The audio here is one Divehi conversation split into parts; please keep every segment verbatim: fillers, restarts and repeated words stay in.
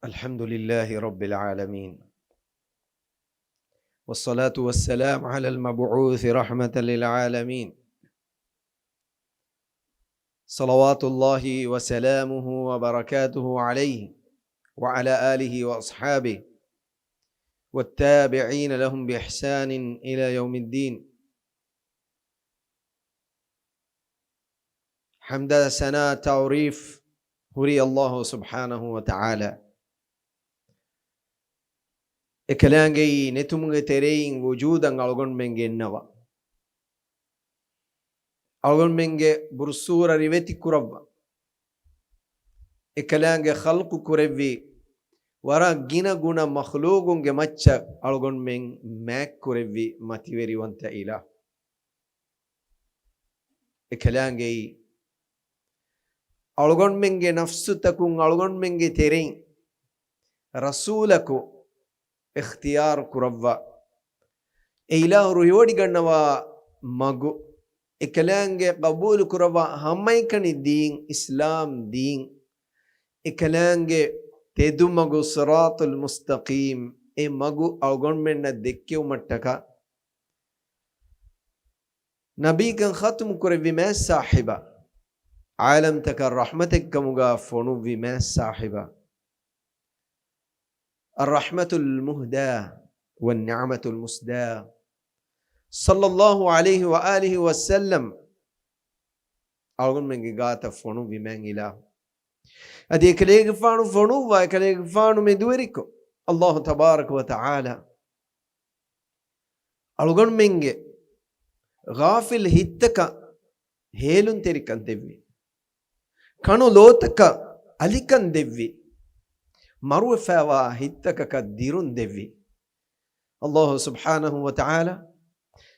الحمد لله رب العالمين، والصلاة والسلام على المبعوث رحمة للعالمين، صلوات الله وسلامه وبركاته عليه وعلى آله وأصحابه والتابعين لهم بإحسان إلى يوم الدين. ޙަމްދާ ސަނާ ތަޢުރީފް ހުރީ ﷲ ސުބްޙާނަހޫ ވަތަޢާލާ. އެކަލާނގެއީ ނެތުމުގެ ތެރެއިން ވުޖޫދަށް އަޅުގަނޑުމެން ގެންނަވާ، އަޅުގަނޑުމެންގެ ބުރުސޫރަ ރިވެތި ކުރައްވާ، އެކަލާނގެ ޚަލްޤު ކުރެއްވި ވަރަށް ގިނަ ގުނަ މަޚްލޫޤުންގެ މައްޗަށް އަޅުގަނޑުމެން މާތް ކުރެއްވި މަތިވެރިވަންތަ އިލާހު. އެކަލާނގެއީ އަޅުގަނޑުމެންގެ ނަފްސުތަކުން އަޅުގަނޑުމެންގެ ތެރެއިން ރަސޫލަކު އިޚްތިޔާރު ކުރައްވާ، އެ އިލާހު ރުހިވޮޑިގަންނަވާ މަގު، އެކަލާނގެ ޤަބޫލު ކުރައްވާ ހަމައެކަނި ދީން އިސްލާމް ދީން، އެކަލާނގެ ތެދުމަގު ޞިރާޠުލް މުސްތަޤީމް، އެ މަގު އަޅުގަނޑުމެންނަށް ދެއްކެވުމަށްޓަކާ، ނަބީކަން ޚަތުމު ކުރެއްވި މާތް ސާހިބާ، ޢާލަމްތަކަށް ރަޙްމަތެއްކަމުގަ ފޮނުއްވި މާތް ސާހިބާ، الرحمة المهداة والنعمة المسداة، صلى الله عليه وآله وسلم، އަޅުގަނޑުމެންގެ ގާތަށް ފޮނުއްވި މާތް އިލާހު. އަދި އެކަލޭގެފާނު ފޮނުއްވާ، އެކަލޭގެފާނު މެދުވެރިކޮށް، ﷲ ތަބާރަކަ ވަތަޢާލާ އަޅުގަނޑުމެންގެ ޣާފިލް ހިތްތަކަށް ހޭލުންތެރިކަން ދެއްވި، ކަނު ލޯތަކަށް އަލިކަން ދެއްވި، މަރުވެފައިވާ ހިތްތަކަކަށް ދިރުން ދެއްވި ﷲ ސުބްޙާނަހޫ ވަތަޢާލާ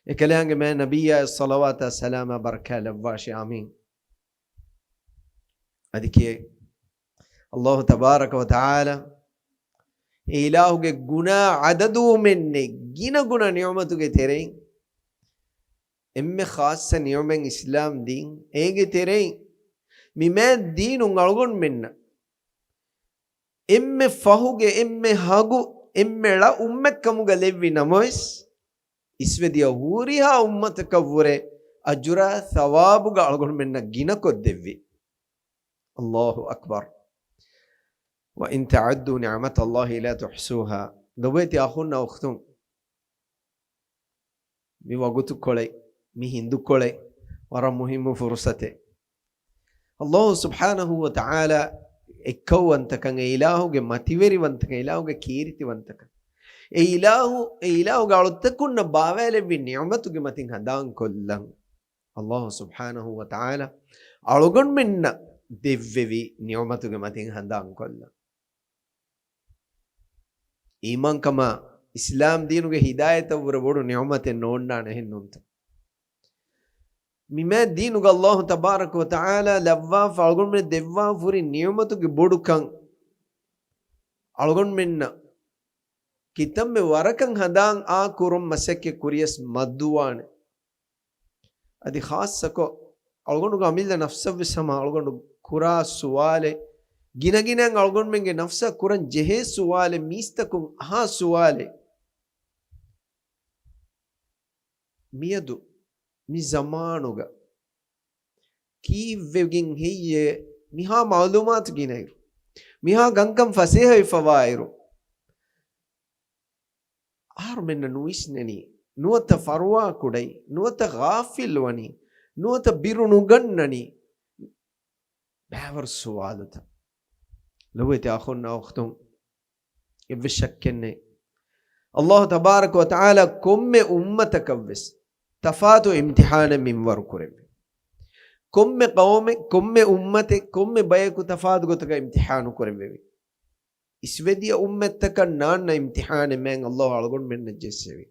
އެކަލާނގެ މާތް ނަބިއްޔާ ޞަލަވާތާ ސަލާމާ ބަރަކާތް ލައްވާށި. އާމީން. އަދި ކިޔޭ، ﷲ ތަބާރަކަ ވަތަޢާލާ އެ އިލާހުގެ ގުނާ ޢަދަދުވުމެއް ނެތް ގިނަ ގުނަ ނިޢުމަތުގެ ތެރެއިން އެންމެ ޚާއްޞަ ނިޢުމަތް އިސްލާމް ދީން. އޭގެ ތެރެއިން މި މާތް ދީނުން އަޅުގަނޑުމެންނަށް އެންމެ ފަހުގެ އެންމެ ހަގު އެންމެ ޅަ އުއްމަތްކަމުގަ ލެއްވި ނަމަވެސް، އިސްވެދިޔަ ހުރިހާ އުއްމަތަކަށްވުރެ އަޖުރާ ޘަވާބުގަ އަޅުގަނޑުމެންނަށް ގިނަކޮށްދެއްވި. ﷲ އަކްބަރު. وإن تعدوا نعمة الله لا تحصوها. ލޮބުވެތި އަޚުންނާ އުޚްތުން، މި ވަގުތުކޮޅެއް، މި ހިނދުކޮޅެއް ވަރަށް މުހިއްމު ފުރުޞަތެއް. ﷲ ސުބްޙާނަހޫ ވަތަޢާލާ އެއްކައުވަންތަކަން، އެ އިލާހުގެ މަތިވެރިވަންތަކަން، އެ އިލާހުގެ ކީރިތިވަންތަކަން، އެ އިލާހު، އެ އިލާހުގެ އަޅުތަކުންނަށް ބާވާލެއްވި ނިޢުމަތުގެ މަތިން ހަނދާންކޮށްލަން، ﷲ ސުބްޙާނަހޫ ވަތަޢާލާ އަޅުގަނޑުމެންނަށް ދެއްވެވި ނިޢުމަތުގެ މަތިން ހަނދާންކޮށްލަން. އީމާންކަމާ އިސްލާމް ދީނުގެ ހިދާޔަތަށްވުރެ ބޮޑު ނިޢުމަތެއް ނޯންނާނެ އެހެންނޫންތަ؟ މި މާތް ދީނުގަ ﷲ ތަބާރަކަ ވަތަޢާލާ ލައްވާފަ އަޅުގަނޑުމެން ދެއްވާ ފުރި ނިޢުމަތުގެ ބޮޑުކަން އަޅުގަނޑުމެންނަށް ކިތަންމެ ވަރަކަށް ހަނދާން އާ ކުރުން މަސައްކަތް ކުރިޔަސް މަދުވާނެ. އަދި ޚާއްޞަކޮށް، އަޅުގަނޑުގެ އަމިއްލަ ނަފްސަށްވެސް ހަމަ އަޅުގަނޑު ކުރާ ސުވާލެއް، ގިނަގިނައިން އަޅުގަނޑުމެންގެ ނަފްސަށް ކުރަން ޖެހޭ ސުވާލެއް، މީސްތަކުން އަހާ ސުވާލެއް، މިއަދު މި ޒަމާނުގަ ކީއްވެގެން ހެއްޔޭ މިހާ މަޢުލޫމާތު ގިނައިރު، މިހާ ކަންކަން ފަސޭހަވެފަވާއިރު، އަހަރުމެންނަށް ނުވިސްނެނީ، ނުވަތަ ފަރުވާ ކުޑައި، ނުވަތަ ޣާފިލްވަނީ، ނުވަތަ ބިރު ނުގަންނަނީ، ބައިވަރު ސުވާލުތައް. ލޮބުވެތި އަޚުންނާ އުޚްތުން، އެއްވެސް ޝައްކެއް ނެތް، ﷲ ތަބާރަކަ ވަތަޢާލާ ކޮންމެ އުއްމަތަކަށްވެސް ތަފާތު އިމްތިޙާނެއް މިންވަރު ކުރެއްވި. ކޮންމެ ޤައުމެއް، ކޮންމެ އުއްމަތެއް، ކޮންމެ ބަޔަކު ތަފާތު ގޮތަކަށް އިމްތިޙާނު ކުރެއްވެވި. އިސްވެދިޔަ އުއްމަތްތަކަށް ނާންނަ އިމްތިޙާނެއް މާތް ﷲ އަޅުގަނޑުމެންނަށް ޖެއްސެވި.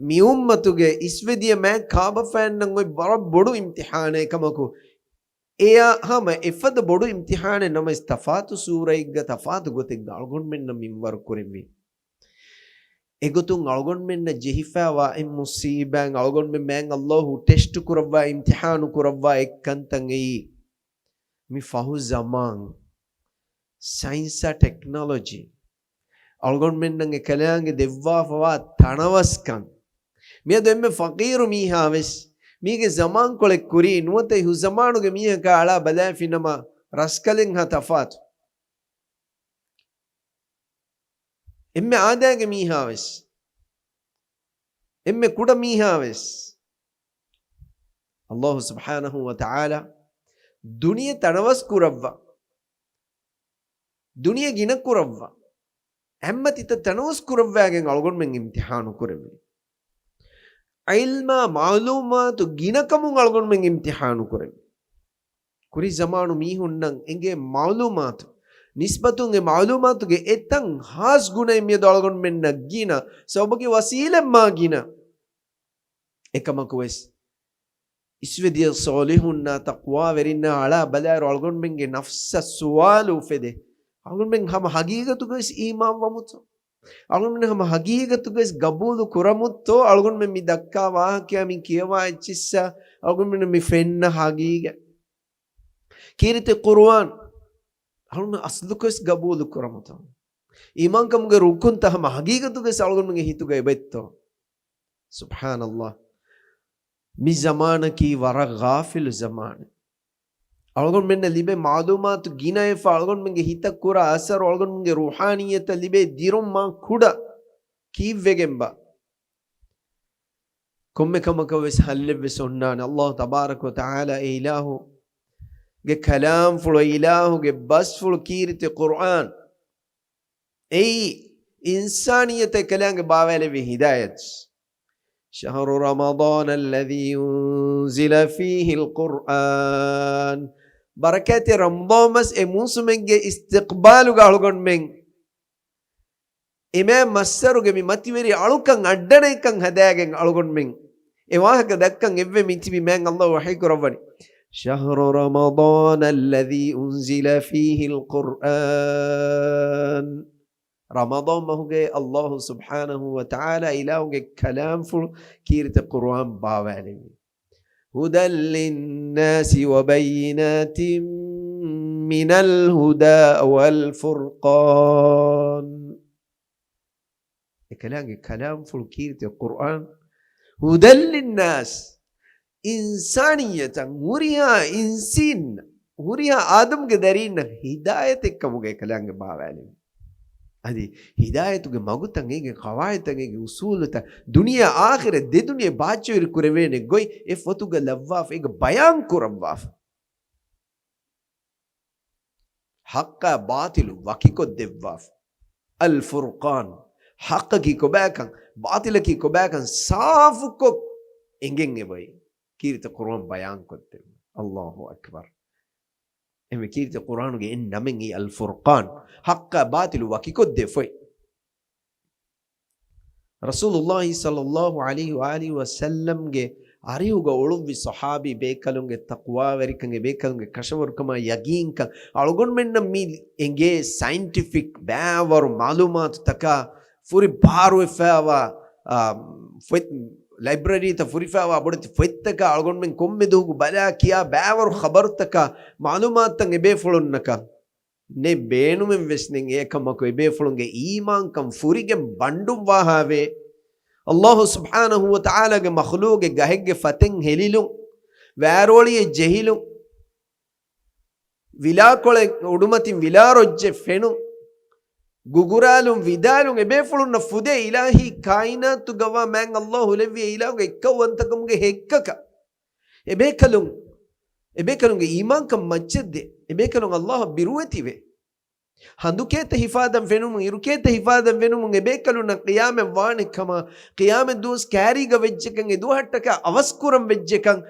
މި އުއްމަތުގެ އިސްވެދިޔަ މާތް ކާބަފައިންނަށް އޮތް ވަރަށް ބޮޑު އިމްތިޙާނެއް ކަމަކު، އެޔާ ހަމަ އެފަދަ ބޮޑު އިމްތިޙާނެއް ނަމަވެސް، ތަފާތު ސޫރައެއްގަ ތަފާތު ގޮތެއްގަ އަޅުގަނޑުމެންނަށް މިންވަރު ކުރެއްވި. އެގޮތުން އަޅުގަނޑުމެންނަށް ޖެހިފައިވާ އެއް މުޞީބާތް، އަޅުގަނޑުމެން މާތް ﷲ ޓެސްޓު ކުރައްވާ، އިމްތިޙާނު ކުރައްވާ އެއްކަންތައް އެއީ، މި ފަހު ޒަމާން ސައިންސާ ޓެކްނޮލޮޖީ، އަޅުގަނޑުމެންނަށް އެކަލާނގެ ދެއްވާފަވާ ތަނަވަސްކަން. މިއަދު އެންމެ ފަޤީރު މީހާވެސް، މީގެ ޒަމާންކޮޅެއް ކުރީ ނުވަތަ އިހު ޒަމާނުގެ މީހަކާ އަޅާ ބަލާފިނަމަ ރަސްކަލެއްހާ ތަފާތު. އެންމެ އާދައިގެ މީހާވެސް، އެންމެ ކުޑަ މީހާވެސް، ﷲ ސުބްޙާނަހޫ ވަތަޢާލާ ދުނިޔެ ތަނަވަސް ކުރައްވާ، ދުނިޔެ ގިނަ ކުރައްވާ، އެންމެ ތިތައް ތަނަވަސް ކުރައްވާގެން އަޅުގަނޑުމެން އިމްތިޙާނު ކުރެވި. ޢިލްމާ މަޢުލޫމާތު ގިނަކަމުން އަޅުގަނޑުމެން އިމްތިޙާނު ކުރެވި. ކުރި ޒަމާނު މީހުންނަށް އެނގޭ މަޢުލޫމާތު ނިސްބަތުން އެ މަޢުލޫމާތުގެ އެތައް ހާސް ގުނައެއް މިއަދު އަޅުގަނޑުމެންނަށް ގިނަ. ސަބަބަކީ ވަސީލަތް މާ ގިނަ. އެކަމަކުވެސް އިސްވެދިޔަ ޞާލިޙުންނާ ތަޤްވާވެރިންނާ އަޅާ ބަލާއިރު އަޅުގަނޑުމެންގެ ނަފްސަށް ސުވާލު އުފެދޭ. އަޅުގަނޑުމެން ހަމަ ހަގީގަތުގަވެސް އީމާން ވަމުތޯ؟ އަޅުގަނޑުމެން ހަމަ ހަގީގަތުގަވެސް ގަބޫލު ކުރަމުއްތޯ؟ އަޅުގަނޑުމެން މި ދައްކާ ވާހަކަޔާ މި ކިޔަވާ އެއްޗިއްސާ އަޅުގަނޑުމެން މި ފެންނަ ހަގީގަތް، ކީރިތި ޤުރުއާން އަޅުގަނޑު އަސްލުކޮށް ގަބޫލު ކުރަމުތޯ؟ އީމާންކަމުގެ ރުކުންތައް ހަމަ ހަގީގަތުގަވެސް އަޅުގަނޑުމެންގެ ހިތުގަ އެބައްތޯ؟ ސުބްޙާނަﷲ. މި ޒަމާނަކީ ވަރަށް ޣާފިލު ޒަމާނެއް. އަޅުގަނޑުމެންނަށް ލިބޭ މަޢުލޫމާތު ގިނައެއްފަ އަޅުގަނޑުމެންގެ ހިތަށް ކުރާ އަސަރު، އަޅުގަނޑުމެންގެ ރޫޙާނިއްޔަތަށް ލިބޭ ދިރުން މާ ކުޑަ. ކީއްވެގެންބާ؟ ކޮންމެ ކަމަކަށް ވެސް ހައްލެއް ވެސް އޮންނާނެ. ﷲ ތަބާރަކަ ވަ ތަޢާލާ އެ އިލާހުގެ ކަލާމްފުޅު، އެ އިލާހުގެ ބަސްފުޅު ކީރިތި ޤުރުއާން އެއީ އިންސާނިއްޔަތަށް އެކަލާނގެ ބާވާލެއްވި ހިދާޔަތް. شهر رمضان الذي أنزل فيه القرآن. ބަރަކާތްތެރި ރަމަޟާން މަސް އެ މޫސުމެއްގެ އިސްތިޤްބާލުގަ އަޅުގަނޑުމެން އެ މާތް މައްސަރުގެ މި މަތިވެރި އަޅުކަން އައްޑަނައެއްކަން ހަދާގެން އަޅުގަނޑުމެން އެ ވާހަކަ ދައްކަން އެއްވެ މިތިބި މާތް ﷲ ވަޙީ ކުރައްވަނީ. شهر رمضان الذي أنزل فيه القرآن. ރަމަޟާން މަހުގައި ﷲ ސުބްޙާނަހޫ ވަ ތަޢާލާ އިލާހުގެ ކަލާމްފުޅު ކީރިތި ޤުރުއާން ބާވާލެއްވި. هدى للناس وبينات من الهدى والفرقان. އެކަލާނގެ ކަލާމްފުޅު ކީރިތި ޤުރުއާން. هدى للناس، އިންސާނިއްޔަތަށް، ހުރިހާ އިންސީން، ހުރިހާ އާދަމްގެ ދަރީންނަށް ހިދާޔަތެއްކަމުގައި ކަލާނގެ ބާވާލެވި. އަދި ހިދާޔަތުގެ މަގުތައް، އޭގެ ޤަވާޢިދުތައް، އޭގެ އުޞޫލުތައް، ދުނިޔެ އާޚިރަތް ދެ ދުނިޔެ ބާއްޖަވެރި ކުރެވޭނެ ގޮތް އެ ފޮތުގަ ލައްވާފަ، އޭގަ ބަޔާން ކުރައްވާފަ. ޙައްޤާ ބާޠިލު ވަކިކޮށްދެއްވާފަ. އަލް ފުރްޤާން. ޙައްޤަކީ ކޮބާކަން، ބާޠިލަކީ ކޮބާކަން ސާފުކޮށް އެނގެން އެބައި ކީރިތި ޤުރުއާން ބަޔާންކޮށްދެއްވި. ﷲ އަކްބަރު. އެމެ ކީރިތި ޤުރުއާނުގެ އެއް ނަމެއް އީ އަލް ފުރްޤާން. ޙައްޤާ ބާޠިލު ވަކިކޮށްދޭ ފޮތް. ރަސޫލުﷲ ޞައްލަﷲ ޢަލައިހި ވައާލިހި ވަސައްލަމްގެ އަރިހުގަ އުޅުއްވި ޞަޙާބީ ބޭކަލުންގެ ތަޤްވާވެރިކަން، އެ ބޭކަލުންގެ ކަށަވަރުކަމާ ޔަގީންކަން، އަޅުގަނޑުމެންނަށް މި އެނގޭ ސައިންޓިފިކް ބައިވަރު މަޢުލޫމާތުތަކާ ފުރި ބާރުވެފައިވާ، އާ، ފޮތް، ލައިބްރަރީތައް ފުރިފައިވާ ބޮޑެތި ފޮތްތަކާ އަޅުގަނޑުމެން ކޮންމެ ދުވަހަކު ބަލާ ކިޔާ ބައިވަރު ޚަބަރުތަކާ މަޢުލޫމާތުތައް އެބޭފުޅުންނަކަށް ނެތް ބޭނުމެއް ވެސް ނެތް. އެކަމަކު އެބޭފުޅުންގެ އީމާންކަން ފުރިގެން ބަންޑުންވާހާވޭ. ﷲ ސުބްޙާނަހޫ ވަތަޢާލާގެ މަޚްލޫޤެއް ގަހެއްގެ ފަތެއް ހެލިލުން، ވާރޯޅިއެއް ޖެހިލުން، ވިލާކޮޅެއް އުޑުމަތިން ވިލާރޮއްޖެއް ފެނުން، ގުގުރާލުން ވިދާލުން، އެބޭފުޅުންނަށް ފުދޭ އިލާހީ ކާއިނާތުގަވާ މާތް ﷲ އުލެއްވި އެ އިލާހުގެ އެއްކައުވަންތަކަމުގެ ހެއްކަކަށް. އެބޭކަލުން، އެބޭކަލުންގެ އީމާންކަން މައްޗަށްދޭ. އެބޭކަލުން ﷲ އަށް ބިރުވެތިވޭ. ހަނދުކޭތައް ހިފާދަން ފެނުމުން، އިރުކޭތައް ހިފާދަން ފެނުމުން އެބޭކަލުންނަށް ޤިޔާމަތް ވާނެ ކަމަށް، ޤިޔާމަތް ދުވަސް ކާރީގަ ވެއްޖެކަން، އެ ދުވަހަށްޓަކާ އަވަސްކުރަން ވެއްޖެކަން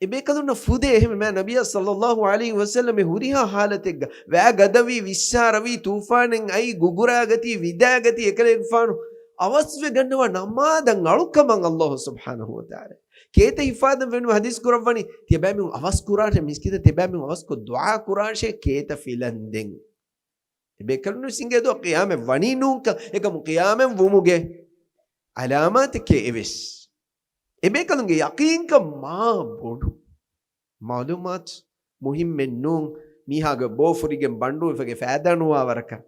އެބޭކަލުންނަށް ފުދޭ. އެހެންވެ ނަބިއްޔާ ޞައްލަﷲ ޢަލައިހި ވަސައްލަމް ހުރިހާ ޙާލަތެއްގަ ވައި ގަދަވީ، ވިއްސާރަވީ، ތޫފާނެއް އައީ، ގުގުރާގަތީ، ވިދާގަތީ، އެކަލޭގެފާނު އަވަސްވެ ގަންނަވާ ނަމާދަށް އަޅުކަމަށް ﷲ ސުބްޙާނަހޫ ވަތަޢާލާ ކޭތައް ހިފާދަން ފެނުމުން ޙަދީޘް ކުރައްވަނީ، ތިޔަބައިމީހުން އަވަސް ކުރާށޭ، މިސްކިތަށް ތިޔަބައިމީހުން އަވަސްކޮށް ދުޢާ ކުރާށޭ، ކޭތައް ފިލަން ދެން. އެބޭކަލުން ވެސް އިނގޭ ދުވަހު ޤިޔާމަތް ވަނީ ނޫންކަން، އެކަމު ޤިޔާމަތް ވުމުގެ ޢަލާމާތެކޭ އެވެސް. އެބޭކަލުންގެ ޔަޤީންކަން މާ ބޮޑު. މަޢުލޫމާތު މުހިއްމެއް ނޫން، މީހާގެ ބޯ ފުރިގެން ބަނޑުވެފަގެ ފައިދާ ނުވާ ވަރަކަށް.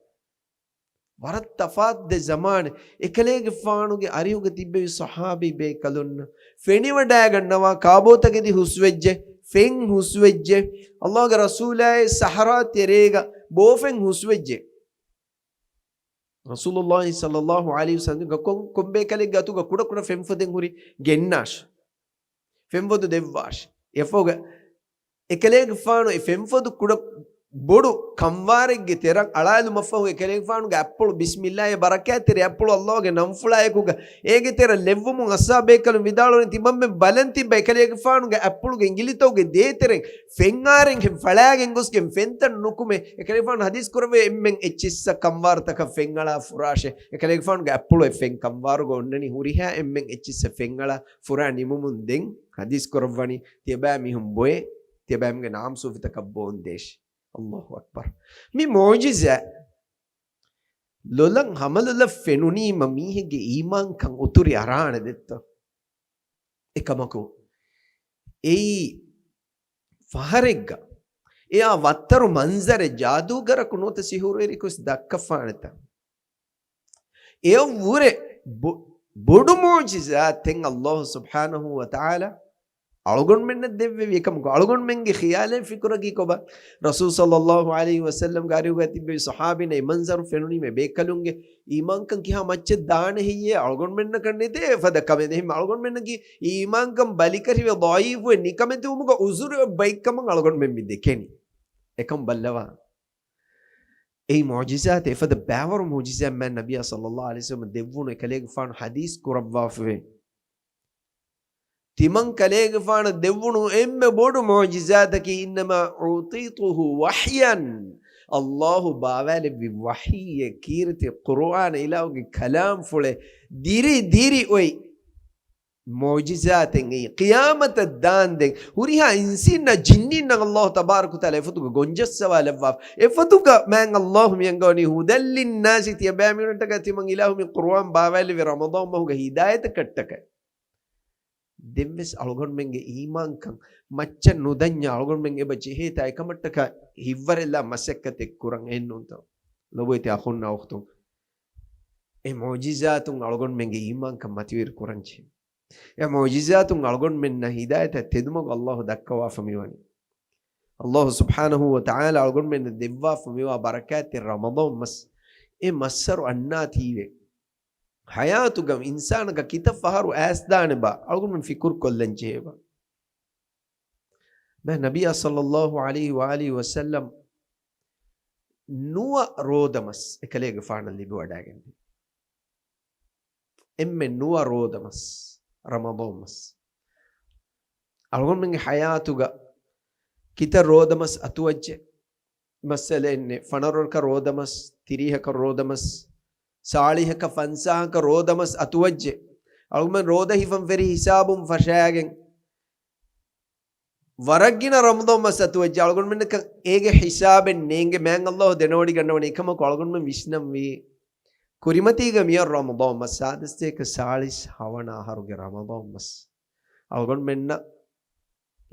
ވަރަށް ތަފާތު ދެ ޒަމާނެއް. އެކަލޭގެފާނުގެ އަރިހުގަ ތިއްބެވި ޞަޙާބީ ބޭކަލުންނަށް ފެނިވަޑައިގަންނަވާ ކާބޯތަކެތި ހުސްވެއްޖެ، ފެން ހުސްވެއްޖެ، އައްލާހުގެ ރަސޫލާއޭ ސަހަރާ ތެރޭގަ ބޯފެން ހުސްވެއްޖެ. ރަސޫލުއްލާހި ޞައްލައްލާހު ޢަލައިހި ވަސައްލަމްގެ ކޮން، ކޮންބޭކަލެއްގެ އަތުގަ ކުޑަކުޑަ ފެންފޮދެއް ހުރި ގެންނާށި. ފެންފޮދު ދެއްވާށި. އެފަހުގަ އެކަލޭގެފާނު އެ ފެންފޮދު ކުޑަ ބޮޑު ކަންވާރެއްގެ ތެރަށް އަޅާލުމަށްފަހު އެކަލޭގެފާނުގެ އަތްޕުޅު ބިސްމިއްލާހި ބަރަކާތްތެރި އަތްޕުޅު އައްލާހުގެ ނަންފުޅާއެކުގަ އޭގެ ތެރަށް ލެއްވުމުން އަޞްޙާބޭކަލުން ވިދާޅުވަނީ ތިމަންމެން ބަލަން ތިއްބަ އެކަލޭގެފާނުގެ އަތްޕުޅުގެ އިނގިލިތަކުގެ ދޭތެރެން ފެންއާރެން ފަޅާގެން ގޮސްގެން ފެންތައް ނުކުމެ. އެކަލޭގެފާނު ޙަދީޘް ކުރައްވޭ އެންމެން އެއްޗިއްސަށް ކަންވާރުތަކަށް ފެންއަޅާ ފުރާށޭ. އެކަލޭގެފާނުގެ އަތްޕުޅު އެ ފެން ކަންވާރުގަ އޮންނަނީ ހުރިހާ އެންމެން އެއްޗިއްސަށް ފެންއަޅާ ފުރާ ނިމުމުން ދެން ޙަދީޘް ކުރައްވަނީ ތިޔަބައިމީހުން ބޮއެ، ތިޔަބައިމީހުންގެ ނާމް ސޫފިތަކަށް ބޯން ދޭށި. އައްލާހު އަކްބަރު. މި މުޢުޖިޒާ ލޮލަށް ހަމަލޮލަށް ފެނުނީމަ މީހެއްގެ އީމާންކަން އުތުރި އަރާނެ ދެއްތޯ؟ އެކަމަކު އެއީ ފަހަރެއްގަ އެއާ ވައްތަރު މަންޒަރެއް ޖާދޫގަރަކު ނުވަތަ ސިހުރުވެރިކު ވެސް ދައްކަފާނެތަ؟ އެއަށްވުރެ ބޮ-، ބޮޑު މުޢުޖިޒާތެއް އައްލާހު ސުބްޙާނަހޫ ވަތަޢާލާ އަޅުގަނޑުމެންނަށް ދެއްވެވި. އެކަމަކު އަޅުގަނޑުމެންގެ ޚިޔާލެއް ފިކުރަކީ ކޮބާ؟ ރަސޫލު ޞައްލައްލާހު ޢަލައިހި ވަސައްލަމްގެ އަރިހުގަ ތިއްބެވި ޞަޙާބީންނަށް އެ މަންޒަރު ފެނުނީމަ ބޭކަލުންގެ އީމާންކަން ކިހާ މައްޗަށް ދާނެ ހެއްޔޭ؟ އަޅުގަނޑުމެންނަކަށް ނެތޭ އެފަދަ ކަމެއް. އެހެން އަޅުގަނޑުމެންނަކީ އީމާންކަން ބަލިކަށިވެ ޟަޢީފުވެ ނިކަމެތިވުމުގަ ޢުޛުރު އެއް ބައެއްކަމަށް އަޅުގަނޑުމެން މި ދެކެނީ. އެކަން ބައްލަވާ. އެއީ މުޢުޖިޒާތެއް، އެފަދަ ބައިވަރު މުޢުޖިޒާތް މާތް ނަބިއްޔާ ޞައްލައްލާހު ޢަލައިހި ވަސައްލަމަ ދެއްވުނު އެކަލޭގެފާނު ޙަދީޘް ކުރައްވާފަވޭ. ތިމަން ކަލޭގެފާނަށް ދެއްވުނު އެންމެ ބޮޑު މުޢުޖިޒާތަކީ إنما أوتيته وحيا، އައްލާހު ބާވާލެއްވި ވަޙީއެއް، ކީރިތި ޤުރުއާން، އިލާހުގެ ކަލާމްފުޅެއް، ދިރި ދިރި އޮތް މުޢުޖިޒާތެއް އެއީ. ޤިޔާމަތަށް ދާންދެން ހުރިހާ އިންސީންނާ ޖިންނީންނަށް އައްލާހު ތަބާރަކަ ވަތަޢާލާ އެފަދުގަ ގޮންޖައްސަވާލައްވާފަ. އެފަދުގަ މާތް އައްލާހު މިއަންގަވަނީ هدى للناس، ތިޔަބައިމީހުންނަށްޓަކާ ތިމަން އިލާހު މި ޤުރުއާން ބާވާލެއްވި ރަމަޟާން މަހުގެ ހިދާޔަތަކަށްޓަކައި. ދެންވެސް އަޅުގަނޑުމެންގެ އީމާންކަން މައްޗަށް ނުދަންޏާ އަޅުގަނޑުމެން އެބަ ޖެހޭތާ އެކަމަށްޓަކާ ހިތްވަރެއްލާ މަސައްކަތެއް ކުރަން އެއްނޫންތޯ؟ ލޮބުވެތި އަޚުންނާ އުޚްތުން، އެ މުޢުޖިޒާތުން އަޅުގަނޑުމެންގެ އީމާންކަން މަތިވެރި ކުރަންޖެހޭ. އެ މުޢުޖިޒާތުން އަޅުގަނޑުމެންނަށް ހިދާޔަތާ ތެދުމަގު އައްލާހު ދައްކަވާފަ މިވަނީ. އައްލާހު ސުބްޙާނަހޫ ވަތަޢާލާ އަޅުގަނޑުމެންނަށް ދެއްވާފަ މިވާ ބަރަކާތްތެރި ރަމަޟާން މަސް، އެ މައްސަރު އަންނާ ތީވެ. ޙަޔާތުގަ އިންސާނަކަށް ކިތައް ފަހަރު އައިސްދާނެބާ އަޅުގަނޑުމެން ފިކުރު ކޮށްލަން ޖެހޭބާ. މާތް ނަބިއްޔާ ޞައްލައްލާހު ޢަލައިހި ވައާލިހި ވަސައްލަމް ނުވަ ރޯދަމަސް އެކަލޭގެފާނަށް ލިބިވަޑައިގެންދިޔަ. އެންމެ ނުވަ ރޯދަމަސް، ރަމަޟާން މަސް. އަޅުގަނޑުމެންގެ ޙަޔާތުގަ ކިތައް ރޯދަމަސް އަތުވައްޖެ؟ މައްސަލައެއްނެއް، ފަނަރަ ރަކަ ރޯދަމަސް، ތިރީހަކަ ރޯދަމަސް، ސާޅީހަކަ ފަންސާހަކަ ރޯދަމަސް އަތުވައްޖެ. އަޅުގަނޑުމެން ރޯދަ ހިފަން ފެރި ހިސާބުން ފަށާގެން، ވަރަށް ގިނަ ރަމަޟާން މަސް އަތުވެއްޖެ. އަޅުގަނޑުމެންނަކަށް އޭގެ ހިސާބެއް ނޭނގެ މާތް އައްލާހު ދެނެވޮޑިގަންނަވަނީ. އެކަމަކު އަޅުގަނޑުމެން ވިސްނަންވީ، ކުރިމަތީގަ މިއޮތް ރަމަޟާން މަސް، ސާދަސްތޭކަ ސާޅީސް ހަވަނަ އަހަރުގެ ރަމަޟާން މަސް އަޅުގަނޑުމެންނަށް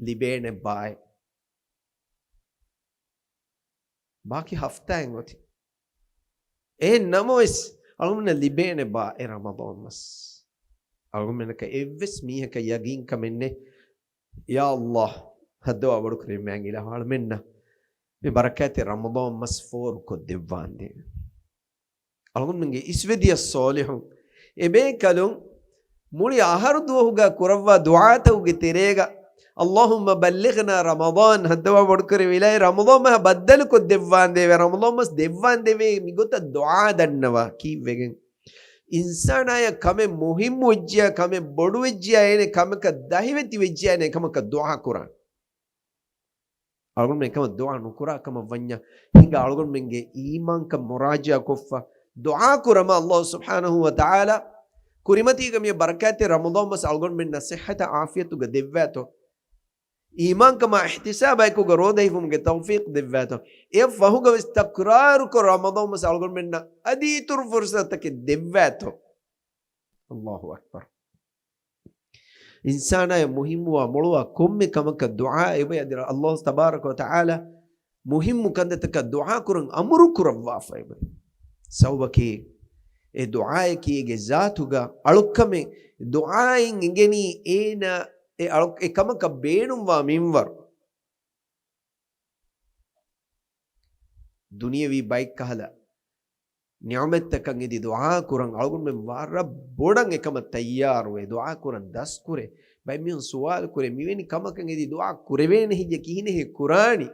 ލިބޭނެ ބާއޭ. ބާކީ ހަފްތާއެއް އޮތީ. އެހެން ނަމަވެސް، އަޅުގަނޑުމެންނަށް ލިބޭނެ ބާ އެ ރަމަޟާން މަސް. އަޅުގަނޑުމެންނަކަށް އެއްވެސް މީހަކަށް ޔަގީންކަމެއް ނެތް، ޔާ އައްލާހް، ހައްދަވާ ބޮޑުކުރެވި މާތް އިލާހު އަޅުމެންނަށް މި ބަރަކާތްތެރި ރަމަޟާން މަސް ފޯރުކޮށްދެއްވާނދޭ. އަޅުގަނޑުމެންގެ އިސްވެދިޔަ ޞާލިޙުން އެބޭކަލުން މުޅި އަހަރު ދުވަހުގަ ކުރައްވާ ދުޢާތަކުގެ ތެރޭގަ، اللهم بلغنا رمضان، ހައްދަވާ ބޮޑުކުރެވި އިލާހީ، ރަމަޟާން މަހަށް ބައްދަލުކޮށްދެއްވާނދޭވެ، ރަމަޟާން މަސް ދެއްވާނދޭވެ، މިގޮތަށް ދުޢާ ދަންނަވާ ކީއްވެގެން؟ އިންސާނާޔަށް ކަމެއް މުހިއްމު ވެއްޖިޔާ، ކަމެއް ބޮޑުވެއްޖިޔާ، އޭނެ ކަމަކަށް ދަހިވެތި ވެއްޖިޔާ، އޭނެ ކަމަކަށް ދުޢާ ކުރާނެ. އަޅުގަނޑުމެން އެކަމަށް ދުޢާ ނުކުރާ ކަމަށް ވަންޏާ، ހިނގާ އަޅުގަނޑުމެންގެ އީމާންކަން މުރާޖަޢާ ކޮށްފަ ދުޢާ ކުރަމާ، ﷲ ސުބްޙާނަހޫ ވަތަޢާލާ ކުރިމަތީގަ މި ބަރަކާތްތެރި ރަމަޟާން މަސް އަޅުގަނޑުމެންނަށް ޞިއްޙަތާ ޢާފިޔަތުގަ ދެއްވާތޯ، އީމާންކަމާ އިޙްތިސާބާ އެކުގަ ރޯދަ ހިފުމުގެ ތައުފީޤު ދެއްވާތޯ، އެއަށް ފަހުގަ ވެސް ތަކްރާރުކޮށް ރަމަޟާން މަސް އަޅުގަނޑުމެންނަށް އަދި އިތުރު ފުރުޞަތުތަކެއް ދެއްވާތޯ. ﷲ އަކްބަރު. އިންސާނާޔަށް މުހިއްމުވާ މޮޅުވާ ކޮންމެ ކަމަކަށް ދުޢާ އެބަ އަދި ﷲ ތަބާރަކަ ވަތަޢާލާ މުހިއްމު ކަންތައްތަކަށް ދުޢާ ކުރަން އަމުރު ކުރައްވާފައިވޭ. ސަބަބަކީ، އެ ދުޢާއަކީ އޭގެ ޒާތުގަ އަޅުކަމެއް، ދުޢާއިން އެނގެނީ އޭނަ އެ އަޅު-، އެ ކަމަކަށް ބޭނުންވާ މިންވަރު. ދުނިޔެވީ ބައެއްކަހަލަ ނިޢުމަތްތަކަށް އެދި ދުޢާ ކުރަން އަޅުގަނޑުމެން ވަރަށް ބޮޑަށް އެކަމަށް ތައްޔާރުވޭ، ދުޢާ ކުރަން ދަސްކުރޭ. ބައެއް މީހުން ސުވާލު ކުރޭ، މިވެނި ކަމަކަށް އެދި ދުޢާ ކުރެވޭނެ ހެއްޔޭ، ކިހިނެއް ކުރާނީ؟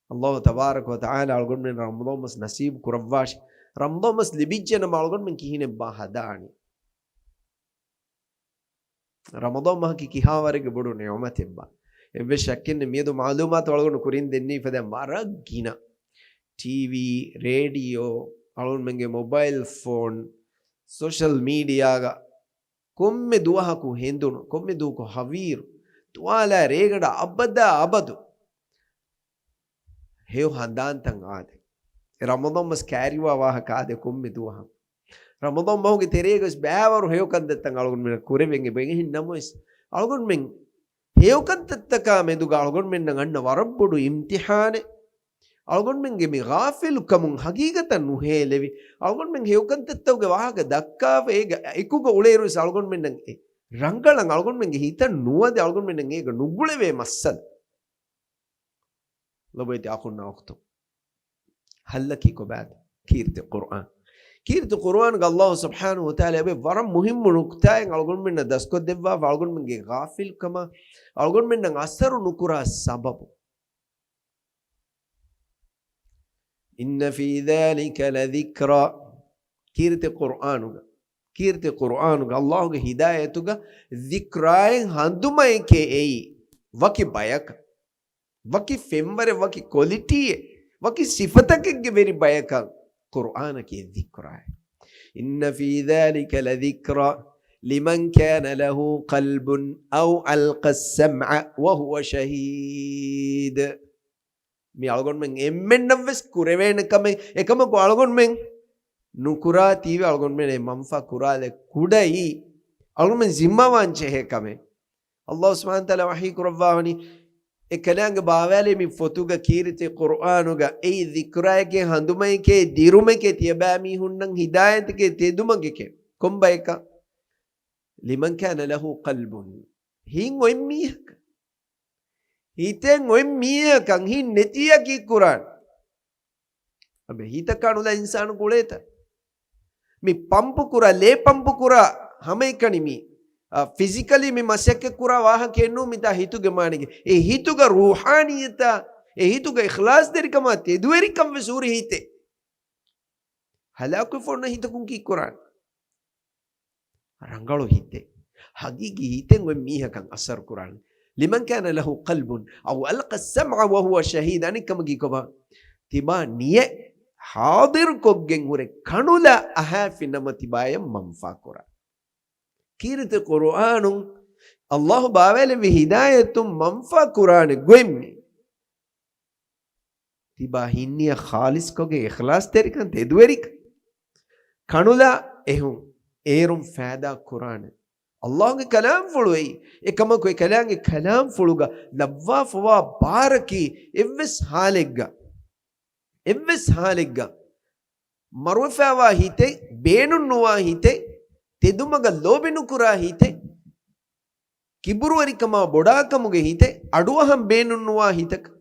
ﷲ ތަބާރަކަ ވަތަޢާލާ އަޅުގަނޑުމެން ރަމަޟާން މަސް ނަސީބު ކުރައްވާށި. ރަމަޟާން މަސް ލިބިއްޖެނަމަ އަޅުގަނޑުމެން ކިހިނެއްބާ ހަދާނީ؟ ރަމަޟާން މަހަކީ ކިހާވަރެއްގެ ބޮޑު ނިޢުމަތެއްބާ؟ އެއްވެސް ޝައްކެއް ނެތް، މިއަދު މަޢުލޫމާތު އަޅުގަނޑު ކުރިން ދެންނެވި ފަދައިން ވަރަށް ގިނަ. ޓީވީ، ރޭޑިއޯ، އަޅުގަނޑުމެންގެ މޮބައިލް ފޯން، ސޯޝަލް މީޑިއާގަ ކޮންމެ ދުވަހަކު ހެނދުނު، ކޮންމެ ދުވަހަކު ހަވީރު، ތުވާލާ ރޭގަނޑަށް އަބަދާ އަބަދު ހެޔޮ ހަނދާންތައް އާދެ. ރަމަޟާން މަސް ކައިރިވާ ވާހަކަ އާދެ ކޮންމެ ދުވަހަކު. ރަމަޟާން މަހުގެ ތެރޭގަ ވެސް ބައިވަރު ހެޔޮ ކަންތައްތައް އަޅުގަނޑުމެން ކުރެވެން އެބަ އެހެން ނަމަވެސް، އަޅުގަނޑުމެން ހެޔޮ ކަންތައްތަކާ މެދުގަ އަޅުގަނޑުމެންނަށް އަންނަ ވަރަށް ބޮޑު އިމްތިޙާނެއް. އަޅުގަނޑުމެންގެ މި ޣާފިލުކަމުން ހަގީގަތަށް ނުހޭލެވި، އަޅުގަނޑުމެން ހެޔޮ ކަންތައްތަކުގެ ވާހަކަ ދައްކާފަ އޭގަ އެކުގަ އުޅޭއިރުވެސް އަޅުގަނޑުމެންނަށް އެ ރަނގަޅަށް އަޅުގަނޑުމެންގެ ހިތަށް ނުވަދެ އަޅުގަނޑުމެންނަށް އޭގަ ނުގުޅެވޭ މައްސަލަ. ލޮބުވެތި އަޚުންނާ އުޚްތުން. ހައްލަކީ ކޮބާތަ؟ ކީރިތި ޤުރްއާން. ކީރިތި ޤުރްއާންގަ ﷲ ސުބްޙާނަހޫ ވަތަޢާލާ އެބަ ވަރަށް މުހިއްމު ނުކުތާއެއް އަޅުގަނޑުމެންނަށް ދަސްކޮށްދެއްވާފަ، އަޅުގަނޑުމެންގެ ޣާފިލްކަމާ، އަޅުގަނޑުމެންނަށް އަސަރު ނުކުރާ ސަބަބު. إِنَّ فِي ذَلِكَ لَذِكْرًا. ކީރިތި ޤުރްއާނުގަ، ކީރިތި ޤުރްއާނުގަ ﷲގެ ހިދާޔަތުގަ ޛިކްރާއެއް ހަނދުމައެކޭ އެއީ، ވަކި ބަޔަކަށް. ވަކި ފެންވަރެއް، ވަކި ކޮލިޓީއެއް، ވަކި ސިފަތަކެއްގެ ވެރި ބަޔަކަށް ޤުރްއާނަކީ ޛިކްރާއެއް. إِنَّ فِي ذَلِكَ لَذِكْرًا لِمَنْ كَانَ لَهُ قَلْبٌ أَوْ أَلْقَى السَّمْعَ وَهُوَ شَهِيدٌ. މި އަޅުގަނޑުމެން އެންމެންނަށްވެސް ކުރެވޭނެ ކަމެއް، އެކަމަކު އަޅުގަނޑުމެން ނުކުރާތީވެ އަޅުގަނޑުމެން އެ މަންފާ ކުރާލެއް ކުޑައީ، އަޅުގަނޑުމެން ޒިންމާވާން ޖެހޭ ކަމެއް. ﷲ ސުބްޙާނަހޫ ވަތަޢާލާ ވަޙީ ކުރައްވާވަނީ، އެ ކަލާނގެ ބާވާލޭ މި ފޮތުގަ ކީރިތި ޤުރްއާނުގަ އެއީ ޛިކްރާއެކޭ، ހަނދުމައެކޭ، ދިރުމެކޭ، ތިޔަބައިމީހުންނަށް ހިދާޔަތެކޭ، ތެދުމަގެކޭ. ކޮންބަޔަކަށް؟ لِمَنْ كَانَ لَهُ قَلْبٌ. ހިތް އޮތް މީހަކަށް. ހިތެއް އޮތް މީހަކަށް ހިތް ނެތިއްޔާ ކީއްކުރާނެ؟ އަބެ ހިތަށް ކަނުލާ އިންސާނު ގުޅޭތަ؟ މި ޕަމްޕު ކުރާ، ލޭ ޕަމްޕު ކުރާ ހަމައެކަނި މީ، އަ، ފިޒިކަލީ މި މަސައްކަތް ކުރާ ވާހަކައެއް ނޫން މިތާ ހިތުގެ މާނައިގެ. އެ ހިތުގަ ރޫޙާނިއްޔަތާ، އެ ހިތުގަ އިޚްލާޞްތެރިކަމާ ތެދުވެރިކަން ވެސް ހުރި ހިތެއް. ހަލާކުވެފަ އޮންނަ ހިތަކުން ކީއްކުރާނެ؟ ރަނގަޅު ހިތެއް، ހަގީގީ ހިތެއް އޮތް މީހަކަށް އަސަރު ކުރާނެ. لِمَنْ كَانَ لَهُ قَلْبٌ أَوْ أَلْقَى السَّمْعَ وَهُوَ شَهِيدٌ. އަނެއްކަމަކީ ކޮބާ؟ ތިބާ ނިޔަތް ޙާޟިރުކޮށްގެން ހުރެ ކަނުލާ އަހާފި ނަމަ ތިބާޔަށް މަންފާ ކުރާ. ކީރިތި ޤުރުއާނުން ﷲ ބާވައިލެއްވި ހިދާޔަތުން މަންފާ ކުރާނެ ގޮތް މީ. ތިބާ ހިންނިޔަ ޚާލިޞްކޮށްގެން އިޚްލާޞްތެރިކަން ތެދުވެރިކަން ކަނުލާ އެހުން އޭރުން ފައިދާ ކުރާނެ. ﷲގެ ކަލާމްފުޅު އެއީ. އެކަމަކު އެ ކަލާނގެ ކަލާމްފުޅުގަ ލައްވާފަވާ ބާރަކީ އެއްވެސް ޙާލެއްގަ، އެއްވެސް ޙާލެއްގަ މަރުވެފައިވާ ހިތެއް، ބޭނުންނުވާ ހިތެއް، ތެދުމަގަށް ލޯބިނުކުރާ ހިތެއް، ކިބުރުވެރިކަމާ ބޮޑާކަމުގެ ހިތެއް، އަޑުއަހަން ބޭނުންނުވާ ހިތަކަށް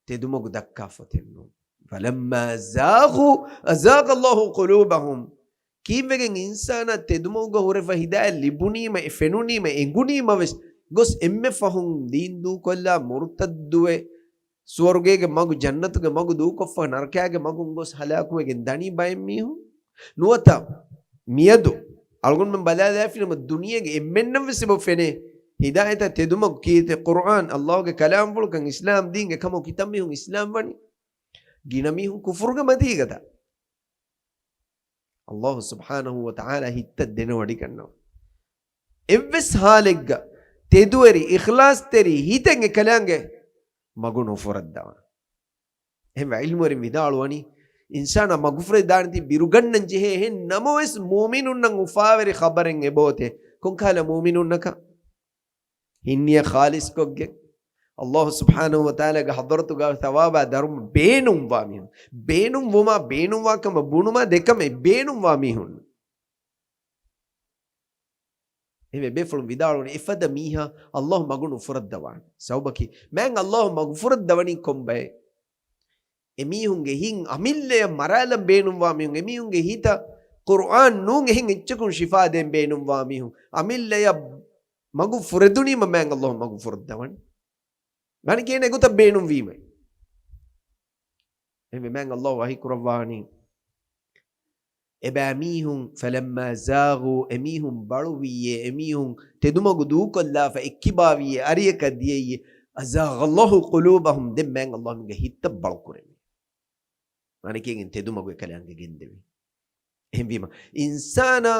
ތެދުމަގު ދައްކާ ފޮތެއް ނޫން. فَلَمَّا زَاغُوا أَزَاغَ اللَّهُ قُلُوبَهُمْ. ކީއްވެގެން އިންސާނާ ތެދުމަގުގަ ހުރެފަ ހިދާޔަތް ލިބުނީމަ، އެ ފެނުނީމަ، އެނގުނީމަވެސް، ގޮސް އެންމެ ފަހުން ދީން ދޫކޮށްލާ މުރުތައްދުވެ، ސުވަރުގޭގެ މަގު، ޖަންނަތުގެ މަގު ދޫކޮށްފަ، ނަރަކާގެ މަގުން ގޮސް ހަލާކުވެގެން ދަނީ ބައެއް މީހުން. ނުވަތަ މިއަދު އަޅުގަނޑުމެން ބަލާލާފިނަމަ، ދުނިޔޭގެ އެންމެންނަށްވެސް އެބަ ފެނޭ ހިދާޔަތާ ތެދުމަގު ކީރިތި ޤުރުއާން، ﷲގެ ކަލާމްފުޅުކަން، އިސްލާމް ދީން. އެކަމަކު ކިތައްމީހުން އިސްލާމް ވަނީ؟ ގިނަ މީހުން ކުފުރުގެ މަތީގަތަ؟ ﷲ ސުބްޙާނަހޫ ވަތަޢާލާ ހިތަށް ދެނެވޮޑިގަންނަވާ. އެއްވެސް ޙާލެއްގަ ތެދުވެރި، އިޚްލާޞްތެރި ހިތެއް އެކަލާނގެ މަގު ނުފުރައްދަވާ. އެހެންވެ ޢިލްމުވެރިން ވިދާޅުވަނީ، އިންސާނާ މަގުފުރެދާނެތީ ބިރުގަންނަން ޖެހޭ. އެހެން ނަމަވެސް މުއުމިނުންނަށް އުފާވެރި ޚަބަރެއް އެބައޮތޭ. ކޮންކަހަލަ މުއުމިނުންނަކަށް؟ ހިންނިޔަ ޚާލިޞްކޮށްގެން، ﷲ ސުބްޙާނަހޫ ވަތަޢާލާގެ ޙަޟްރަތުގަ ޘަވާބާ ދަރުމަ ބޭނުންވާ މީހުން. ބޭނުންވުމާ ބޭނުންވާ ކަމަށް ބުނުމާ ދެކަމެއް ބޭނުންވާ މީހުން. އެހެންވެ ބޭފުޅުން ވިދާޅުވަނީ އެފަދަ މީހާ ﷲ މަގު ނުފުރައްދަވާނެ. ސަބަބަކީ މާތް ﷲ މަގު ފުރައްދަވަނީ ކޮންބައެއް؟ އެމީހުންގެ ހިތް އަމިއްލަޔަށް މަރާލަން ބޭނުންވާ މީހުން، އެމީހުންގެ ހިތަށް ޤުރްއާން ނޫން އެހެން އެއްޗަކުން ޝިފާ ދޭން ބޭނުންވާ މީހުން، އަމިއްލަޔަށް މަގު ފުރެދުނީމަ މާތް ﷲ މަގު ފުރައްދަވަނީ. ވަނިކޭނެ ގޮތަށް ބޭނުންވީމަ. އެހެންވެ މާތް ﷲ ވަޙީ ކުރައްވާނީ، އެބައިމީހުން، فلما زاغوا، އެމީހުން ބަޅުވިއްޔޭ، އެމީހުން ތެދުމަގު ދޫކޮށްލާފަ އެއްކިބާވިއްޔޭ، އަރިއަކަށް ދިޔައިއޭ، أزاغ الله قلوبهم، ދެން މާތް ﷲ މީހުންގެ ހިތްތައް ބަޅުކުރެވި. ވަނިކޭން ތެދުމަގު އެކަލާނގެ ގެންދެވި. އެހެންވީމަ، އިންސާނާ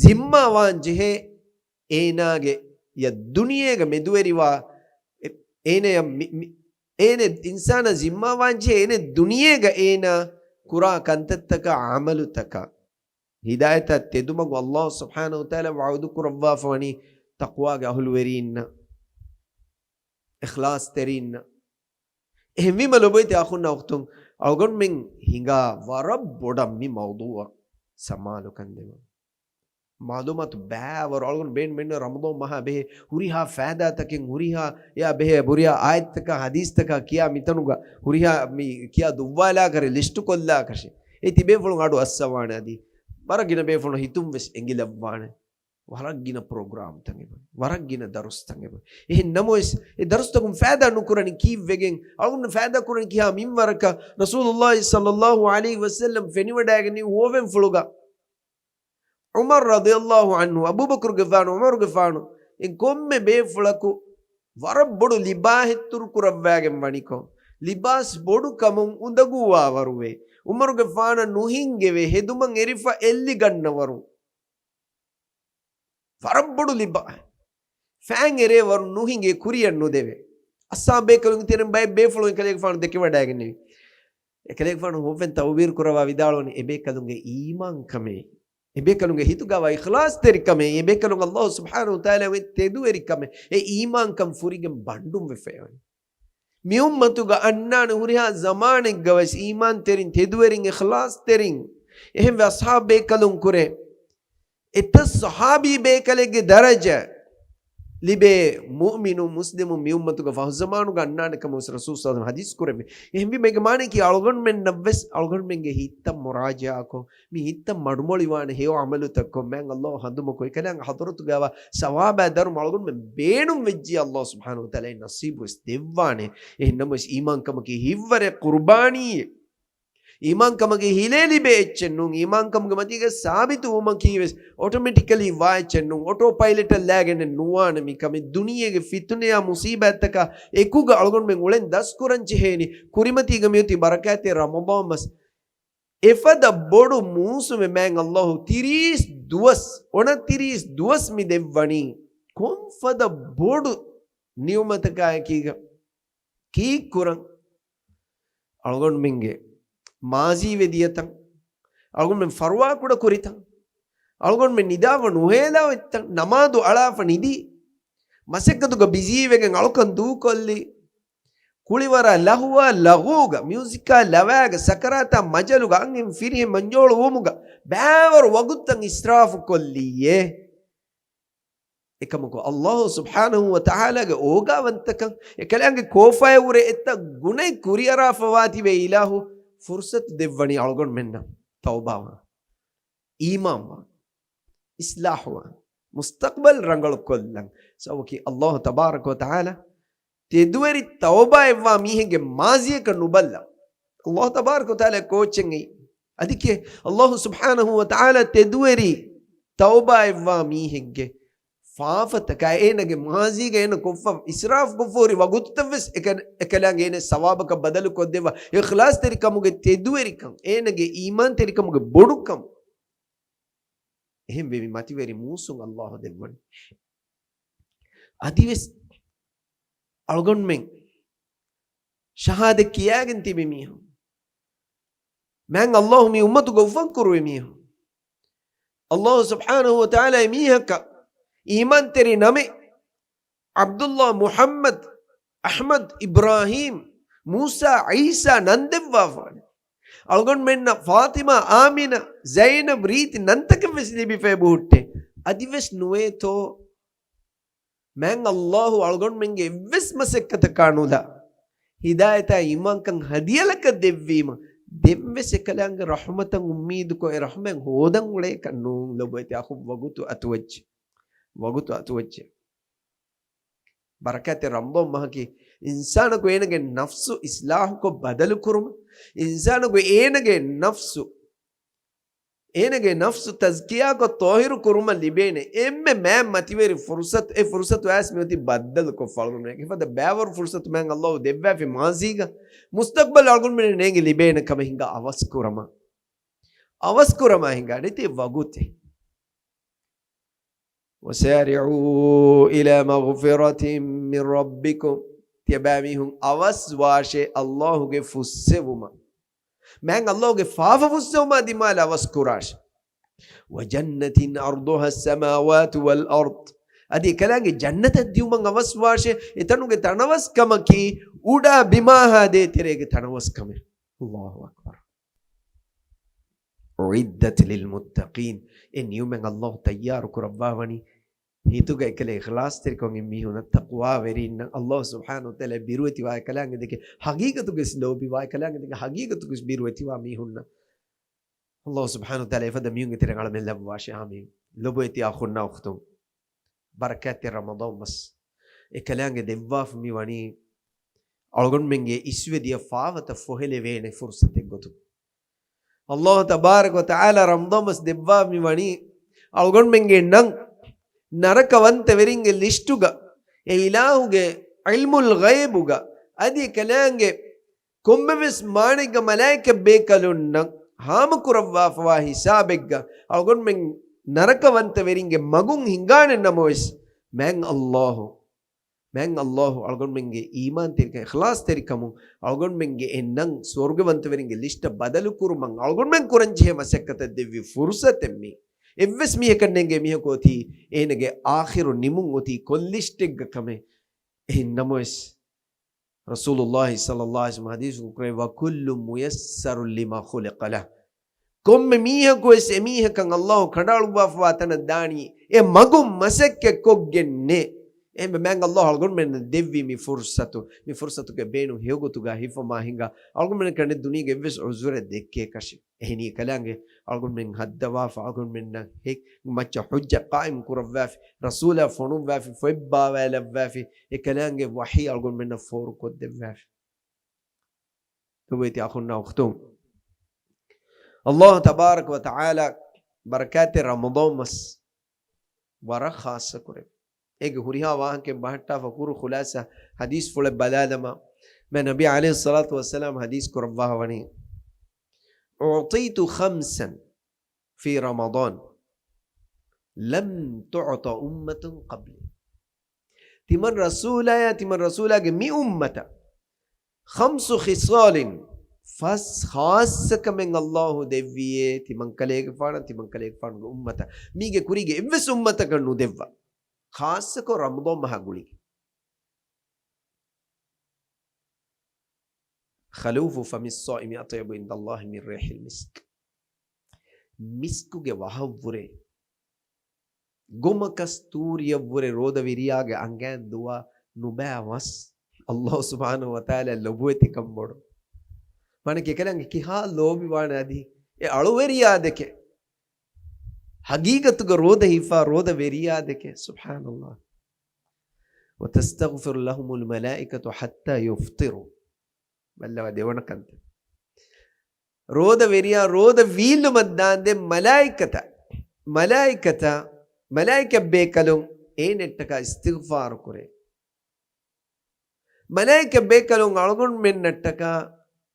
ޒިންމާވާން ޖެހޭ އޭނާގެ ޔަ ދުނިޔޭގަ މެދުވެރިވާ، އެ، އޭނަޔަށް މި، މި، އޭނެ އިންސާނާ ޒިންމާވާން ޖެހޭ އޭނެ ދުނިޔޭގަ އޭނާ ކުރާ ކަންތައްތަކާ ޢަމަލުތަކާ ހިދާޔަތަށް ތެދުމަގު ﷲ ސުބްޙާނަހޫ ވަތަޢާލާ ވަޢުދު ކުރައްވާފަވަނީ ތަޤްވާގެ އަހުލުވެރީންނަށް، އިޚްލާޞްތެރީންނަށް. އެހެންވީމަ ލޮބުވެތި އަޚުންނާ އުޚްތުން، އަޅުގަނޑުމެން ހިނގާ ވަރަށް ބޮޑަށް މި މައުޟޫޢަށް ސަމާލުކަން ދެމުން. މަޢުލޫމާތު ބައިވަރު އަޅުގަނޑު ބޭނުމެއް ނުވޭ ރަމަޟާން މަހާ ބެހޭ ހުރިހާ ފައިދާތަކެއް، ހުރިހާ އެއާ ބެހޭ ހުރިހާ އާޔަތްތަކާ ޙަދީޘްތަކާ ކިޔާ މިތަނުގަ ހުރިހާ މި ކިޔާ ދުއްވާލާކަށެއް ލިސްޓު ކޮށްލާކަށެއް. އޭތި ބޭފުޅުން އަޑު އައްސަވާނެ އަދި ވަރަށް ގިނަ ބޭފުޅުން ހިތުން ވެސް އެނގިލައްވާނެ. ވަރަށް ގިނަ ޕްރޮގްރާމްތައް އެބަ، ވަރަށް ގިނަ ދަރުސްތައް އެބަ. އެހެން ނަމަވެސް، އެ ދަރުސްތަކުން ފައިދާ ނުކުރަނީ ކީއްވެގެން؟ އަޅުގަނޑު ފައިދާ ކުރަނީ ކިހާ މިންވަރަކަށް؟ ރަސޫލުﷲ ޞައްލަﷲ ޢަލައިހި ވަސައްލަމް ފެނިވަޑައިގެން ހުވަފެންފުޅުގަ ޢުމަރު ރަޟިޔަﷲ ޢަންހު، އަބޫބަކުރުގެފާނު، ޢުމަރުގެފާނު، އިން ކޮންމެ ބޭފުޅަކު ވަރަށް ބޮޑު ލިބާހެއް ތުރުކުރައްވާގެން ވަނިކޮށް، ލިބާސް ބޮޑު ކަމުން އުނދަގޫވާވަރުވޭ. ޢުމަރުގެފާނަށް ނުހިނގެވޭ ހެދުމަށް އެރިފަ އެއްލިގަންނަވަރު. ވަރަށް ބޮޑު ލިބާ. ފައިން އެރޭ ވަރު ނުހިނގޭ ކުރިއަށް ނުދެވޭ. އަޞްޙާބު ބޭކަލުންގެ ތެރެއިން ބައެއް ބޭފުޅުން އެކަލޭގެފާނު ދެކެވަޑައިގެންނެވި. އެކަލޭގެފާނު ހުވަފެން ތަޢުބީރު ކުރައްވާ ވިދާޅުވަނީ، އެބޭކަލުންގެ އީމާންކަމޭ، އެބޭކަލުންގެ ހިތުގަވާ އިޚްލާޞްތެރިކަމޭ، އެބޭކަލުން ﷲ ސުބްޙާނަހޫ ވަތަޢާލާގެ ތެދުވެރިކަމޭ، އެ އީމާންކަން ފުރިގެން ބަންޑުންވެފައިވަނީ. މިއުއްމަތުގަ އަންނާނެ ހުރިހާ ޒަމާނެއްގަވެސް އީމާންތެރިން، ތެދުވެރިން، އިޚްލާޞްތެރިން، އެހެންވެ އަޞްޙާބު ބޭކަލުން ކުރެ އެތައް ޞަޙާބީ ބޭކަލެއްގެ ދަރަޖަ ލިބޭ މުއުމިނު މުސްލިމު މިއުއްމަތުގަ ފަހު ޒަމާނުގަ އަންނާނެ ކަމަށް ވެސް ރަސޫލު ޞައްލަﷲ ޢަލައިހި ވަސައްލަމް ޙަދީޘް ކުރެއްވި. އެހެންވީމަ އޭގެ މާނައަކީ އަޅުގަނޑުމެންނަށްވެސް އަޅުގަނޑުމެންގެ ހިތްތައް މުރާޖަޢާކޮށް، މި ހިތްތައް މަޑުމޮޅިވާނެ ހެޔޮ ޢަމަލުތައްކޮށް، މާތް ﷲ ހަނދުމަކޮށް، އެކަލާނގެ ޙަޟްރަތުގައިވާ ސަވާބާ ދަރުމަ އަޅުގަނޑުމެން ބޭނުން ވެއްޖިއްޔާ ﷲ ސުބްޙާނަހޫ ވަތަޢާލާ އެ ނަޞީބުވެސް ދެއްވާނެ. އެހެން ނަމަވެސް އީމާންކަމަކީ ހިތްވަރެއް ޤުރުބާނީއެއް. އީމާންކަމުގެ ހިލޭ ލިބޭ އެއްޗެއް ނޫން. އީމާންކަމުގެ މަތީގަ ސާބިތުވުމަކީ ވެސް އޮޓޮމެޓިކަލީ ވާ އެއްޗެއް ނޫން. އޮޓޯ ޕައިލެޓަށް ލާގެނެއް ނުވާނެ މިކަމެއް. ދުނިޔޭގެ ފިތުނަޔާ މުސީބާތްތަކާ އެކުގަ އަޅުގަނޑުމެން އުޅެން ދަސްކުރަން ޖެހޭނީ. ކުރިމަތީގަ މިއޮތީ ބަރަކާތްތެރި ރަމަޟާން މަސް. އެފަދަ ބޮޑު މޫސުމެއް މާތް ﷲ ތިރީސް ދުވަސް، އޮނަތިރީސް ދުވަސް މި ދެއްވަނީ. ކޮންފަދަ ބޮޑު ނިޢުމަތަކާއެކީގަ ކީއްކުރަން؟ އަޅުގަނޑުމެންގެ މާޒީ ވެދިޔަތަން، އަޅުގަނޑުމެން ފަރުވާކުޑަ ކުރިތަން، އަޅުގަނޑުމެން ނިދާފަ ނުހޭލާ އޮތްތަން، ނަމާދު އަޅާފަ ނިދީ، މަސައްކަތުގަ ބިޒީވެގެން އަޅުކަން ދޫކޮށްލީ، ކުޅިވަރާ ލަހުވާ ލަޣޫގަ، މިއުޒިކާ ލަވާގަ، ސަކަރާތާ މަޖަލުގަ، އަންހެން ފިރިހެން މަންޖޯޅު ވުމުގަ، ބައިވަރު ވަގުތުތައް އިސްރާފު ކޮށްލީއޭ. އެކަމަކު، ﷲ ސުބްޙާނަހޫ ވަތަޢާލާގެ އޯގާވަންތަކަން، އެކަލާނގެ ކޯފާޔަށް ވުރެ އެތައް ގުނައެއް ކުރިއަރާފަވާތީވެ އިލާހު ފުރުޞަތު ދެއްވަނީ އަޅުގަނޑުމެންނަށް ތައުބާވާން، އީމާންވާން، އިޞްލާޙުވާން، މުސްތަޤްބަލް ރަނގަޅުކޮށްލަން. ސަބަބަކީ، ﷲ ތަބާރަކަ ވަތަޢާލާ ތެދުވެރި ތައުބާ އެއްވާ މީހެއްގެ މާޒީއަކަށް ނުބައްލަ. ﷲ ތަބާރަކަ ވަތަޢާލާ ކޯޗެއް އެއީ. އަދި ކޭ؟ ﷲ ސުބްޙާނަހޫ ވަތަޢާލާ ތެދުވެރި ތައުބާ އެއްވާ މީހެއްގެ ފާފަތަކާ، އޭނަގެ މާޒީގަ އޭނަ ކޮށްފަ އިސްރާފު ކޮށްފަ ހުރި ވަގުތުތައް ވެސް އެކަ-، އެކަލާނގެ އޭނަ ސަވާބަކަށް ބަދަލު ކޮށްދެއްވާ. އިޚްލާޞްތެރިކަމުގެ ތެދުވެރިކަން، އޭނަގެ އީމާންތެރިކަމުގެ ބޮޑުކަން. އެހެންވެ، މި މަތިވެރި މޫސުން ﷲ ދެއްވަނީ. އަދިވެސް އަޅުގަނޑުމެން ޝަހާދަތް ކިޔާގެން ތިބި މީހުން، މާތް ﷲ މި އުއްމަތުގަ އުފަންކުރުވި މީހުން، ﷲ ސުބްޙާނަހޫ ވަތަޢާލާ އެ މީހަކަށް އީމާންތެރި ނަމެއް، ޢަބްދުﷲ މުޙައްމަދު އަޙްމަދު، އިބްރާހީމް، މޫސާ، ޢީސާ ނަން ދެއްވާފާނެ. އަޅުގަނޑުމެންނަށް ފާޠިމާ، އާމިނާ، ޒައިނަބް ރީތި ނަންތަކެއް ވެސް ލިބިފައި ބުހުއްޓޭ. އަދިވެސް ނުވޭތޯ؟ މާތް ﷲ އަޅުގަނޑުމެންގެ އެއްވެސް މަސައްކަތަކާ ނުލާ، ހިދާޔަތާ އީމާންކަން ހަދިޔަލަކަށް ދެއްވީމަ، ދެންވެސް އެކަލާނގެ ރަޙުމަތަށް އުއްމީދުކޮށް އެ ރަޙުމަތް ހޯދަން އުޅޭކަށް ނޫން. ލޮބުވެތި އަޚުން، ވަގުތު އަތުވެއްޖެ. ވަގުތު އަތުވެއްޖެ. ބަރަކާތްތެރި ރަމަޟާން މަހަކީ އިންސާނަކު އޭނަގެ ނަފްސު އިޞްލާޙުކޮށް ބަދަލުކުރުމަށް، އިންސާނަކު އޭނަގެ ނަފްސު، އޭނަގެ ނަފްސު ތަޒްކިޔާކޮށް ޠާހިރު ކުރުމަށް ލިބޭނެ އެންމެ މާތް މަތިވެރި ފުރުޞަތު. އެ ފުރުޞަތު އައިސް މިއޮތީ ބައްދަލުކޮށްފަ އަޅުގަނޑުމެން. އެފަދަ ބައިވަރު ފުރުޞަތު މާތް ﷲ ދެއްވާފި މާޒީގަ، މުސްތަޤްބަލް އަޅުގަނޑުމެން ނޭނގި ލިބޭނެ ކަމެއް ހިނގާ އަވަސް ކުރަމާ. އަވަސް ކުރަމާ ހިނގާނެތީ ވަގުތެއް. وسارعوا إلى مغفرة من ربكم. ތިޔަބައިމީހުން އަވަސް ވާށޭ ﷲ ގެ ފުއްސެވުމަށް. މާތް ﷲ ގެ ފާފަ ފުއްސެވުމާ ދިމާލަށް އަވަސް ކުރާށޭ. وجنة عرضها السماوات والأرض. އަދި އެކަލާނގެ ޖަންނަތަށް ދިއުމަށް އަވަސް ވާށޭ. އެތަނުގެ ތަނަވަސްކަމަކީ އުޑާ ބިމާހާ ދޭތެރޭގެ ތަނަވަސްކަމެއް. ﷲ އަކްބަރު. أعدت للمتقين. އެ ނިޢުމަތް ﷲ ތައްޔާރު ކުރައްވާވަނީ ހިތުގަ އެކަލޭ އިޚްލާޞްތެރިކަމުން މީހުންނަށް، ތަޤްވާވެރީންނަށް. ﷲ ސުބްޙާނަހޫ ވަތަޢާލާ ބިރުވެތިވާ އެކަލާނގެ ދެކެ ހަގީގަތުގައި ލޯބިވާ އެކަލާނގެ ދެކެ ހަގީގަތުގައި ބިރުވެތިވާ މީހުންނަށް ﷲ ސުބްޙާނަހޫ ވަތަޢާލާ އެފަދަ މީހުންގެ ތެރެއިން އަޅަމެން ލައްވާށޭ. އާމީން. ލޮބުވެތި އަޚުންނާ އުޚްތުން، ބަރަކާތްތެރި ރަމަޟާން މަސް އެކަލާނގެ ދެއްވާފަ މި ވަނީ އަޅުގަނޑުމެންގެ އިސްވެ ދިޔަ ފާފަތައް ފޮހެލެވޭނެ ފުރުޞަތެއް ގޮތުން. ﷲ ތަބާރަކަ ވަތަޢާލާ ރަމަޟާން މަސް ދެއްވާ މި ވަނީ އަޅުގަނޑުމެންގެ ނަން ނަރަކަވަންތަވެރިންގެ ލިސްޓުގަ، އެ އިލާހުގެ ޢިލްމުލް ޣައިބުގަ، އަދި އެކަލާނގެ ކޮންމެވެސް މާނައެއްގަ މަލާއިކަ ބޭކަލުންނަށް ހާމަކުރައްވާފަވާ ހިސާބެއްގަ އަޅުގަނޑުމެން ނަރަކަވަންތަވެރިންގެ މަގުން ހިނގާނެ ނަމަވެސް، މާތް ﷲ، މާތް ﷲ އަޅުގަނޑުމެންގެ އީމާންތެރިކަން، އިޚްލާޞްތެރިކަމުން އަޅުގަނޑުމެންގެ އެ ނަން ސުވަރުގަވަންތަވެރިންގެ ލިސްޓަށް ބަދަލުކުރުމަށް އަޅުގަނޑުމެން ކުރަންޖެހޭ މަސައްކަތަށް ދެއްވި ފުރުޞަތެއް މީ. އެއްވެސް މީހަކަށް ނޭނގޭ މީހަކު އޮތީ އޭނަގެ އާޚިރު ނިމުން އޮތީ ކޮން ލިސްޓެއްގަ ކަމެއް. އެހެން ނަމަވެސް، ރަސޫލުﷲ ޞައްލަﷲ ޢަލައިހި ވަސައްލަމަ ޙަދީޘް ކުރޭ، "وكل ميسر لما خلق له." ކޮންމެ މީހަކު ވެސް އެމީހަކަށް ﷲ ކަނޑައަޅުއްވާފަވާ ތަނަށް ދާނީ އެ މަގުން މަސައްކަތް ކޮށްގެންނޭ. އެހެންވެ މާތް ﷲ އަޅުގަނޑުމެންނަށް ދެއްވީ މި ފުރުޞަތު، މި ފުރުޞަތުގެ ބޭނުން ހެޔޮގޮތުގަ ހިފަމާ ހިނގާ، އަޅުގަނޑުމެން ކަނޑެއް ދުނިޔޭގެ އެއްވެސް ޢުޛުރެއް ދެއްކޭކަށެއް. އެހެނީ އެކަލާނގެ އަޅުގަނޑުމެން ހައްދަވާފަ، އަޅުގަނޑުމެންނަށް ހެ-، މައްޗަށް ޙުއްޖަ ޤާއިމް ކުރައްވާފި، ރަސޫލާ ފޮނުއްވާފި، ފޮތްބާވާލައްވާފި، އެކަލާނގެ ވަޙީ އަޅުގަނޑުމެންނަށް ފޯރުކޮށްދެއްވާފި. ލޮބުވެތި އަޚުންނާ އުޚްތުން، ﷲ ތަބާރަކަ ވަތަޢާލާ ބަރަކާތްތެރި ރަމަޟާން މަސް ވަރަށް ޚާއްޞަ ކުރެވި. އޭގެ ހުރިހާ ވާހަކައެއް ބަހައްޓާފަ ކުރު ޚުލާޞާ ޙަދީޘްފުޅެއް ބަލާލަމާ، މާތް ނަބީ ޢަލައިހިއްޞަލާތު ވައްސަލާމް ޙަދީޘް ކުރައްވާ ވަނީ، "أعطيت خمسا في رمضان لم تعط أمة قبلي." ތިމަން ރަސޫލާޔާ، ތިމަން ރަސޫލާގެ މި އުއްމަތަށް، "خمس خصال" ފަސް ޚާއްޞަކަމެއް ﷲ ދެއްވިއޭ ތިމަން ކަލޭގެފާނަށް، ތިމަން ކަލޭގެފާނުގެ އުއްމަތަށް. މީގެ ކުރީގެ އެއްވެސް އުއްމަތަކަށް ނުދެއްވާ. ޚާއްޞަކޮށް ރަމަޟާން މަހާ ގުޅިގެން. "خلوف فم الصائم أطيب عند الله من ريح المسك." މިސްކުގެ ވަހަށްވުރެ، ގޮމަ ކަސްތޫރިއަށްވުރެ ރޯދަ ވެރިޔާގެ އަނގައިން ދުވާ ނުބައި ވަސް، ﷲ ސުބްޙާނަހޫ ވަތަޢާލާ ލޮބުވެތިކަން ބޮޑު. މާނަ ކެކަލަން ކިހާ ލޯބިވާނެ އަދި އެ އަޅުވެރިޔާ ދެކެ ހަގީގަތުގަ ރޯދަ ހިފާ ރޯދަ ވެރިޔާ ދެކެ. ސުބްޙާނަﷲ. "وتستغفر لهم الملائكة حتى يفطروا." ބައްލަވާ ދެވަނަ ކަންތައް. ރޯދަ ވެރިޔާ ރޯދަ ވީއްލުމަށް ދާންދެން މަލާއިކަތަށް، މަލާއިކަތަށް، މަލާއިކަތް ބޭކަލުން އޭނައްޓަކާ އިސްތިޣްފާރު ކުރޭ. މަލާއިކަތް ބޭކަލުން އަޅުގަނޑުމެންނަށްޓަކާ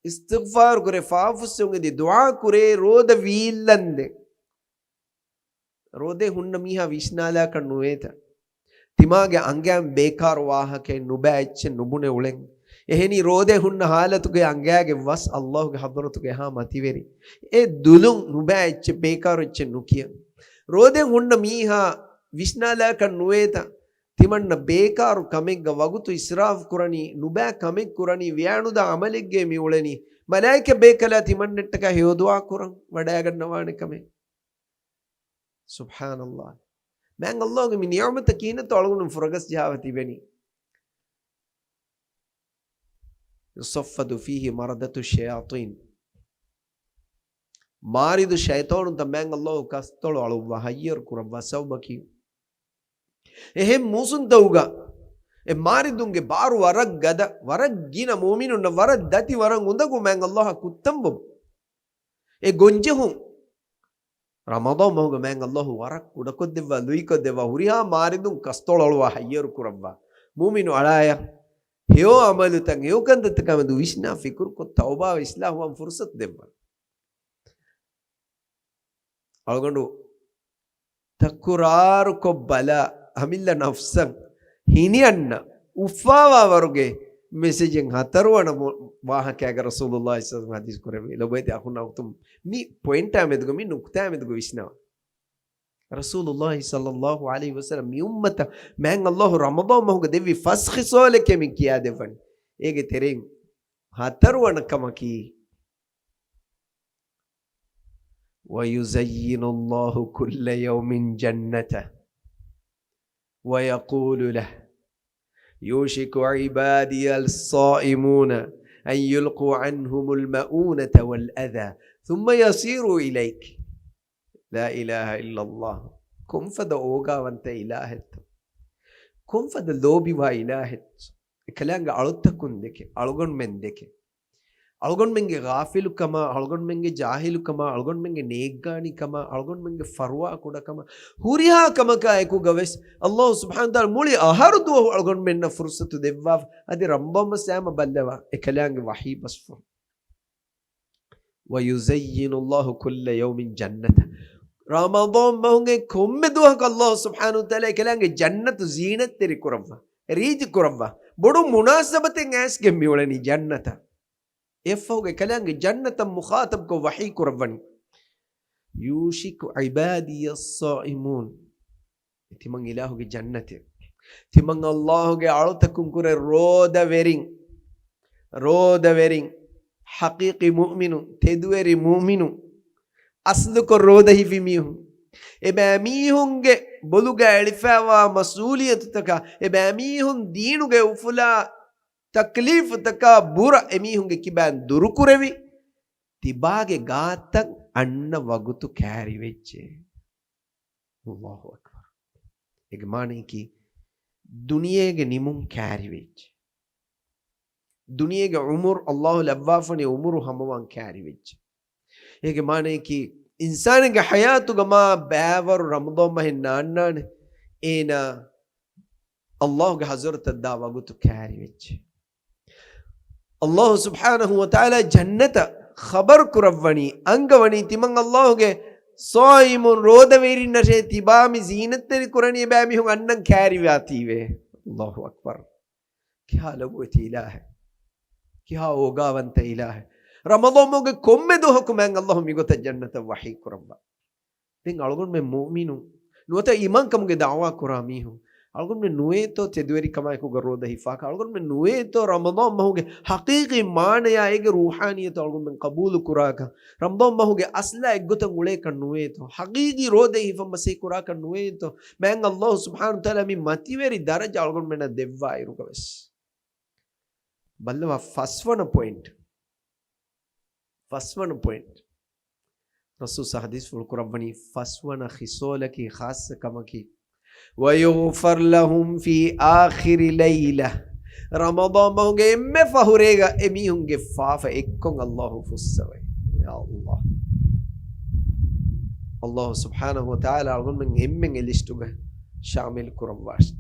އިސްތިޣްފާރު ކުރޭ، ފާފުއްސުން އެދި ދުޢާ ކުރޭ ރޯދަ ވީއްލަންދެން. ރޯދައެއް ހުންނަ މީހާ ވިސްނާލާކަށް ނުވޭތަ؟ ތިމާގެ އަނގައިން ބޭކާރު ވާހަކައެއް ނުބައި އެއްޗެއް ނުބުނެ އުޅެން. އެހެނީ ރޯދައެއް ހުންނަ ހާލަތުގެ އަނގައިގެ ވަސް ﷲ ގެ ޙަޟްރަތުގެ އެހާ މަތިވެރި. އެ ދުލުން ނުބައި އެއްޗެއް ބޭކާރު އެއްޗެއް ނުކިޔަން. ރޯދައެއް ހުންނަ މީހާ ވިސްނާލާކަށް ނުވޭތަ؟ ތިމަންނަ ބޭކާރު ކަމެއްގަ ވަގުތު އިސްރާފު ކުރަނީ، ނުބައި ކަމެއް ކުރަނީ، ވެޔާނުދާ ޢަމަލެއްގައި މި އުޅެނީ، މަލާއިކަ ބޭކަލާ ތިމަންނައްޓަކާ ހެޔޮ ދުޢާ ކުރަން ވަޑައިގަންނަވާނެ ކަމެއް. ސުބްޙާނައްލާހް. މާތް ﷲ ގެ މި ނިޢުމަތަށް ކިހިނެއްތޯ އަޅުގަނޑު ފުރަގަސް ޖަހާފަ ތިބެނީ. يُصَفَّدُ فِيهِ مَرَدَةُ الشَّيَاطِينِ. މާރިދު ޝައިޠާނުންތައް މާތް ﷲ ކަސްތޮޅު އަޅުއްވާ، ހައްޔަރު ކުރައްވާ ސަބަބަކީ. އެހެން މޫސުންތައުގަ އެ މާރިދުންގެ ބާރު ވަރަށް ގަދަ، ވަރަށް ގިނަ މުއުމިނުންނަށް ވަރަށް ދަތި، ވަރަށް އުނދަގޫ މާތް ﷲ އާ ކުއްތަންވުން. އެ ގޮންޖެހުން ރަމަޟާން މަހުގަ މާތް ﷲ ވަރަށް ކުޑަކޮށްދެއްވާ، ލުއިކޮށްދެއްވާ، ހުރިހާ މާރިދުން ކަސްތޮޅު އަޅުވާ ހައްޔަރު ކުރައްވާ. މުއުމިނު އަޅާޔަށް ހެޔޮ ޢަމަލުތައް، ހެޔޮ ކަންތައްތަކާ މެދު ވިސްނާ ފިކުރުކޮށް ތައުބާވެ އިޞްލާޙުވާން ފުރުޞަތު ދެއްވާ. އަޅުގަނޑު ތަކުރާރުކޮށް ބަލާ، އަމިއްލަ ނަފްސަށް ހިނިއަންނަ، އުފާވާ ވަރުގެ މެސެޖެއް ހަތަރުވަނަ މު-، ވާހަކައިގަ ރަސޫލުﷲ ޞައްލަﷲު ޢަލައިހި ވަސައްލަމަ ޙަދީޘް ކުރެއްވި. ލޮބުވެތި އަޚުންނާ އުޚްތުން، މި ޕޮއިންޓާ މެދުގަ، މި ނުކުތާ މެދުގަ ވިސްނަވާ. ރަސޫލުﷲ ޞައްލަﷲު ޢަލައިހި ވަސައްލަމަ މި އުއްމަތަށް މާތް ﷲ ރަމަޟާން މަހުގަ ދެއްވި ފަސް ޚިޞާލެކޭ މި ކިޔާދެއްވަނީ. އޭގެ ތެރެއިން ހަތަރުވަނަ ކަމަކީ، وَيُزَيِّنُ اللَّهُ كُلَّ يَوْمٍ جَنَّتَهُ وَيَقُولُ لَهُ يُوشِكُ عِبَادِيَ الصَّائِمُونَ أَنْ يُلْقُوا عَنْهُمُ الْمَؤُونَةَ وَالْأَذَى ثُمَّ يَصِيرُوا إِلَيْكِ. لا إله إلا الله. ކޮންފަދަ އޯގާވަންތަ އިލާހެއްތޯ؟ ކޮންފަދަ ލޯބިވާ އިލާހެއްތޯ؟ އެކަލާނގެ އަޅުތަކުން ދެކެ، އަޅުގަނޑުމެން ދެކެ. އަޅުގަނޑުމެންގެ ޣާފިލުކަމާ، އަޅުގަނޑުމެންގެ ޖާހިލުކަމާ، އަޅުގަނޑުމެންގެ ނޭއްގާނީކަމާ، އަޅުގަނޑުމެންގެ ފަރުވާ ކުޑަކަމާ، ހުރިހާ ކަމަކާ އެކުގަވެސް ﷲ ސުބްޙާނަހޫ ވަތަޢާލާ މުޅި އަހަރު ދުވަހު އަޅުގަނޑުމެންނަށް ފުރުޞަތު ދެއްވާފަ. އަދި ރަމަޟާން މަސް ހަމަ ބައްލަވާ، އެކަލާނގެ ވަޙީ ބަސްފުޅު. وَيُزَيِّنُ اللَّهُ كُلَّ يَوْمٍ جَنَّتَهُ. ރަމަޟާން މަހުގެ ކޮންމެ ދުވަހަކު ﷲ ސުބްޙާނަހޫ ވަތަޢާލާ އެކަލާނގެ ޖަންނަތު ޒީނަތްތެރި ކުރައްވާ، ރީތި ކުރައްވާ. ބޮޑު މުނާސަބަތެއް އައިސްގެން މިއުޅެނީ ޖަންނަތަށް. އެއަށްފަހުގެ އެކަލާނގެ ޖަންނަތަށް މުޚާޠަބްކޮށް ވަޙީ ކުރައްވަނީ. يُوشِكُ عِبَادِيَ الصَّائِمُونَ. ތިމަން އިލާހުގެ ޖަންނަތެއް. ތިމަން ﷲގެ އަޅުތަކުން ކުރެ ރޯދަވެރިން، ރޯދަވެރިން، ޙަޤީޤީ މުއުމިނު، ތެދުވެރި މުއުމިނު، އަސްލުކޮށް ރޯދަ ހިފި މީހުން. އެބައިމީހުންގެ ބޮލުގަ އެޅިފައިވާ މަސްއޫލިއްޔަތުތަކާ، އެބައިމީހުން ދީނުގެ އުފުލާ ތަކްލީފުތަކާ ބުރަ އެމީހުންގެ ކިބައިން ދުރުކުރެވި، ތިބާގެ ގާތަށް އަންނަ ވަގުތު ކައިރިވެއްޖެ. ﷲ އަކްބަރު. އޭގެ މާނަޔަކީ، ދުނިޔޭގެ ނިމުން ކައިރިވެއްޖެ. ދުނިޔޭގެ ޢުމުރު، ﷲ ލައްވާފަނި ޢުމުރު ހަމަވާން ކައިރިވެއްޖެ. އޭގެ މާނަޔަކީ، އިންސާނެއްގެ ޙަޔާތުގަ މާ ބައިވަރު ރަމަޟާން މަހެއް ނާންނާނެ، އޭނާ ﷲގެ ޙަޟްރަތަށް ދާ ވަގުތު ކައިރިވެއްޖެ. ﷲ ސުބްޙާނަހޫ ވަތަޢާލާ ޖަންނަތަށް ޚަބަރު ކުރައްވަނީ، އަންގަވަނީ ތިމަން ﷲގެ ޞާއިމުން، ރޯދަވެރިންނަށޭ ތިބާ މި ޒީނަތްތެރި ކުރަނީ އެބައިމީހުން އަންނަން ކައިރިވާތީވެ. ﷲ އަކްބަރު. ކިހާ ލޮބުވެތި އިލާހެއް. ކިހާ އޯގާވަންތަ އިލާހެއް. ރަމަޟާން މަހުގެ ކޮންމެ ދުވަހަކު މާތް ﷲ މިގޮތަށް ޖަންނަތަށް ވަޙީ ކުރައްވާ. ދެން އަޅުގަނޑުމެން މުއުމިނުން ނުވަތަ އީމާންކަމުގެ ދަޢުވާ ކުރާ މީހުން، އަޅުގަނޑުމެން ނުވޭތޯ ތެދުވެރިކަމާއެކުގަ ރޯދަ ހިފާކަށް؟ އަޅުގަނޑުމެން ނުވޭތޯ ރަމަޟާން މަހުގެ ޙަޤީޤީ މާނަޔާ އޭގެ ރޫޙާނިއްޔަތު އަޅުގަނޑުމެން ޤަބޫލު ކުރާކަށް؟ ރަމަޟާން މަހުގެ އަޞްލާ އެއްގޮތަށް އުޅޭކަށް ނުވޭތޯ؟ ޙަޤީޤީ ރޯދަ ހިފަން މަސީ ކުރާކަށް ނުވޭތޯ؟ މާތް ﷲ ސުބްޙާނަހޫ ވަތަޢާލާ މި މަތިވެރި ދަރަޖަ އަޅުގަނޑުމެންނަށް ދެއްވާ އިރުގަވެސް. ބައްލަވާ ފަސްވަނަ ޕޮއިންޓް. ފަސްވަނަ ޕޮއިންޓް. ރަސޫލާ ޙަދީޘްފުޅު ކުރައްވަނީ ފަސްވަނަ ޚިޞާލަކީ، ޚާއްޞަ ކަމަކީ، وَيُغْفَرُ لَهُمْ فِي آخِرِ لَيْلَةٍ. ރަމަޟާން މަހުގެ އެންމެ ފަހުރޭގަ އެމީހުންގެ ފާފަ އެއްކޮށް ﷲ ފުއްސަވައި. ޔާ ﷲ. ﷲ ސުބްޙާނަހޫ ވަތަޢާލާ އަޅުގަނޑުމެން އެންމެން އެ ލިސްޓުގަ ޝާމިލް ކުރައްވާށި.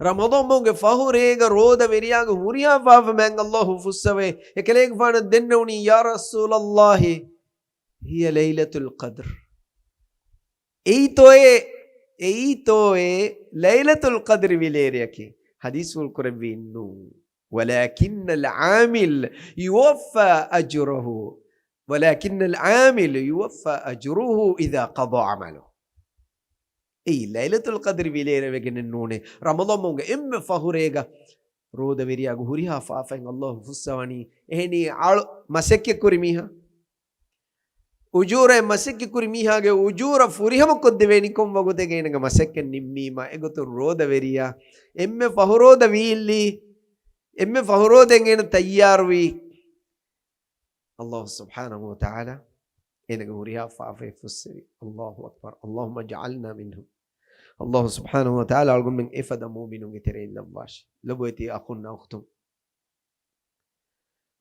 ރަމަޟާން މަހުގެ ފަހުރޭގަ ރޯދަ ވެރިޔާގެ ހުރިހާ ފާފަ މާތް ﷲ ފުއްސަވައި. އެކަލޭގެފާނަށް ދެންނެވުނީ، ޔާ ރަސޫލަﷲ، هِيَ لَيْلَةُ الْقَدْرِ. އެއީތޯއޭ، އެއީތޯއޭ ލައިލަތުލް ޤަދްރި ވިލޭރެއަކީ؟ ޙަދީޘްފުޅު ކުރެއްވީ ނޫން. وَلَٰكِنَّ الْعَامِلَ يُوَفَّىٰ أَجْرُهُ، وَلَٰكِنَّ الْعَامِلَ يُوَفَّىٰ أَجْرُهُ إِذَا قَضَىٰ عَمَلَهُ. އެއީ ލައިލަތުލް ޤަދްރި ވިލޭރެވެގެނެއް ނޫނޭ. ރަމަޟާން މަހުގެ އެންމެ ފަހުރޭގަ ރޯދަވެރިޔާގެ ހުރިހާ ފާފައިން ﷲ ފުއްސަވަނީ. އެހެނީ އަޅު މަސައްކަތްކުރި މީހާ، އުޖޫރައެއް މަސައްކަތްކުރި މީހާގެ އުޖޫރަ ފުރިހަމަކޮށްދެވޭނީ ކޮން ވަގުތެއްގަ؟ އޭނަގެ މަސައްކަތް ނިންމީމަ. އެގޮތުން ރޯދަވެރިޔާ އެންމެ ފަހު ރޯދަ ވީއްލީ، އެންމެ ފަހު ރޯދައިން އޭނަ ތައްޔާރުވީ، ﷲ ސުބްޙާނަހޫ ވަތަޢާލާ އޭނަގެ ހުރިހާ ފާފައެއް ފުއްސެވި. ﷲ އަކްބަރު. اللهم اجعلنا منهم. ﷲ ސުބްޙާނަހޫ ވަތަޢާލާ އަޅުގަނޑުމެން އެފަދަ މުއުމިނުންގެ ތެރެއިން ލައްވާށި. ލޮބުވެތި އަޚުންނާ އުޚްތުން،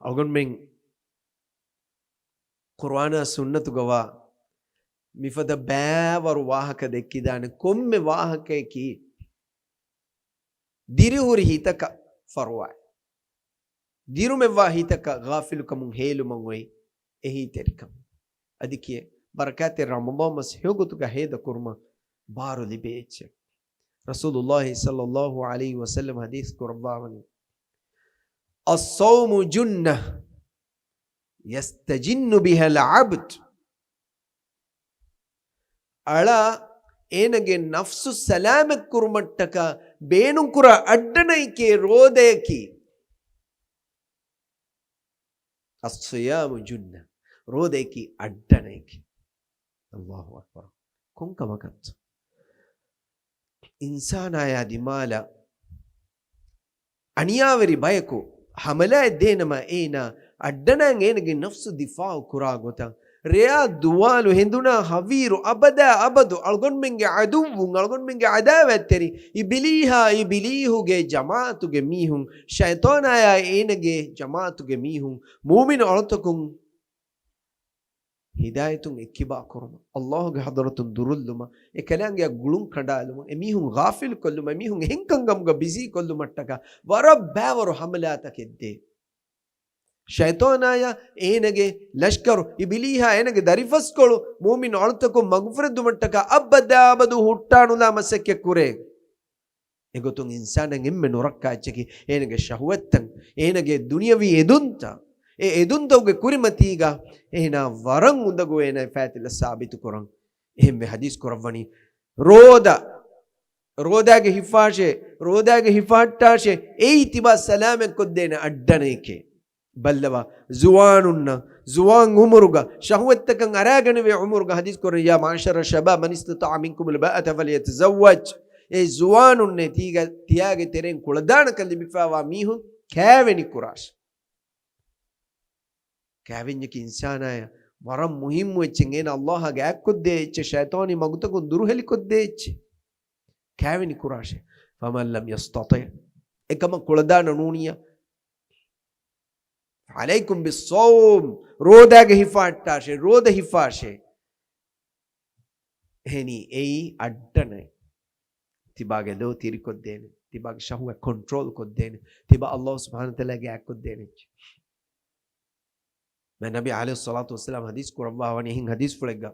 އަޅުގަނޑުމެން ޤުރުއާނާ ސުންނަތުގަވާ މިފަދަ ބައިވަރު ވާހަކަ ދެއްކިދާނެ. ކޮންމެ ވާހަކަޔަކީ ދިރިހުރި ހިތަކަށް ފަރުވާއެއް. ދިރުމެއްވާ ހިތަކަށް ޣާފިލުކަމުން ހޭލުމަށް އޮތް އެހީތެރިކަމެއް. އަދި ކިޔޭ ބަރަކާތްތެރި ރަމަޟާން މަސް ހެޔޮގޮތުގަ ހޭދަކުރުމަށް ބާރު ލިބޭ އެއްޗެއް. ރަސޫލުﷲ ޞައްލަﷲ ޢަލައިހި ވަސައްލަމަ ޙަދީޘް ކުރައްވާވަނީ، الصوم جنة يستجن بها العبد. އަޅާ އޭނަގެ ނަފްސު ސަލާމަތްކުރުމަށްޓަކާ ބޭނުންކުރާ އައްޑަނައެކޭ ރޯދަޔަކީ. الصيام جنة. ރޯދަޔަކީ އައްޑަނައެކޭ. ﷲ އަކްބަރު. ކޮންކަމަކަށްތަ؟ އިންސާނާޔާ ދިމާލަށް އަނިޔާވެރި ބަޔަކު ހަމަލާއެއް ދޭނަމަ، އޭނާ އައްޑަނައިން އޭނަގެ ނަފްސު ދިފާޢު ކުރާ ގޮތަށް، ރެޔާ ދުވާލު ހެނދުނާ ހަވީރު އަބަދާ އަބަދު އަޅުގަނޑުމެންގެ ޢަދުއްވުން، އަޅުގަނޑުމެންގެ ޢަދާވަތްތެރި އިބިލީހާ، އިބިލީހުގެ ޖަމާޢަތުގެ މީހުން، ޝައިޠާނާޔާ އޭނަގެ ޖަމާޢަތުގެ މީހުން، މުއުމިނު އަޅުތަކުން ހިދާޔަތުން އެއްކިބާ ކުރުމަށް، ﷲގެ ޙަޟްރަތުން ދުރުއްލުމަށް، އެ ކަލާނގެއަށް ގުޅުން ކަނޑާލުމަށް، އެމީހުން ޣާފިލު ކޮށްލުމަށް، އެމީހުން އެހެންކަންކަމުގަ ބިޒީ ކޮށްލުމަށްޓަކާ ވަރަށް ބައިވަރު ޙަމަލާތަކެއް ދޭ. ޝައިޠާނާޔާ އޭނަގެ ލަޝްކަރު، އިބިލީހާ އޭނަގެ ދަރިފަސްކޮޅު، މުއުމިނު އަޅުތަކުން މަގުފުރެއްދުމަށްޓަކާ އަބަދާ އަބަދު ހުއްޓާނުލާ މަސައްކަތް ކުރޭ. އެގޮތުން އިންސާނަށް އެންމެ ނުރައްކާ އެއްޗަކީ އޭނަގެ ޝަހުވަތްތައް، އޭނަގެ ދުނިޔަވީ އެދުންތައް. އެ އެދުންތަކުގެ ކުރިމަތީގަ އޭނާ ވަރަށް އުނދަގޫ އޭނާ ފައިތިލަ ސާބިތު ކުރަން. އެހެންވެ ޙަދީޘް ކުރައްވަނީ، ރޯދަ، ރޯދާގެ ހިފާށޭ، ރޯދާގެ ހިފާއްޓާށޭ، އެއީ ތިބާ ސަލާމަތްކޮށްދޭނެ އައްޑަނައެކޭ. ބައްލަވާ، ޒުވާނުންނަށް، ޒުވާން ޢުމުރުގަ، ޝަހުވަތްތަކަށް އަރާގަނެވޭ ޢުމުރުގަ ޙަދީޘް ކުރަން، يا معشر الشباب من استطاع منكم الباءة فليتزوج. އޭ ޒުވާނުންނޭ، ތީގަ، ތިޔާގެ ތެރެއިން ކުޅަދާނަކަން ލިބިފައިވާ މީހުން ކާވެނި ކުރާށި. ކާވެންޏަކީ އިންސާނާޔަށް ވަރަށް މުހިއްމު އެއްޗެއް، އޭނަ ﷲ އާ ގާތްކޮށްދޭ އެއްޗެއް، ޝައިޠާނީ މަގުތަކުން ދުރުހެލިކޮށްދޭ އެއްޗެއް. ކާވެނި ކުރާށޭ. فمن لم يستطع، އެކަމަށް ކުޅަދާނަ ނޫނިއްޔާ، فعليكم بالصوم، ރޯދާގެ ހިފާއްޓާށޭ، ރޯދަ ހިފާށޭ. އެހެނީ އެއީ އައްޑަނައެއް. ތިބާގެ ލޯ ތިރިކޮށްދޭނެ، ތިބާގެ ޝަހުވަތް ކޮންޓްރޯލް ކޮށްދޭނެ، ތިބާ ﷲ ސުބްޙާނަހޫ ވަތަޢާލާ ގާތްކޮށްދޭނެ އެއްޗެއް. މާތް ނަބީ ޢަލައިހިއްޞަލާތު ވައްސަލާމް ޙަދީޘް ކުރައްވާވަނީ އެހެން ޙަދީޘްފުޅެއްގަ،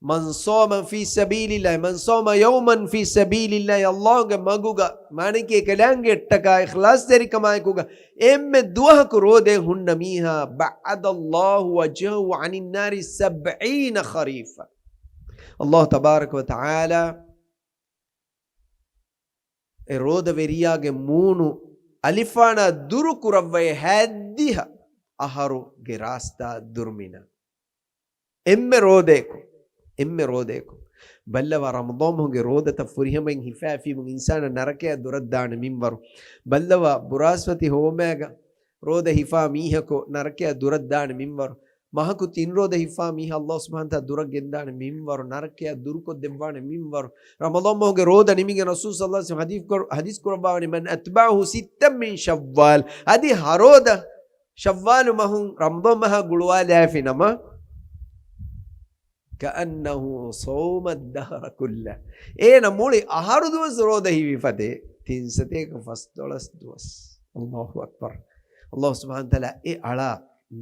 من صام في سبيل الله، من صام يوما في سبيل الله، ﷲގެ މަގުގަ، މާނައަކީ އެކަލާނގެއަށްޓަކާ އިޚްލާޞްތެރިކަމާއެކުގަ އެންމެ ދުވަހަކު ރޯދައެއް ހުންނަ މީހާ، بعد الله وجهه عن النار سبعين خريفا. ﷲ ތަބާރަކަ ވަތަޢާލާ އެ ރޯދަވެރިޔާގެ މޫނު އަލިފާނާ ދުރު ކުރައްވައި ހައްދިހަ އަހަރުގެ ރާސްތާ ދުރުމިނަ. އެންމެ ރޯދައަކު، އެންމެ ރޯދައަކު. ބައްލަވާ ރަމަޟާން މަހުގެ ރޯދަތައް ފުރިހަމައިން ހިފާފީމު އިންސާނާ ނަރަކަޔާ ދުރަށް ދާނެ މިންވަރު. ބައްލަވާ ބުރާސްފަތި ހޯމައިގަ ރޯދަ ހިފާ މީހަކު ނަރަކަޔާ ދުރަށް ދާނެ މިންވަރު. މަހަކު ތިން ރޯދަ ހިފާ މީހާ ﷲ ސުބްޙާނަހޫ ވަތަޢާލާ ދުރަށް ގެންދާނެ މިންވަރު، ނަރަކަޔާ ދުރުކޮށްދެއްވާނެ މިންވަރު. ރަމަޟާން މަހުގެ ރޯދަ ނިމިގެން ރަސޫލު ޞައްލަﷲ ޢަލައިހި ވަސައްލަމަ ޙަދީޘް ކުރަ-، ޙަދީޘް ކުރައްވާވަނީ، من أتبعه ستا من شوال، އަދި ހަ ރޯދަ ޝައްވާލު މަހުން ރަމަޟާން މަހާ ގުޅުވާލާފި ނަމަ، كأنه صام الدهر كله. އޭނަ މުޅި އަހަރު ދުވަސް ރޯދަ ހިވި ފަދަ ތިން ސަތޭކަ ފަސްދޮޅަސް ދުވަސް. ﷲ އަކްބަރު. ﷲ ސުބްޙާނަހޫ ވަތަޢާލާ އެ އަޅާ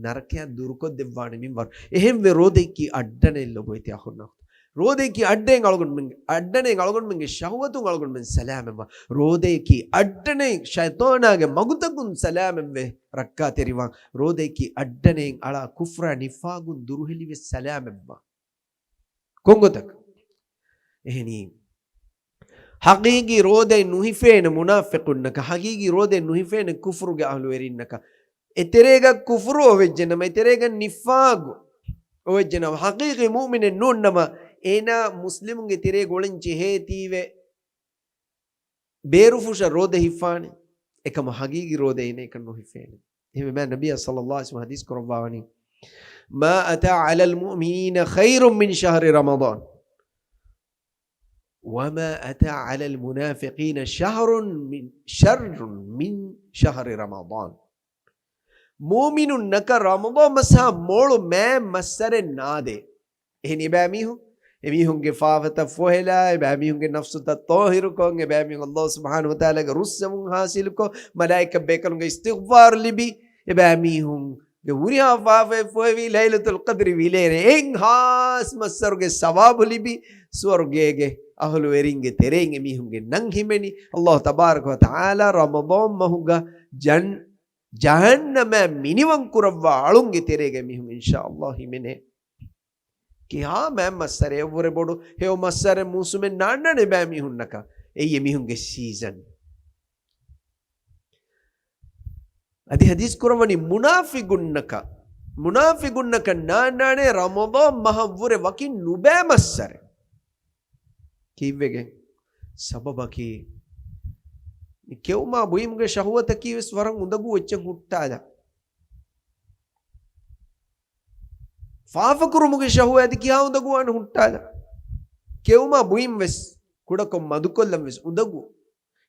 ނަރަކަޔަށް ދުރުކޮށްދެއްވާނެ މިންވަރު. އެހެންވެ ރޯދައަކީ އައްޑަނައެއް ލޮބުވެތި އަޚުންނާ އުޚްތުން. ރޯދައަކީ އައްޑައެއް އަޅުގަނޑުމެން، އައްޑަނައެއް އަޅުގަނޑުމެންގެ ޝަހުވަތުން އަޅުގަނޑުމެން ސަލާމަތްވާ. ރޯދައަކީ އައްޑަނައެއް ޝައިޠާނާގެ މަގުތަކުން ސަލާމަތްވެ ރައްކާތެރިވާން. ރޯދައަކީ އައްޑަނައެއް އަޅާ ކުފްރާ ނިފާގުން ދުރުހެލިވެ ސަލާމަތްވާން. ކޮންގޮތަކަށް؟ އެހެނީ، ޙަޤީޤީ ރޯދައެއް ނުހިފޭނެ މުނާފިޤުންނަކަށް، ޙަޤީޤީ ރޯދައެއް ނުހިފޭނެ ކުފުރުގެ އަހުލުވެރިންނަކަށް. އެތެރޭގަ ކުފުރު އޮވެއްޖެނަމަ، އެތެރޭގަ ނިފާގު އޮވެއްޖެނަމަ، ޙަޤީޤީ މުއުމިނެއް ނޫންނަމަ، އޭނާ މުސްލިމުންގެ ތެރޭގަ އުޅެން ޖެހޭތީވެ ބޭރުފުށަށް ރޯދަ ހިފާނެ. އެކަމަ ޙަޤީޤީ ރޯދައެއް އޭނައަކަށް ނުހިފޭނެ. އެހެންވެ ނަބިއްޔާ ޞައްލައްލާހު ޢަލައިހި ވަސައްލަމަ ޙަދީޘް ކުރައްވާވަނީ، "ما أتى على المؤمنين خير من شهر رمضان، وما أتى على المنافقين شهر من، شر من شهر رمضان." މުއުމިނުންނަކަށް ރަމަޟާން މަސްހާ މޮޅު މާތް މައްސަރެއް ނާދޭ. އެހެން އެބައިމީހުން، އެމީހުންގެ ފާފަތައް ފޮހެލާ، އެބައިމީހުންގެ ނަފްސުތައް ޠާހިރުކޮށް، އެބައިމީހުން ﷲ ސުބްޙާނަހޫ ވަތަޢާލާގެ ރުއްސެވުން ޙާޞިލުކޮށް، މަލާއިކަ ބޭކަލުންގެ އިސްތިޣްފާރު ލިބި، އެބައިމީހުންގެ ހުރިހާ ފާފައެއް ފޮހެވި، ލައިލަތުލް ޤަދްރި ވިލޭނެ، އެއް ހާސް މައްސަރުގެ ސަވާބު ލިބި، ސުވަރުގޭގެ އަހުލުވެރިންގެ ތެރެއިން އެމީހުންގެ ނަން ހިމެނި، ﷲ ތަބާރަކަ ވަތަޢާލާ ރަމަޟާން މަހުގަ ޖަން-، ޖަހަންނަމާ މިނިވަން ކުރައްވާ އަޅުންގެ ތެރޭގަ އެމީހުން އިންޝާﷲ ހިމެނޭ. ކިހާ މާތް މައްސަރެއް އެއަށްވުރެ ބޮޑު ހެޔޮ މައްސަރެއް މޫސުމެއް ނާންނާނެ އެބައިމީހުންނަކަށް. އެއީ އެމީހުންގެ ސީޒަން. އަދި ޙަދީޘް ކުރައްވަނީ މުނާފިޤުންނަކަށް، މުނާފިޤުންނަކަށް ނާންނާނެ ރަމަޟާން މަހަށްވުރެ ވަކިން ނުބައި މައްސަރެއް. ކީއްވެގެން؟ ސަބަބަކީ، މި ކެއުމާ ބުއިމުގެ ޝަހުވަތަކީ ވެސް ވަރަށް އުނދަގޫ އެއްޗެއް ހުއްޓާލާ. ފާފަކުރުމުގެ ޝަހުވަތަކީ ކިހާ އުނދަގޫވާނެ ހުއްޓާލާ. ކެއުމާ ބުއިން ވެސް، ކުޑަކޮށް މަދުކޮށްލަން ވެސް އުނދަގޫ.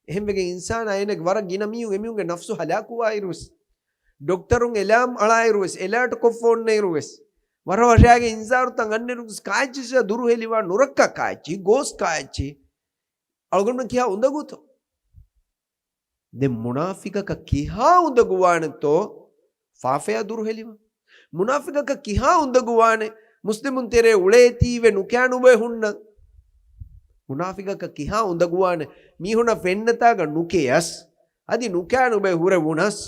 އެހެންވެގެން އިންސާނާ އޭނަގެ ވަރަށް ގިނަ މީހުން އެމީހުންގެ ނަފްސު ހަލާކުވާއިރުވެސް، ޑޮކްޓަރުން އެލާމް އަޅާއިރުވެސް، އެލާޓް ކޮށްފަ އޮންނައިރުވެސް، ވަރަށް ވަށާގެ އިންޒާރުތައް އަންނައިރުވެސް، ކާއެއްޗިއްސާ ދުރުހެލިވާ ނުރައްކާ ކާއެއްޗި، ގޯސް ކާއެއްޗި، އަޅުގަނޑުމެން ކިހާ އުނދަގޫތޯ؟ ދެން މުނާފިޤަކަށް ކިހާ އުނދަގޫވާނެތޯ ފާފަޔާ ދުރުހެލިވާ؟ މުނާފިޤަކަށް ކިހާ އުނދަގޫވާނެ މުސްލިމުން ތެރޭ އުޅޭތީވެ ނުކާނުބޮއެ ހުންނަ؟ މުނާފިޤަކަށް ކިހާ އުނދަގޫވާނެ މީހުންނަށް ފެންނަތާގަ ނުކެޔަސް، އަދި ނުކާނުބޮއެ ހުރެވުނަސް؟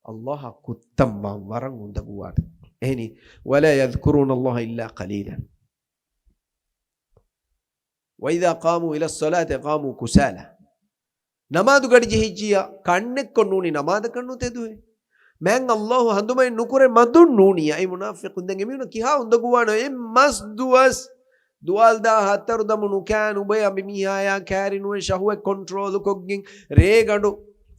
ﷲ އަށް ކުއްތަން ވާން ވަރަށް އުނދަގޫވާނެ. އެހެނީ، "ولا يذكرون الله إلا قليلا وإذا قاموا إلى الصلاة قاموا كسالى." ނަމާދު ގަޑި ޖެހިއްޖިއްޔާ ކަންނެއްކޮށް ނޫނީ ނަމާދަކަށް ނުތެދުވޭ. މާތް ﷲ ހަނދުމައެއް ނުކުރޭ މަދުން ނޫނިއްޔާ. އެ މުނާފިޤުން ދެން އެމީހުންނަށް ކިހާ އުނދަގޫވާނެ އެއް މަސް ދުވަސް ދުވާލު ދާ ހަތަރު ދަމު ނުކާނުބޮއެ އަނބިމީހާޔާ ކާރި ނުވެ ޝަހުވަތް ކޮންޓްރޯލު ކޮށްގެން ރޭގަނޑު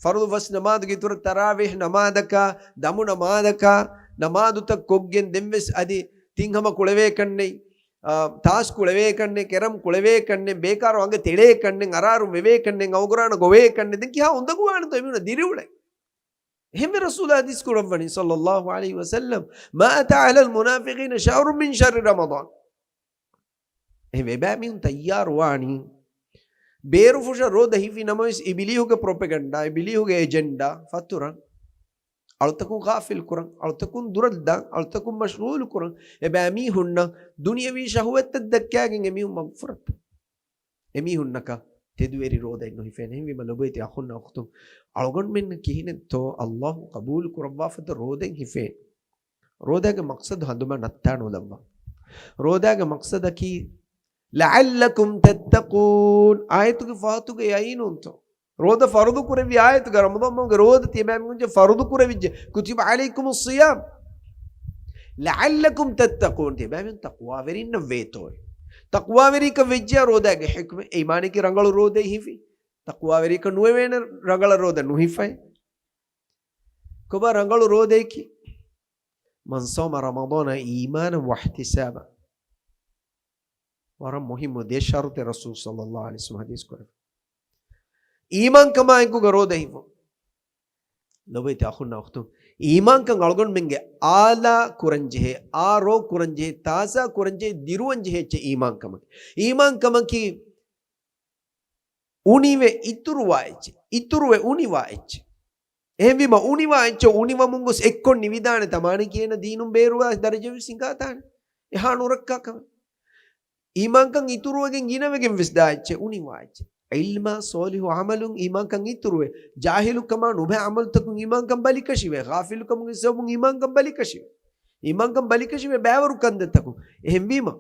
ފަރުޟު ފަސް ނަމާދުގެ އިތުރަށް ތަރާވީޙް ނަމާދަކާ، ދަމު ނަމާދަކާ، ނަމާދުތައް ކޮށްގެން ދެންވެސް އަދި ތިން ހަމަ ކުޅެވޭކަށްނެތް، އާ، ތާސް ކުޅެވޭކަށްނެތް، ކެރަމް ކުޅެވޭކަށްނެތް، ބޭކާރު އަނގަ ތެޅޭކަށްނެތް، އަރާރު ވެވޭކަށްނެތް، އަވަގުރާނަ ގޮވޭކަށްނެތް، ދެން ކިހާ އުނދަގޫވާނެތޯ އެމީހުންނަށް ދިރިއުޅެން؟ އެހެންވެ ރަސޫލާ ޙަދީޘް ކުރައްވަނީ ޞައްލައްލާހު ޢަލައިހި ވަސައްލަމް، "ما أتى على المنافقين شهر من شهر رمضان." އެހެންވެ އެބައިމީހުން ތައްޔާރުވާނީ ބޭރުފުށަށް ރޯދަ ހިފި ނަމަވެސް އިބިލީހުގެ ޕްރޮޕެގަންޑާ، އިބިލީހުގެ އެޖެންޑާ ފަތުރަން، އަޅުތަކުން ޣާފިލް ކުރަން، އަޅުތަކުން ދުރަށްދާން، އަޅުތަކުން މަޝްޣޫލު ކުރަން، އެބައިމީހުންނަށް ދުނިޔަވީ ޝަހުވަތްތައް ދައްކާގެން އެމީހުން މަގުފުރަތައް. އެމީހުންނަކަށް ތެދުވެރި ރޯދައެއް ނުހިފޭނެ. އެހެންވީމަ ލޮބުވެތި އަޚުންނާ އުޚްތުން، އަޅުގަނޑުމެންނަށް ކިހިނެއްތޯ ﷲ ޤަބޫލު ކުރައްވާފަތަ ރޯދައިން ހިފޭނެ؟ ރޯދާގެ މަޤްޞަދު ހަނދުމަ ނައްތާނުލައްވާ. ރޯދާގެ މަޤްޞަދަކީ، "لعلكم تتقون" އާޔަތުގެ ފަހަތުގައި އައީނޫންތޯ؟ ރޯދަ ފަރުޟު ކުރެއްވި އާޔަތުގަ ރަމަޟާން މަހުގެ ރޯދަ ތިޔަބައިމީހުން ފަރުޟު ކުރެވިއްޖެ، "كتب عليكم الصيام لعلكم تتقون" ތިޔަބައިމީހުން ތަޤްވާވެރިންނަށް ވޭތޯ. ތަޤްވާވެރިކަން ވެއްޖެޔާ ރޯދާގެ ޙިކްމަތް، އެ މާނައަކީ ރަނގަޅު ރޯދައެއް ހިފީ. ތަޤްވާވެރިކަން ނުވެވޭނެ ރަނގަޅަށް ރޯދަ ނުހިފައި. ކޮބާ ރަނގަޅު ރޯދައަކީ؟ "من صام رمضان إيمانا واحتسابا." ވަރަށް މުހިއްމު ދެ ޝަރުޠެއް ރަސޫލު ޞައްލައްލާހު ޢަލައިހި ވަސައްލަމަ ޙަދީޘް ކުރެއްވި. އީމާންކަމާއެކުގަ ރޯދަ ހިފުން. ލޮބުވެތި އަޚުންނާ އުޚްތުން، އީމާންކަން އަޅުގަނޑުމެންގެ އާލާ ކުރަންޖެހޭ، އާ ރޯ ކުރަންޖެހޭ، ތާޒާ ކުރަންޖެހޭ، ދިރުވަންޖެހޭ އެއްޗެއް އީމާންކަމަކީ. އީމާންކަމަކީ އުނިވެ އިތުރުވާ އެއްޗެއް، އިތުރުވެ އުނިވާ އެއްޗެއް. އެހެންވީމަ، އުނިވާ އެއްޗެއް އުނިވަމުން ގޮސް އެއްކޮށް ނިވިދާނެ ތަ މާނައަކީ އޭނަ ދީނުން ބޭރުވާ ދަރަޖަ ވެސް ހިނގާތާނެ. އެހާ ނުރައްކާ ކަމެއް. އީމާންކަން އިތުރުވެގެން ގިނަވެގެން ވެސް ދާ އެއްޗެއް އުނިވާ އެއްޗެއް. ޢިލްމާ ޞޯލިޙު ޢަމަލުން އީމާންކަން އިތުރުވޭ. ޖާހިލުކަމާ ނުބައި ޢަމަލުތަކުން އީމާންކަން ބަލިކަށިވޭ. ޣާފިލުކަމުގެ ސަބަބުން އީމާންކަން ބަލިކަށިވޭ. އީމާންކަން ބަލިކަށިވޭ ބައިވަރު ކަންތައްތަކުން. އެހެންވީމަ،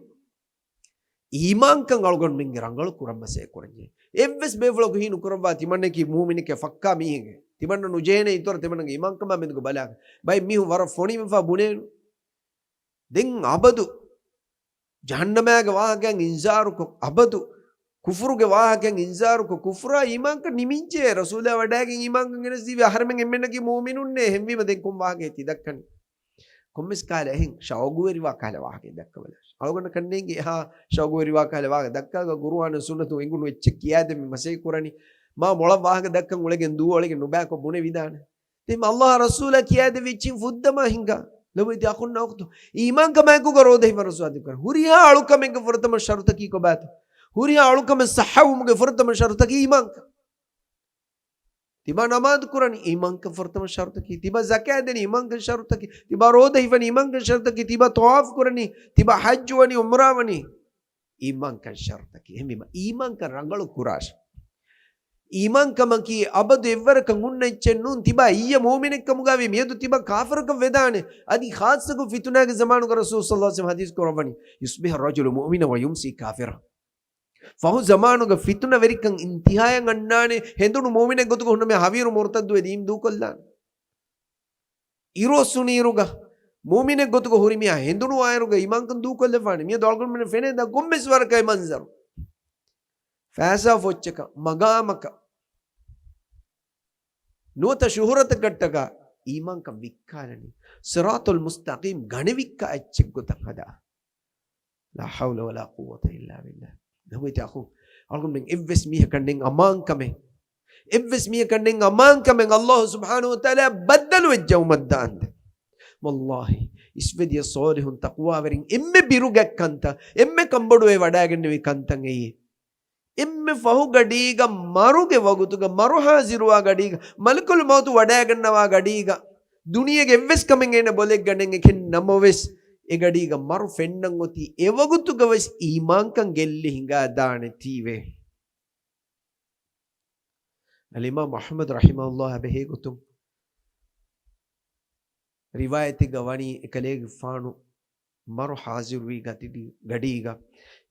އީމާންކަން އަޅުގަނޑުމެންގެ ރަނގަޅު ކުރަން މަސައްކަތް ކުރަންޖެހޭ. އެއްވެސް ބޭފުޅަކު ހީނު ކުރައްވާ ތިމަންނައަކީ މޫމިނެކޭ، ފައްކާ މީހެކޭ. ތިމަންނަ ނުޖެހޭނެ އިތުރަށް ތިމަންނަގެ އީމާންކަމާ މެދުގަ ބަލާކަށް. ބައެއް މީހުން ވަރަށް ފޮނިވެފަ ބުނޭނު. ދެން އަބަދު ޖަހަންނަމާގެ ވާހަކައިން އިންޒާރުކޮށް، އަބަދު ކުފުރުގެ ވާހަކައިން އިންޒާރުކޮށް، ކުފުރާ އީމާންކަން ނިމިއްޖެ. ރަސޫލާ ވަޑައިގެން އީމާންކަން ގެނެސްދީވެ އަހަރެމެން އެންމެންނަކީ މުއުމިނުންނޭ. އެހެންވީމަ ދެން ކޮން ވާހަކައެއް ތި ދައްކަނީ؟ ކޮންމެސް ކާލަ އެހެން ޝައުގުވެރިވާ ކާލަ ވާހަކައެއް ދައްކަބަލަ. އަޅުގަނޑަށް ކަންނޭނގެ އެހާ ޝައުގުވެރިވާ ކާލަ ވާހަކަ ދައްކާގަ ޤުރުއާނު ސުންނަތު އެނގުނު އެއްޗެއް ކިޔާދެމި މަސައްކަތް ކުރަނީ. މާ މޮޅަށް ވާހަކަ ދައްކަން އުޅެގެން ދޫ އުޅެގެން ނުބައިކޮށް ބުނެވިދާނެ. ތިމަ އައްލާހް ރަސޫލާ ކިޔާދެއްވި އެއްޗިން ފުއްދަމާ ހިނގާ. ލޮބުވެތި އަޚުންނާ އުޚްތުން، އީމާންކަމާއެކުގަ ރޯދަ ހިފަން ރަސޫލާ ދެއްކުން. ހުރިހާ އަޅުކަމެއްގެ ފުރަތަމަ ޝަރުތަކީ ކޮބާތަ؟ ހުރިހާ އަޅުކަމެއް ޞައްޙަވުމުގެ ފުރަތަމަ ޝަރުތަކީ އީމާންކަން. ތިބާ ނަމާދު ކުރަނީ އީމާންކަން ފުރަތަމަ ޝަރުތަކީ. ތިބާ ޒަކާތް ދޭނީ އީމާންކަން ޝަރުތަކީ. ތިބާ ރޯދަ ހިފަނީ އީމާންކަން ޝަރުތަކީ. ތިބާ ޠަވާފު ކުރަނީ، ތިބާ ޙައްޖު ވަނީ ޢުމްރާ ވަނީ އީމާންކަން ޝަރުތަކީ. އެހެންވީމަ އީމާންކަން ރަނގަޅު ކުރާށެ. އީމާންކަމަކީ އަބަދު އެއްވަރަކަށް ހުންނަ އެއްޗެއް ނޫން. ތިބާ އިއްޔެ މުއުމިނެއްކަމުގައިވީ މިއަދު ތިބާ ކާފަރަކަށް ވެދާނެ. އަދި ޚާއްޞަކޮށް ފިތުނާގެ ޒަމާނުގަ ރަސޫލު ޞައްލަﷲ ޢަލައިހި ވަސައްލަމަ ޙަދީޘް ކުރައްވަނީ، "يصبح الرجل مؤمنا ويمسي كافرا." ފަހު ޒަމާނުގަ ފިތުނަވެރިކަން އިންތިހާޔަށް އަންނާނެ، ހެނދުނު މުއުމިނެއް ގޮތުގަ ހުންނަ މީހާ ހަވީރު މުރުތައްދުވެ ދީން ދޫކޮށްލާނެ. އިރު އޮއްސުނުއިރުގަ މުއުމިނެއް ގޮތުގަ ހުރި މީހާ ހެނދުނު އާއިރުގަ އީމާންކަން ދޫކޮށްލަފާނެ. މިއަދު އަޅުގަނޑުމެންނަށް ފެނޭ ދާ ކޮންމެސް ވަރަކަށް އެ މަންޒަރު. ފައިސާ ފޮއްޗަކަށް، މަގާމަކަށް، ނުވަތަ ޝުހުރަތަކަށްޓަކާ އީމާންކަން ވިއްކާލަނީ. ޞިރާޠުލް މުސްތަޤީމް ގަނެވިއްކާ އެއްޗެއް ގޮތަށް ހަދާ. لا حول ولا قوة إلا بالله. ލޮބުވެތި އަޚުން، އަޅުގަނޑުމެން އެއްވެސް މީހަކަށް ނެތް އަމާންކަމެއް، އެއްވެސް މީހަކަށް ނެތް އަމާންކަމެއް އައްލާހު ސުބްޙާނަހު ވަތަޢާލާ ބައްދަލުވެއްޖައުމަށް ދާންދެން. ވައްލާހި، އިސްވެދިޔަ ޞާލިޙުން ތަޤްވާވެރިން އެންމެ ބިރުގަތް ކަންތައް، އެންމެ ކަންބޮޑުވެ ވަޑައިގެންނެވި ކަންތައް އެއީ. އެންމެ ފަހު ގަޑީގަ މަރުގެ ވަގުތުގަ، މަރު ޙާޟިރުވާ ގަޑީގަ، މަލަކުލް މައުތު ވަޑައިގަންނަވާ ގަޑީގަ، ދުނިޔޭގެ އެއްވެސް ކަމެއް އޭނަ ބޮލެއްގަނެން އެކެއް ނަމަވެސް، އެ ގަޑީގަ މަރު ފެންނަން އޮތީ އެ ވަގުތުގަވެސް އީމާންކަން ގެއްލި ހިނގާ ދާނެތީވެ. އަލްއިމާމް އަޙްމަދު ރަޙިމަހުﷲ އެބަހޭގޮތުން ރިވާޔަތެއްގަ ވަނީ، އެކަލޭގެފާނު މަރު ޙާޟިރުވީ ގަތި-، ގަޑީގަ،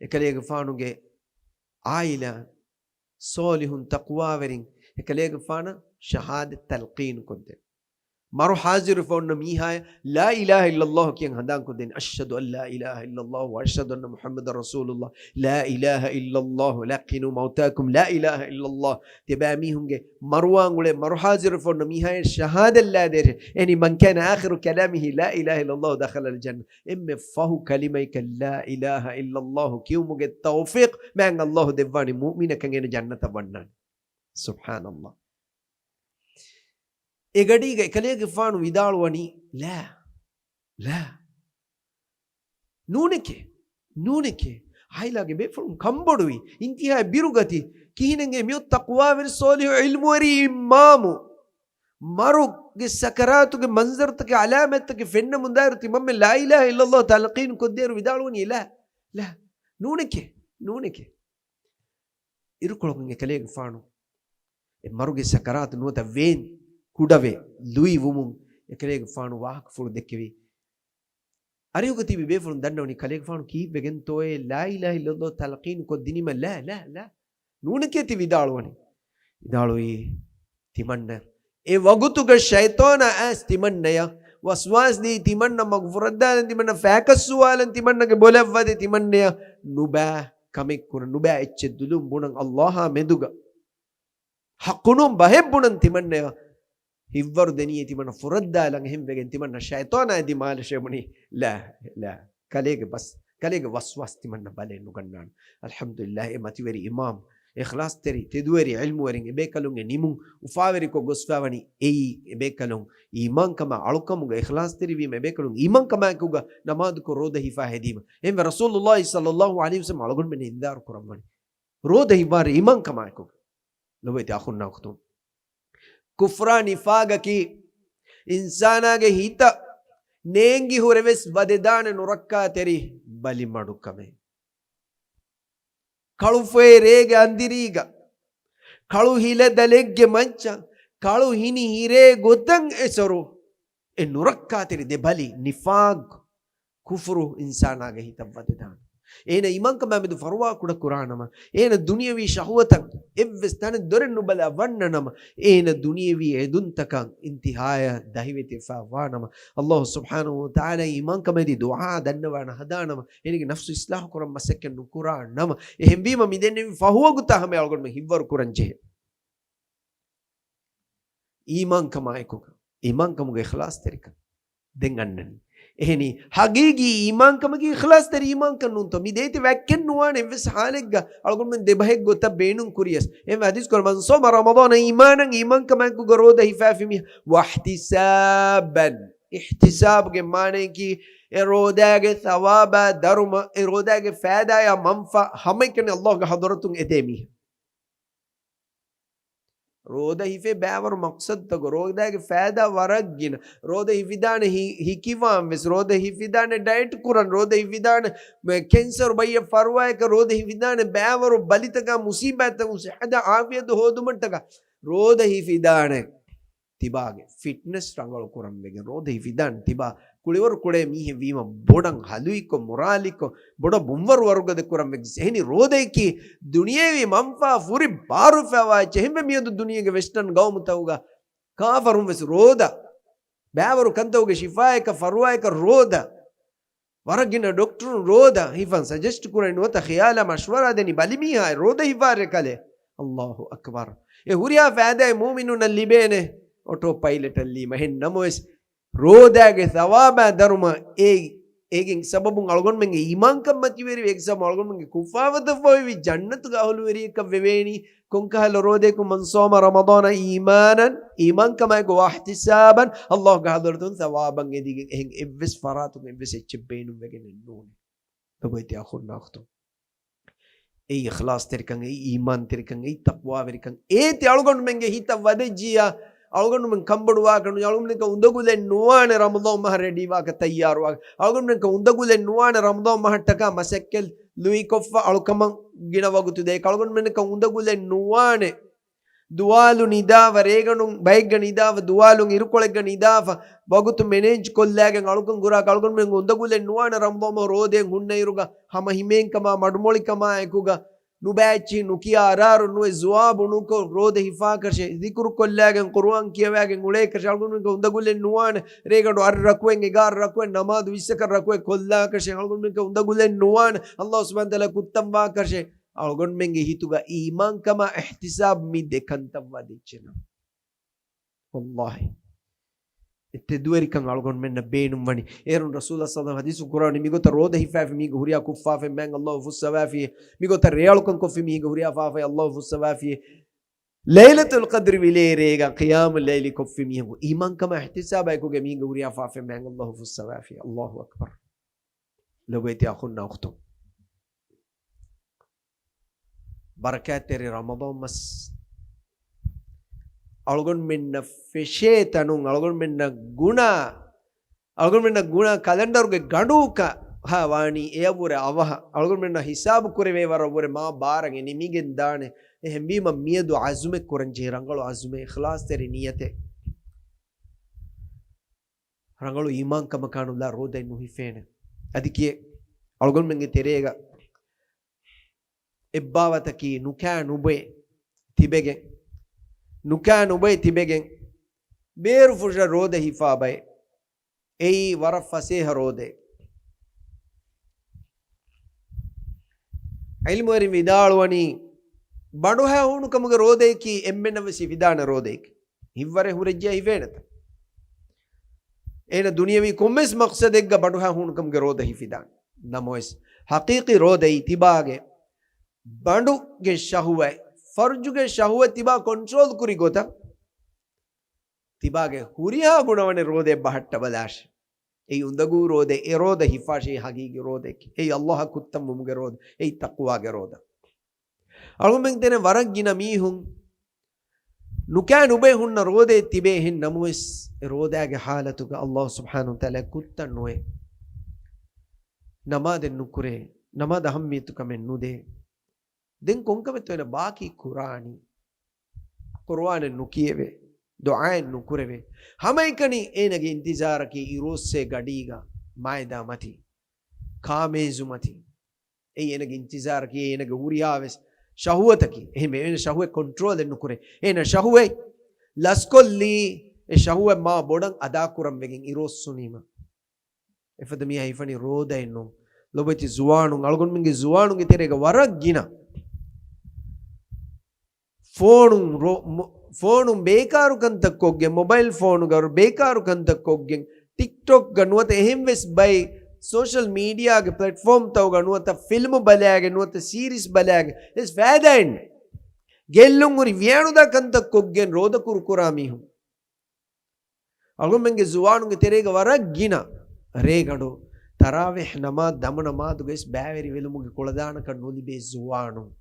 އެކަލޭގެފާނުގެ ޢާއިލާ ޞާލިޙުން ތަޤްވާވެރިން އެކަލޭގެފާނަށް ޝަހާދަތް ތަލްޤީނު ކޮށްދޭ. މަރު ޙާޟިރުވެފަ އޮންނަ މީހާޔަށް لا إله إلا الله ކިޔަން ހަނދާންކޮށްދޭނެ. أشهد أن لا إله إلا الله وأشهد أن محمدا رسول الله. لا إله إلا الله. لقنوا موتاكم لا إله إلا الله. ތިބާ މީހުންގެ މަރުވާން އުޅޭ މަރު ޙާޟިރުވެފަ އޮންނަ މީހާޔަށް ޝަހާދަތް ލާދޭށޭ. އެނީ من كان آخر كلامه لا إله إلا الله دخل الجنة. އެންމެ ފަހު ކަލިމަތަކަށް لا إله إلا الله ކިޔުމުގެ ތައުފީޤު މާތް އައްލާހު ދެއްވާނެ މުއުމިނަކަށް އޭނަ ޖަންނަތަށް ވަންނާނެ. ސުބްޙާނައްލާހް. އެގަޑީގަ އެކަލޭގެފާނު ވިދާޅުވަނީ، ލާ، ލާ. ނޫނެކޭ، ނޫނެކޭ. ޢާއިލާގެ ބޭފުޅުން ކަންބޮޑުވި، އިންތިހާއަށް ބިރުގަތި، ކިހިނެއްގެ މިއޮތް ތަޤްވާވެރި ޞާލިޙު ޢިލްމުވެރި އިމާމު، މަރުގެ ސަކަރާތުގެ މަންޒަރުތަކެއް ޢަލާމަތްތަކެއް ފެންނަމުންދާއިރު ތިމަންމެން لا إله إلا الله ތަލްޤީނު ކޮށްދޭއިރު ވިދާޅުވަނީ، ލާ، ލާ. ނޫނެކޭ، ނޫނެކޭ. އިރުކޮޅަކުން އެކަލޭގެފާނު އެ މަރުގެ ސަކަރާތު ނުވަތަ ވޭން ކުޑަވެ ލުއިވުމުން އެކަލޭގެފާނު ވާހަކަފުޅު ދެއްކެވި. އަރިހުގަ ތިބި ބޭފުޅުން ދަންނަވަނީ ކަލޭގެފާނު ކީއްވެގެންތޯއޭ لا إله إلا الله ތަލްޤީނު ކޮށްދިނީމަ؟ ލާ، ލާ، ލާ. ނޫނެކޭ ތި ވިދާޅުވަނީ. ވިދާޅުވީ ތިމަންނަ އެ ވަގުތުގަ ޝައިޠާނާ އައިސް ތިމަންނަޔަށް ވަސްވާސް ދީ، ތިމަންނަ މަގު ފުރައްދާލަން، ތިމަންނަ ފައިކަށްސުވާލަން، ތިމަންނަގެ ބޮލަށް ވަދެ، ތިމަންނަޔަށް ނުބައި ކަމެއް ކުރަން، ނުބައި އެއްޗެއް ދުލުން ބުނަން، އައްލާހާ މެދުގަ ޙައްޤު ނޫން ބަހެއް ބުނަން ތިމަންނަޔަށް ހިތްވަރު ދެނީ ތިމަންނަ ފުރައްދާލަން. އެހެންވެގެން ތިމަންނަ ޝައިޠާނާ ދިމާލަށޭ ބުނީ، ލާ، ލާ. ކަލޭގެ ބަސް، ކަލޭގެ ވަސްވާސް ތިމަންނަ ބަލައެއް ނުގަންނާނެ. އަލްޙަމްދުލިއްލާހް، އެ މަތިވެރި އިމާމް، އިޚްލާޞްތެރި، ތެދުވެރި ޢިލްމުވެރިން އެބޭކަލުންގެ ނިމުން އުފާވެރިކޮށް ގޮސްފައިވަނީ އެއީ، އެބޭކަލުން އީމާންކަމާ އަޅުކަމުގަ އިޚްލާޞްތެރިވީމަ، އެބޭކަލުން އީމާންކަމާއެކުގަ ނަމާދުކޮށް ރޯދަ ހިފާ ހެދީމަ. އެހެންވެ ރަސޫލުﷲ ޞައްލަﷲު ޢަލައިހި ވަސައްލަމަ އަޅުގަނޑުމެން އިންޒާރު ކުރައްވަނީ ރޯދަ ހިފާ އީމާންކަމާއެކުގަ. ލޮބުވެތި އަޚުންނާ އުޚްތުން، ކުފްރާ ނިފާގަކީ އިންސާނާގެ ހިތަށް ނޭނގި ހުރެވެސް ވަދެދާނެ ނުރައްކާތެރި ބަލިމަޑުކަމެއް. ކަޅުފޮއެ ރޭގެ އަނދިރީގަ، ކަޅު ހިލަ ދަލެއްގެ މައްޗަށް، ކަޅު ހިނި ހިރޭ ގޮތަށް އެސޮރު، އެ ނުރައްކާތެރި ދެ ބަލި، ނިފާގް، ކުފުރު އިންސާނާގެ ހިތަށް ވަދެދާނެ. އޭނަ އީމާންކަމާމެދު ފަރުވާ ކުޑަ ކުރާނަމަ، އޭނަ ދުނިޔަވީ ޝަހުވަތަށް އެއްވެސް ތަނެއް ދޮރެއް ނުބަލާ ވަންނަނަމަ، އޭނަ ދުނިޔަވީ އެދުންތަކަށް އިންތިހާޔަށް ދަހިވެތިވެފަ ވާނަމަ، ﷲ ސުބްޙާނަހޫ ވަތަޢާލާ އީމާންކަމެދި ދުޢާ ދަންނަވާނަ ހަދާނަމަ، އޭނަގެ ނަފްސު އިޞްލާޙު ކުރަން މަސައްކަތް ނުކުރާނަމަ، އެހެންވީމަ މިދެންނެވި ފަހުވަގުތާ ހަމަ އަޅުގަނޑުމެން ހިތްވަރު ކުރަން ޖެހޭ. އީމާންކަމާއެކުގަ، އީމާންކަމުގެ އިޚްލާޞްތެރިކަން ދެން އަންނަނީ. އެހެނީ، ޙަޤީޤީ އީމާންކަމަކީ އިޚްލާޞްތެރި އީމާންކަން ނޫންތޯ؟ މި ދޭތި ވައްކެއް ނުވާނެ އެއްވެސް ޙާލެއްގަ އަޅުގަނޑުމެން ދެބަހެއް ގޮތަށް ބޭނުން ކުރިޔަސް. އެހެން ޙަދީޘް ކުރަން، "من صام رمضان إيمانا"، އީމާންކަމާއެކުގަ ރޯދަ ހިފާފި މީހާ، "واحتسابا"، އިޙްތިސާބުގެ މާނަޔަކީ، އެ ރޯދާގެ ޘަވާބާ ދަރުމަ، އެ ރޯދާގެ ފައިދާޔާ މަންފާ ހަމައެކަނި ﷲގެ ޙަޟްރަތުން އެދޭ މީހާ. ރޯދަ ހިފޭ ބައިވަރު މަޤްޞަދުތަކު، ރޯދާގެ ފައިދާ ވަރަށް ގިނަ. ރޯދަ ހިފިދާނެ ހި-، ހިކިވާން ވެސް، ރޯދަ ހިފިދާނެ ޑައެޓް ކުރަން، ރޯދަ ހިފިދާނެ މެ-، ކެންސަރު ބައްޔަށް ފަރުވާއަކަށް، ރޯދަ ހިފިދާނެ ބައިވަރު ބަލިތަކާ މުޞީބާތްތަކުން ޞިއްޙަތާ ޢާފިޔަތު ހޯދުމަށްޓަކާ، ރޯދަ ހިފިދާނެ ތިބާގެ ފިޓްނެސް ރަނގަޅު ކުރަން ވެގެން، ރޯދަ ހިފިދާނެ ތިބާ ކުޅިވަރު ކުޅޭ މީހެއް ވީމަ، ބޮޑަށް ހަލުއިކޮށް، މުރާލިކޮށް، ބޮޑަށް ބުންވަރު ވަރުގަދަ ކުރަން ވެގެން. އެހެނީ ރޯދައަކީ ދުނިޔެވީ މަންފާ ފުރި ބާރުފައިވާ އެއްޗެއް. އެހެންވެ މިއަދު ދުނިޔޭގެ ވެސްޓަން ގައުމުތަކުގަ ކާފަރުން ވެސް ރޯދަ، ބައިވަރު ކަންތަކުގެ ޝިފާއަކަށް ފަރުވާއަކަށް ރޯދަ، ވަރަށް ގިނަ ޑޮކްޓަރުން ރޯދަ ހިފަން ސަޖެސްޓް ކުރަން ނުވަތަ ޚިޔާލާ މަޝްވަރާ ދެނީ ބަލި މީހާ ރޯދަ ހިފާރޭ ކަލޭ. ﷲ އަކްބަރު. އެ ހުރިހާ ފައިދާއެއް މުއުމިނުންނަށް ލިބޭނެ އޮޓޯ ޕައިލެޓަށް ލީމަ. އެހެން ނަމަވެސް، ރޯދާގެ ޘަވާބާ ދަރުމަ އޭ، އޭގެ ސަބަބުން އަޅުގަނޑުމެންގެ އީމާންކަން މަތިވެރިވެ، އޭގެ ސަބަބުން އަޅުގަނޑުމެންގެ ކުށްފާފަތައް ފޮއިވި ޖަންނަތުގެ އަހުލުވެރިޔަކަށް ވެވޭނީ. ކޮންކަހަލަ ރޯދައަކު؟ من صام رمضان إيمانا، އީމާންކަމާއެކު، واحتسابا، ﷲގެ ޙަޟްރަތުން ޘަވާބަށް އެދިގެން. އެހެން އެއްވެސް ފަރާތުން އެއްވެސް އެއްޗެއް ބޭނުންވެގެނެއް ނޫނޭ. ލޮބުވެތި އަޚުންނާ އުޚްތުން. އެއީ އިޚްލާޞްތެރިކަން، އެއީ އީމާންތެރިކަން، އެއީ ތަޤްވާވެރިކަން. އޭތި އަޅުގަނޑުމެންގެ ހިތަށް ވަދެއްޖިއްޔާ، އަޅުގަނޑުމެން ކަންބޮޑުވާކަށް ނުޖެހޭ، އަޅުގަނޑުމެންނަކަށް އުނދަގުލެއް ނުވާނެ ރަމަޟާން މަހަށް ރެޑީވާކަށް ތައްޔާރުވާކަށް. އަޅުގަނޑުމެންނަކަށް އުނދަގުލެއް ނުވާނެ ރަމަޟާން މަހަށްޓަކާ މަސައްކަތް ލުއިކޮށްފަ އަޅުކަމަށް ގިނަ ވަގުތު ދޭކަށް. އަޅުގަނޑުމެންނަކަށް އުނދަގުލެއް ނުވާނެ ދުވާލު ނިދާފަ، ރޭގަނޑު ބައެއްގަ ނިދާފަ، ދުވާލުން އިރުކޮޅެއްގަ ނިދާފަ، ވަގުތު މެނޭޖް ކޮށްލާގެން އަޅުކަން ކުރާކަށް. އަޅުގަނޑުމެން އުނދަގުލެއް ނުވާނެ ރަމަޟާން މަހު ރޯދައެއް ހުންނައިރުގަ ހަމަ ހިމޭންކަމާ މަޑުމޮޅިކަމާ އެކުގަ ނުބައިއްޗި ނުކިޔާ އަރާރު ނުވެ ޒުވާބު ނުކޮށް ރޯދަ ހިފާކަށެއް، ޒިކުރު ކޮށްލާގެން ޤުރުއާން ކިޔަވާގެން އުޅޭކަށެއް. އަޅުގަނޑުމެން އުނދަގުލެއް ނުވާނެ ރޭގަނޑު އަށް ރަކުއެއް، އެގާރަ ރަކުއެއް، ނަމާދު ވިއްސަކަށް ރަކުއެއް ކޮށްލާކަށެއް. އަޅުގަނޑުމެން އުނދަގުލެއް ނުވާނެ ﷲ ސުބްޙާނަހޫ ވަތަޢާލާ ކުއްތަން ވާކަށެއް. އަޅުގަނޑުމެންގެ ހިތުގަ އީމާންކަމާ އިޙްތިސާބު މި ދެ ކަންތައް ވަދެއްޖެނަމަ، ވައްލާހި، އެ ތެދުވެރިކަން އަޅުގަނޑުމެންނަށް ބޭނުންވަނީ. އޭރުން ރަސޫލާ ޞައްލަﷲު ޢަލައިހި ވަސައްލަމަ ޙަދީޘް ކުރައްވަނީ، މިގޮތަށް ރޯދަ ހިފާފި މީހުން ހުރިހާ ކުށްފާފައެއް މާތް ﷲ ފުއްސަވާފި، މިގޮތަށް ރޭއަޅުކަން ކޮށްފި މީހުން ހުރިހާ ފާފައެއް ﷲ ފުއްސަވާފި، ލައިލަތުލް ޤަދްރި ވިލޭ ރޭގަ ޤިޔާމު ލައިލި ކޮށްފި މީހުން، އީމާންކަމާ އިޙްތިސާބާ އެކުގަ މީހުން ހުރިހާ ފާފައެއް މާތް ﷲ ފުއްސަވާފި. ﷲ އަކްބަރު. ލޮބުވެތި އަޚުންނާ އުޚްތުން. ބަރަކާތްތެރި ރަމަޟާން މަސް އަޅުގަނޑުމެންނަށް ފެށޭ ތަނުން، އަޅުގަނޑުމެންނަށް ގުނާ، އަޅުގަނޑުމެންނަށް ގުނާ ކަލަންޑަރުގެ ގަނޑުއަކަށް ވާނީ އެޔަށްވުރެ އަވަހަށް. އަޅުގަނޑުމެންނަށް ހިސާބު ކުރެވޭ ވަރަށްވުރެ މާ ބާރަށް އެ ނިމިގެން ދާނެ. އެހެންވީމަ މިއަދު ޢަޒުމެއް ކުރަން ޖެހޭ، ރަނގަޅު ޢަޒުމެއް، އިޚްލާޞްތެރި ނިޔަތެއް. ރަނގަޅު އީމާންކަމަކާ ނުލާ ރޯދައެއް ނުހިފޭނެ. އަދި ކިޔޭ، އަޅުގަނޑުމެންގެ ތެރޭގަ އެއްބާވަތަކީ ނުކާ ނުބޮއެ ތިބެގެން، ނުކާ ނުބޮއެ ތިބެގެން، ބޭރުފުށަށް ރޯދަ ހިފާ ބައެއް. އެއީ ވަރަށް ފަސޭހަ ރޯދައެއް. ޢިލްމުވެރިން ވިދާޅުވަނީ، ބަނޑުހައި ހޫނުކަމުގެ ރޯދައަކީ އެންމެންނަށް ވެސް ހިފިދާނެ ރޯދައެކޭ. ހިތްވަރެއް ހުރެއްޖެއްޔާ ހިފޭނެތަ؟ އޭނަ ދުނިޔަވީ ކޮންމެސް މަޤްޞަދެއްގަ ބަނޑުހައި ހޫނުކަމުގެ ރޯދަ ހިފިދާނެ. ނަމަވެސް، ޙަޤީޤީ ރޯދައީ ތިބާގެ ބަނޑުގެ ޝަހުވަތް، ފަރުޖުގެ ޝަހުވަތް ތިބާ ކޮންޓްރޯލް ކުރި ގޮތަށް، ތިބާގެ ހުރިހާ ގުނަވަނެއް ރޯދައެއް ބަހައްޓަބަލާށޭ. އެއީ އުނދަގޫ ރޯދައެއް، އެ ރޯދަ ހިފާށޭ ޙަޤީޤީ ރޯދައެކޭ. އެއީ ﷲއަށް ކުއްތަންވުމުގެ ރޯދަ، އެއީ ތަޤްވާގެ ރޯދަ. އަޅުގަނޑުމެން ދެނެ ވަރަށް ގިނަ މީހުން ނުކާ ނުބޮއެ ހުންނަ ރޯދައެއް ތިބޭ. އެހެން ނަމަވެސް، އެ ރޯދާގެ ޙާލަތުގަ ﷲ ސުބްޙާނަހޫ ވަތަޢާލާ ކުއްތަން ނުވޭ. ނަމާދެއް ނުކުރޭ. ނަމާދަށް އަހައްމިޔަތުކަމެއް ނުދޭ. ދެން ކޮންކަމެއްތޯ އޭނަ ބާކީ ކުރާނީ؟ ޤުރުއާނެއް ނުކިޔެވޭ، ދުޢާއެއް ނުކުރެވޭ. ހަމައެކަނި އޭނަގެ އިންތިޒާރަކީ އިރުއޮއްސޭ ގަޑީގަ މައިދާ މަތި، ކާމޭޒު މަތި. އެއީ އޭނަގެ އިންތިޒާރަކީ، އޭނަގެ ހުރިހާވެސް ޝަހުވަތަކީ. އެހެންވެ، އޭނަ ޝަހުވަތް ކޮންޓްރޯލެއް ނުކުރޭ. އޭނަ ޝަހުވަތް ލަސްކޮށްލީ، އެ ޝަހުވަތް މާ ބޮޑަށް އަދާކުރަން ވެގެން އިރުއޮއްސުނީމަ. އެފަދަ މީހާ ހިފަނީ ރޯދައެއް ނޫން. ލޮބުވެތި ޒުވާނުން، އަޅުގަނޑުމެންގެ ޒުވާނުންގެ ތެރޭގަ ވަރަށް ގިނަ ފޯނުން ރޯ-، މު-، ފޯނުން ބޭކާރު ކަންތައް ކޮށްގެން، މޮބައިލް ފޯނުގަ ބޭކާރު ކަންތައް ކޮށްގެން، ޓިކްޓޮކްގަ ނުވަތަ އެހެން ވެސް ބައެއް ސޯޝަލް މީޑިއާގެ ޕްލެޓްފޯމްތަކުގަ ނުވަތަ ފިލްމު ބަލާގެން ނުވަތަ ސީރީސް ބަލާގެން ވެސް ފައިދާއެއް ނެތް. ގެއްލުން ހުރި ވިޔަނުދާ ކަންތައް ކޮށްގެން ރޯދަ ކުރު ކުރާ މީހުން. އަޅުގަނޑުމެންގެ ޒުވާނުންގެ ތެރޭގަ ވަރަށް ގިނަ ރޭގަނޑު ތަރާވީޙް ނަމާދު، ދަމު ނަމާދުގައި ވެސް ބައިވެރިވެލުމުގެ ކުޅަދާނަކަން ނުލިބޭ ޒުވާނުން.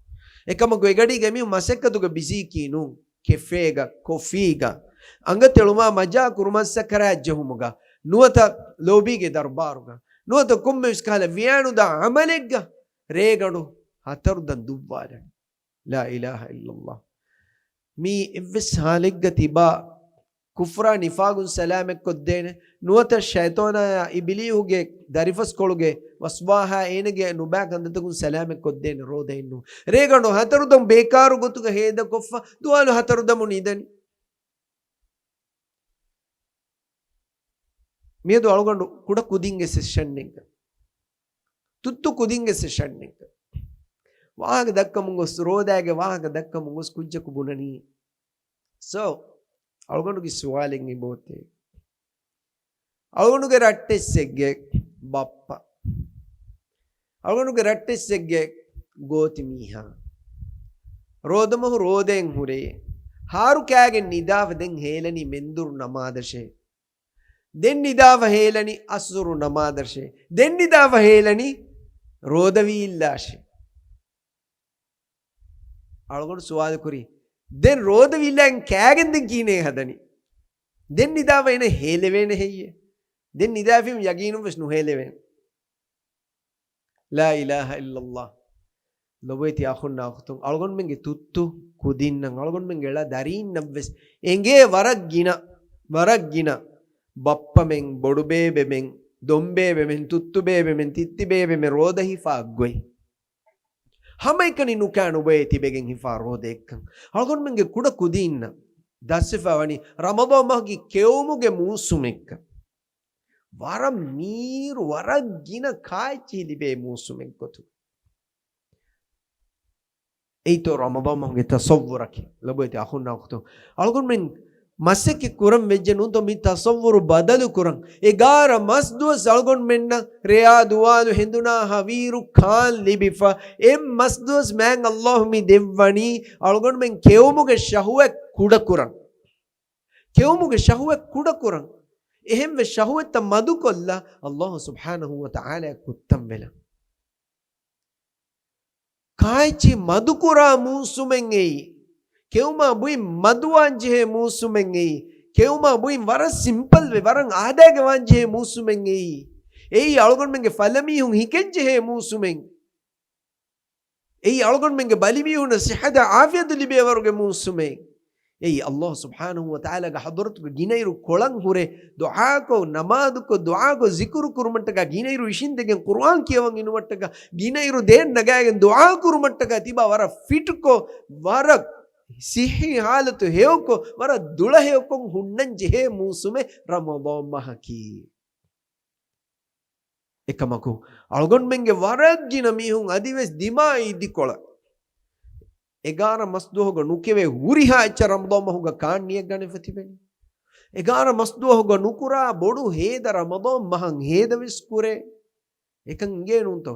އެކަމަކު އެގަޑީގަ މީހުން މަސައްކަތުގަ ބިޒީކީ ނޫން. ކެފޭގަ، ކޮފީގަ، އަނގަތެޅުމާ މަޖާ ކުރުމަށް ސަކަރާތް ޖެހުމުގަ، ނުވަތަ ލޯބީގެ ދަރުބާރުގަ، ނުވަތަ ކޮންމެވެސް ކަހަލަ ވިޔާނުދާ ޢަމަލެއްގަ ރޭގަނޑު ހަތަރު ދަން ދުއްވާލަނީ. ލާ އިލާހަ އިއްލައްލާހް. މީ އެއްވެސް ހާލެއްގަ ތިބާ ކުފްރާ ނިފާގުން ސަލާމަތްކޮށްދޭނެ، ނުވަތަ ޝައިޠާނާއާ އިބިލީހުގެ ދަރިފަސްކޮޅުގެ ވަސްވާހާ އޭނަގެ ނުބާ ކަންތައްތަކުން ސަލާމަތްކޮށްދޭނެ ރޯދައެއް ނޫން. ރޭގަނޑު ހަތަރު ދަން ބޭކާރު ގޮތުގަ ހޭދަކޮށްފަ، ދުވާލު ހަތަރު ދަމު ނިދަނީ. މިއަދު އަޅުގަނޑު ކުޑަ ކުދިންގެ ސެޝަންއެއްގަ، ތުއްތު ކުދިންގެ ސެޝަންއެއްގަ ވާހަކަ ދައްކަމުން ގޮސް، ރޯދައިގެ ވާހަކަ ދައްކަމުން ގޮސް ކުއްޖަކު ބުނަނީ. ސޯ، އަޅުގަނޑުގެ ސުވާލެއް އެބައޮތޭ. އަޅުގަނޑުގެ ރައްޓެއްސެއްގެ ބައްޕަ، އަޅުގަނޑުގެ ރައްޓެއްސެއްގެ ގޯތި މީހާ، ރޯދަމަހު ރޯދައިން ހުރޭ، ހާރު ކާގެން ނިދާފަ ދެން ހޭލަނީ މެންދުރު ނަމާދަށޭ. ދެން ނިދާފަ ހޭލަނީ އަސުރު ނަމާދަށޭ. ދެން ނިދާފަ ހޭލަނީ ރޯދަވީއްލާށޭ. އަޅުގަނޑު ސުވާލު ކުރީ، ދެން ރޯދަވީއްލާއިން ކާގެން ދެން ކިހިނެއް ހަދަނީ؟ ދެން ނިދާފަ އޭނަ ހޭލެވޭނެ ހެއްޔޭ؟ ދެން ނިދާފީމަ ޔަގީނުން ވެސް ނުހޭލެވޭނެ. ލާ އިލާހަ އިއްލައްލާހް. ލޮބުވެތި އަޚުންނާ އުޚްތުން، އަޅުގަނޑުމެންގެ ތުއްތު ކުދިންނަށް، އަޅުގަނޑުމެންގެ އެޅާ ދަރީންނަށް ވެސް އެނގޭ ވަރަށް ގިނަ، ވަރަށް ގިނަ ބައްޕަމެން، ބޮޑުބޭބެމެން، ދޮންބޭބެމެން، ތުއްތުބޭބެމެން، ތިއްތިބޭބެމެން ރޯދަ ހިފާ ގޮތް. ހަމައެކަނި ނުކާ ނުބޮއެ ތިބެގެން ހިފާ ރޯދައެއްކަން. އަޅުގަނޑުމެންގެ ކުޑަ ކުދީންނަށް ދަސްވެފަ ވަނީ ރަމަޟާން މަހުގެ ކެއުމުގެ މޫސުމެއްކަން. ވަރަށް މީރު، ވަރަށް ގިނަ ކާއެއްޗިހި ލިބޭ މޫސުމެއް ގޮތުގަ. އެއީތޯ ރަމަޟާން މަހުގެ ތަޞައްވުރަކީ؟ ލޮބުވެތި އަޚުންނާ އުޚްތުން، އަޅުގަނޑުމެން މަސައްކަތް ކުރަން ވެއްޖެ ނޫންތޯ މި ތަޞައްވުރު ބަދަލު ކުރަން؟ އެގާރަ މަސް ދުވަސް އަޅުގަނޑުމެންނަށް ރެޔާ ދުވާލު ހެނދުނާ ހަވީރު ކާން ލިބިފަ، އެއް މަސް ދުވަސް މާތް ﷲ މި ދެއްވަނީ އަޅުގަނޑުމެން ކެއުމުގެ ޝަހުވަތް ކުޑަކުރަން. ކެއުމުގެ ޝަހުވަތް ކުޑަކުރަން. އެހެންވެ ޝަހުވަތްތައް މަދުކޮށްލާ ﷲ ސުބްޙާނަހޫ ވަތަޢާލާ ކުއްތަން ވެލަން. ކާއެއްޗި މަދުކުރާ މޫސުމެއް އެއީ. ކެއުމާ ބުއިން މަދުވާން ޖެހޭ މޫސުމެއް އެއީ. ކެއުމާ ބުއިން ވަރަށް ސިމްޕަލްވެ، ވަރަށް އާދައިގެ ވާން ޖެހޭ މޫސުމެއް އެއީ. އެއީ އަޅުގަނޑުމެންގެ ފަލަމީހުން ހިކެން ޖެހޭ މޫސުމެއް. އެއީ އަޅުގަނޑުމެންގެ ބަލިމީހުންނަށް ސިއްޙަތާ ޢާފިޔަތު ލިބޭވަރުގެ މޫސުމެއް. އެއީ ﷲ ސުބްޙާނަހޫ ވަތަޢާލާގެ ޙަޟްރަތުގަ ގިނައިރު ކޮޅަށް ހުރެ ދުޢާކޮށް، ނަމާދުކޮށް، ދުޢާކޮށް، ޒިކުރު ކުރުމަށްޓަކާ، ގިނައިރު އިށީނދެގެން ޤުރުއާން ކިޔަވަން އިނުމަށްޓަކާ، ގިނައިރު ދޭން ނަގާގެން ދުޢާ ކުރުމަށްޓަކާ ތިބާ ވަރަށް ފިޓްކޮށް، ވަރަށް ޞިއްޙީ ޙާލަތު ހެޔޮކޮށް، ވަރަށް ދުޅަ ހެޔޮކޮށް ހުންނަން ޖެހޭ މޫސުމެއް ރަމަޟާން މަހަކީ. އެކަމަކު، އަޅުގަނޑުމެންގެ ވަރަށް ގިނަ މީހުން އަދިވެސް ދިމާއީ ދިކޮޅަށް. އެގާރަ މަސްދުވަހުގަ ނުކެވޭ ހުރިހާ އެއްޗެއް ރަމަޟާން މަހުގަ ކާން ނިޔަތް ގަނެފަ ތިބެނީ. އެގާރަ މަސްދުވަހުގަ ނުކުރާ ބޮޑު ހޭދަ ރަމަޟާން މަހަށް ހޭދަ ވެސް ކުރޭ. އެކަން އިނގޭ ނޫންތޯ؟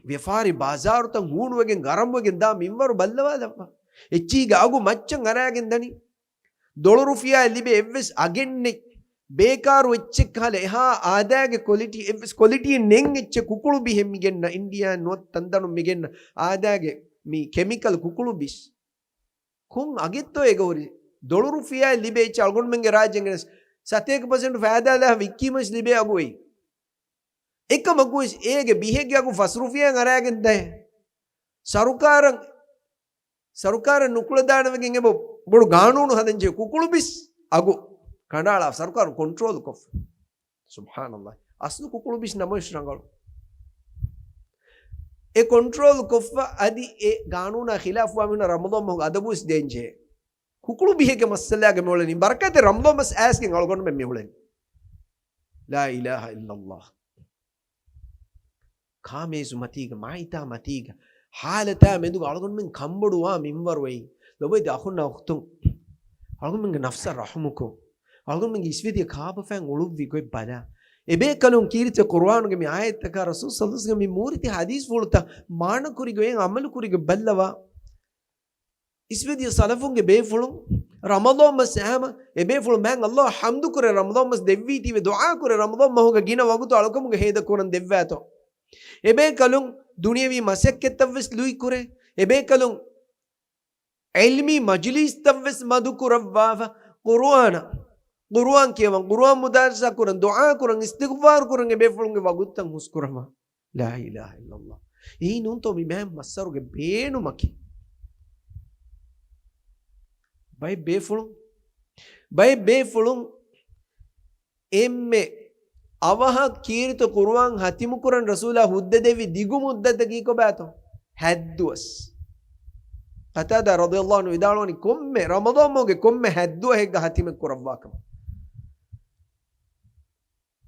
ވިޔަފާރި ބާޒާރުތައް ހޫނުވެގެން ގަރަމުވެގެން ދާ މިންވަރު ބައްލަވާލައްވާ. އެއްޗީގެ އަގު މައްޗަށް އަރާގެން ދަނީ. ދޮޅު ރުފިޔާ ލިބޭ އެއްވެސް އަގެއް ނެތް. ބޭކާރު އެއްޗެއް ކަހަލަ އެހާ އާދައިގެ ކޮލިޓީ، އެއްވެސް ކޮލިޓީއެއް ނެތް އެއްޗެއް ކުކުޅު ބިހެއް މިގެންނަ، އިންޑިޔާ ނުވަތަ ތަންދަނު މިގެންނަ އާދައިގެ މި ކެމިކަލް ކުކުޅު ބިސް. ކޮން އަގެއްތޯ އޭގަ ހުރި؟ ދޮޅު ރުފިޔާ ލިބޭ އެއްޗެއް އަޅުގަނޑުމެންގެ ރާއްޖޭގެނެސް ސަތޭކަ ޕަސެންޓު ފައިދާލާ ވިއްކީމަސް ލިބޭ އަގު އެއީ. އެކަމަކުވެސް އޭގެ ބިހެއްގެ އަގު ފަސް ރުފިޔާ އަރާގެން ދޭ. ސަރުކާރަށް، ސަރުކާރަށް ނުކުޅަދާނަވެގެން އެބަ ބޮޑު ގާނޫނު ހަދަންޖެހޭ ކުކުޅު ބިސް އަގު ކަނޑައަޅާ ސަރުކާރުން ކޮންޓްރޯލް ކޮށްފަ. ސުބްޙާނަﷲ. އަސްލު ކުކުޅު ބިސް ނަމަވެސް ރަނގަޅު. އެ ކޮންޓްރޯލް ކޮށްފަ އަދި އެ ގާނޫނާ ޚިލާފުވާ މީހުންނަށް ރަމަޟާން މަހުގެ އަދަބުވެސް ދޭންޖެހޭ. ކުކުޅު ބިހެއްގެ މައްސަލާގެ މިއުޅެނީ. ބަރަކާތެއް ރަމަޟާން މަސް އައިސްގެން އަޅުގަނޑުމެން މިއުޅެނީ. ލާ އިލާހަ އިއްލައްލާހް. ކާމޭޒު މަތީގަ، މާއިތާ މަތީގަ، ހާލަތާ މެދުގަ އަޅުގަނޑުމެން ކަންބޮޑުވާ މިންވަރު އެއީ. ލޮބުވެތި އަޚުންނާ އުޚްތުން، އަޅުގަނޑުމެންގެ ނަފްސަށް ރަޙުމުކޮށް، އަޅުގަނޑުމެންގެ އިސްވެދިޔަ ކާބަފައިން އުޅުއްވި ގޮތް ބަލާ. އެބޭކަލުން ކީރިތި ޤުރުއާނުގެ މި އާޔަތްތަކާ ރަސޫލު ޞައްލަﷲު ވަސައްލަމަ މި މޫރިތި ޙަދީޘްފުޅުތައް މާނަކުރި ގޮތް އަމަލުކުރި ގޮތް ބައްލަވާ. އިސްވެދިޔަ ސަލަފުންގެ ބޭފުޅުން ރަމަޟާން މަސް އައިމަ އެބޭފުޅުން މާތް ﷲ އަށް ޙަމްދުކުރޭ ރަމަޟާން މަސް ދެއްވީތީވެ ދުޢާކުރޭ ރަމަޟާން މަހުގަ ގިނަ ވަގުތު އަޅުކަމުގަ ހޭދަކުރަން ދެއްވާތޯ. އެބޭކަލުން ދުނިޔަވީ މަސައްކަތްތައްވެސް ލުއިކުރޭ. އެބޭކަލުން ޢިލްމީ މަޖިލީސްތައްވެސް މަދުކުރައްވާފަ، ޤުރުއާނަށް، ޤުރުއާން ކިޔަވަން، ޤުރުއާން މުދާރަސާ ކުރަން، ދުޢާ ކުރަން، އިސްތިޣްފާރު ކުރަން އެބޭފުޅުންގެ ވަގުތުތައް ހުސްކުރައްވާ. ލާ އިލާހަ އިއްލައްލާހް. އެއީ ނޫންތޯ މި މާތް މައްސަރުގެ ބޭނުމަކީ؟ ބައެއް ބޭފުޅުން، ބައެއް ބޭފުޅުން އެންމެ އަވަހަށް ކީރިތި ޤުރުއާން ހަތިމުކުރަން ރަސޫލާ ހުއްދަ ދެއްވި ދިގު މުއްދަތަކީ ކޮބާތޯ؟ ހައްދުވަސް. ޤަތާދާ ރަޟިޔަﷲ ޢަންހު ވިދާޅުވަނީ، ކޮންމެ ރަމަޟާން މަހުގެ ކޮންމެ ހައްދުވަހެއްގަ ހަތިމެއް ކުރައްވާކަމަށް.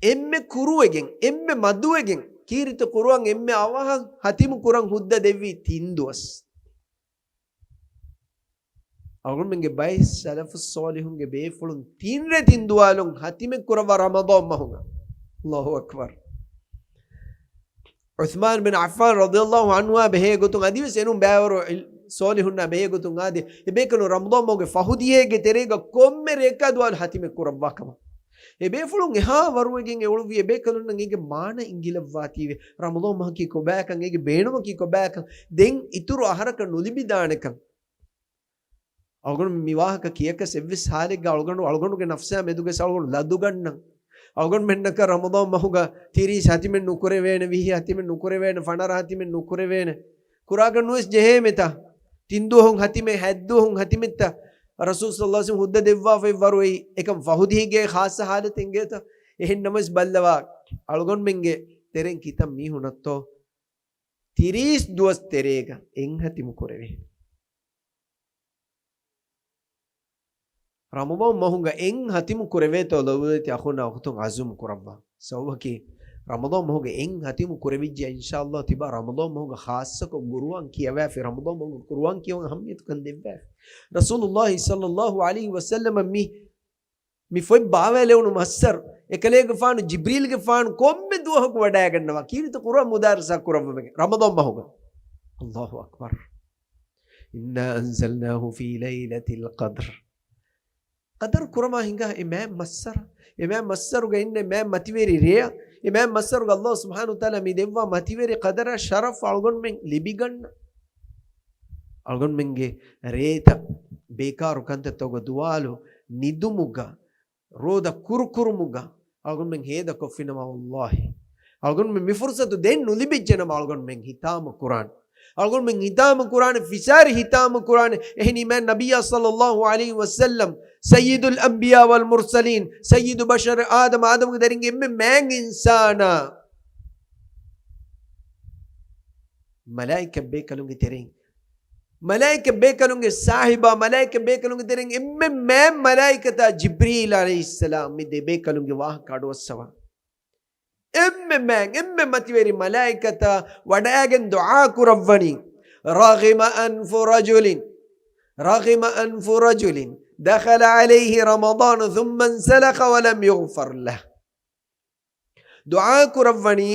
އެންމެ ކުރުވެގެން، އެންމެ މަދުވެގެން، ކީރިތި ޤުރުއާން އެންމެ އަވަހަށް ހަތިމު ކުރަން ހުއްދަ ދެއްވީ ތިން ދުވަސް. އަޅުގަނޑުމެންގެ ބައެއް ސަލަފު ޞާލިޙުންގެ ބޭފުޅުން ތިން ރޭ ތިން ދުވާލުން ހަތިމެއް ކުރައްވާ ރަމަޟާން މަހުގަ. ﷲ އަކްބަރު. ޢުޘްމާން ބިން ޢައްފާން ރަޟިޔަﷲ ޢަންހުއާ ބެހޭ ގޮތުން އަދިވެސް އެނޫން ބައިވަރު ޞާލިޙުންނާ ބެހޭ ގޮތުން އާދެ، އެބޭކަލުން ރަމަޟާން މަހުގެ ފަހު ދިހައެއްގެ ތެރޭގަ ކޮންމެ ރެއަކާ ދުވާލު ހަތިމެއް ކުރައްވާ ކަމަށް. އެބޭފުޅުން އެހާ ވަރުވެގެން އެ އުޅުއްވީ އެބޭކަލުންނަށް އޭގެ މާނަ އިނގިލައްވާތީވެ، ރަމަޟާން މަހަކީ ކޮބާކަން، އޭގެ ބޭނުމަކީ ކޮބާކަން، ދެން އިތުރު އަހަރަކަށް ނުލިބިދާނެކަން. އަޅުގަނޑު މި ވާހަކަ ކިޔަކަސް އެއްވެސް ހާލެއްގަ އަޅުގަނޑު، އަޅުގަނޑުގެ ނަފްސާ މެދުގަސް އަޅުގަނޑު ލަދުގަންނަން. އަޅުގަނޑުމެންނަކަށް ރަމަޟާން މަހުގަ ތިރީސް ހަތިމެއް ނުކުރެވޭނެ، ވިހި ހަތިމެއް ނުކުރެވޭނެ، ފަނަރަ ހަތިމެއް ނުކުރެވޭނެ. ކުރާކަށް ނުވެސް ޖެހޭމެތާ. ތިން ދުވަހުން ހަތިމެއް، ހަތް ދުވަހުން ހަތިމެއްތަ؟ ރަސޫލު ޞައްލަﷲު ޢަލައިހި ވަސައްލަމަ ހުއްދަ ދެއްވާފައި ވަރު އެއީ އެކަން ފަހު ދިހައެއްގެ ޚާއްޞަ ޙާލަތެއް އިނގޭތަ؟ އެހެން ނަމަވެސް ބައްލަވާ، އަޅުގަނޑުމެންގެ ތެރެއިން ކިތައް މީހުންނަށްތޯ ތިރީސް ދުވަސް ތެރޭގަ އެއް ހަތިމު ކުރެވޭ. ރަމަޟާން މަހުގަ އެއް ހަތިމު ކުރެވޭތޯ ލޮބުވެތި އަޚުންނާ އުޚްތުން ޢަޒުމް ކުރައްވާ. ސަބަބަކީ، ރަމަޟާން މަހުގަ އެއް ހަތިމު ކުރެވިއްޖެ، އިންޝާﷲ ތިބާ ރަމަޟާން މަހުގަ ޚާއްޞަކޮށް ޤުރުއާން ކިޔަވާފި، ރަމަޟާން މަހުގަ ޤުރުއާން ކިޔަވަން އަހައްމިޔަތުކަން ދެއްވާފި. ރަސޫލުﷲ ޞައްލަﷲު ޢަލައިހި ވަސައްލަމަ މި މި ފޮތް ބާވާލެވުނު މައްސަރު، އެކަލޭގެފާނު ޖިބްރީލްގެފާނު ކޮންމެ ދުވަހަކު ވަޑައިގަންނަވާ ކީރިތި ޤުރުއާން މުދާރަސާ ކުރައްވަމެގެ ރަމަޟާން މަހުގަ. ﷲ އަކްބަރު. إنا أنزلناه في ليلة القدر. ޤަދަރު ކުރަމާ ހިނގާ އެ މާތް މައްސަރަ، އެ މާތް މައްސަރުގަ އިންނަ މާތް މަތިވެރި ރެޔަށް، އެ މާތް މައްސަރުގަ ﷲ ސުބްޙާނަހޫ ވަތަޢާލާ މި ދެއްވާ މަތިވެރި ޤަދަރާ ޝަރަފް އަޅުގަނޑުމެން ލިބިގަންނަ. އަޅުގަނޑުމެންގެ ރޭތައް ބޭކާރު ކަންތައްތަކުގަ ދުވާލު ނިދުމުގަ ރޯދަ ކުރުކުރުމުގަ އަޅުގަނޑުމެން ހޭދަކޮށްފިނަމަ، ވައްލާހި، އަޅުގަނޑުމެން މި ފުރުޞަތު ދެން ނުލިބިއްޖެނަމަ، އަޅުގަނޑުމެން ހިތާމަ ކުރާނެ. އަޅުގަނޑުމެން ހިތާމަ ކުރާނެ، ފިސާރި ހިތާމަ ކުރާނެ. އެހެނީ މާތް ނަބިއްޔާ ޞައްލަﷲު ޢަލައިހި ވަސައްލަމް، سيد الأنبياء والمرسلين، سيد بشر آدم، އާދަމުގެ ދަރިންގެ އެންމެ މާތް އިންސާނާ، މަލާއިކަ ބޭކަލުންގެ ތެރެއިން، މަލާއިކަ ބޭކަލުންގެ ސާހިބާ، މަލާއިކަ ބޭކަލުންގެ ތެރެއިން އެންމެ މާތް މަލާއިކަތާ ޖިބްރީލް ޢަލައިހިއްސަލާމް މި ދެބޭކަލުންގެ ވާހަކަ އަޑުއައްސަވާ. އެންމެ މާތް، އެންމެ މަތިވެރި މަލާއިކަތާ ވަޑައިގެން ދުޢާ ކުރައްވަނީ، رغم أنف رجل، رغم أنف رجل دخل عليه رمضان ثم انسلخ ولم يغفر له. ދުޢާ ކުރައްވަނީ،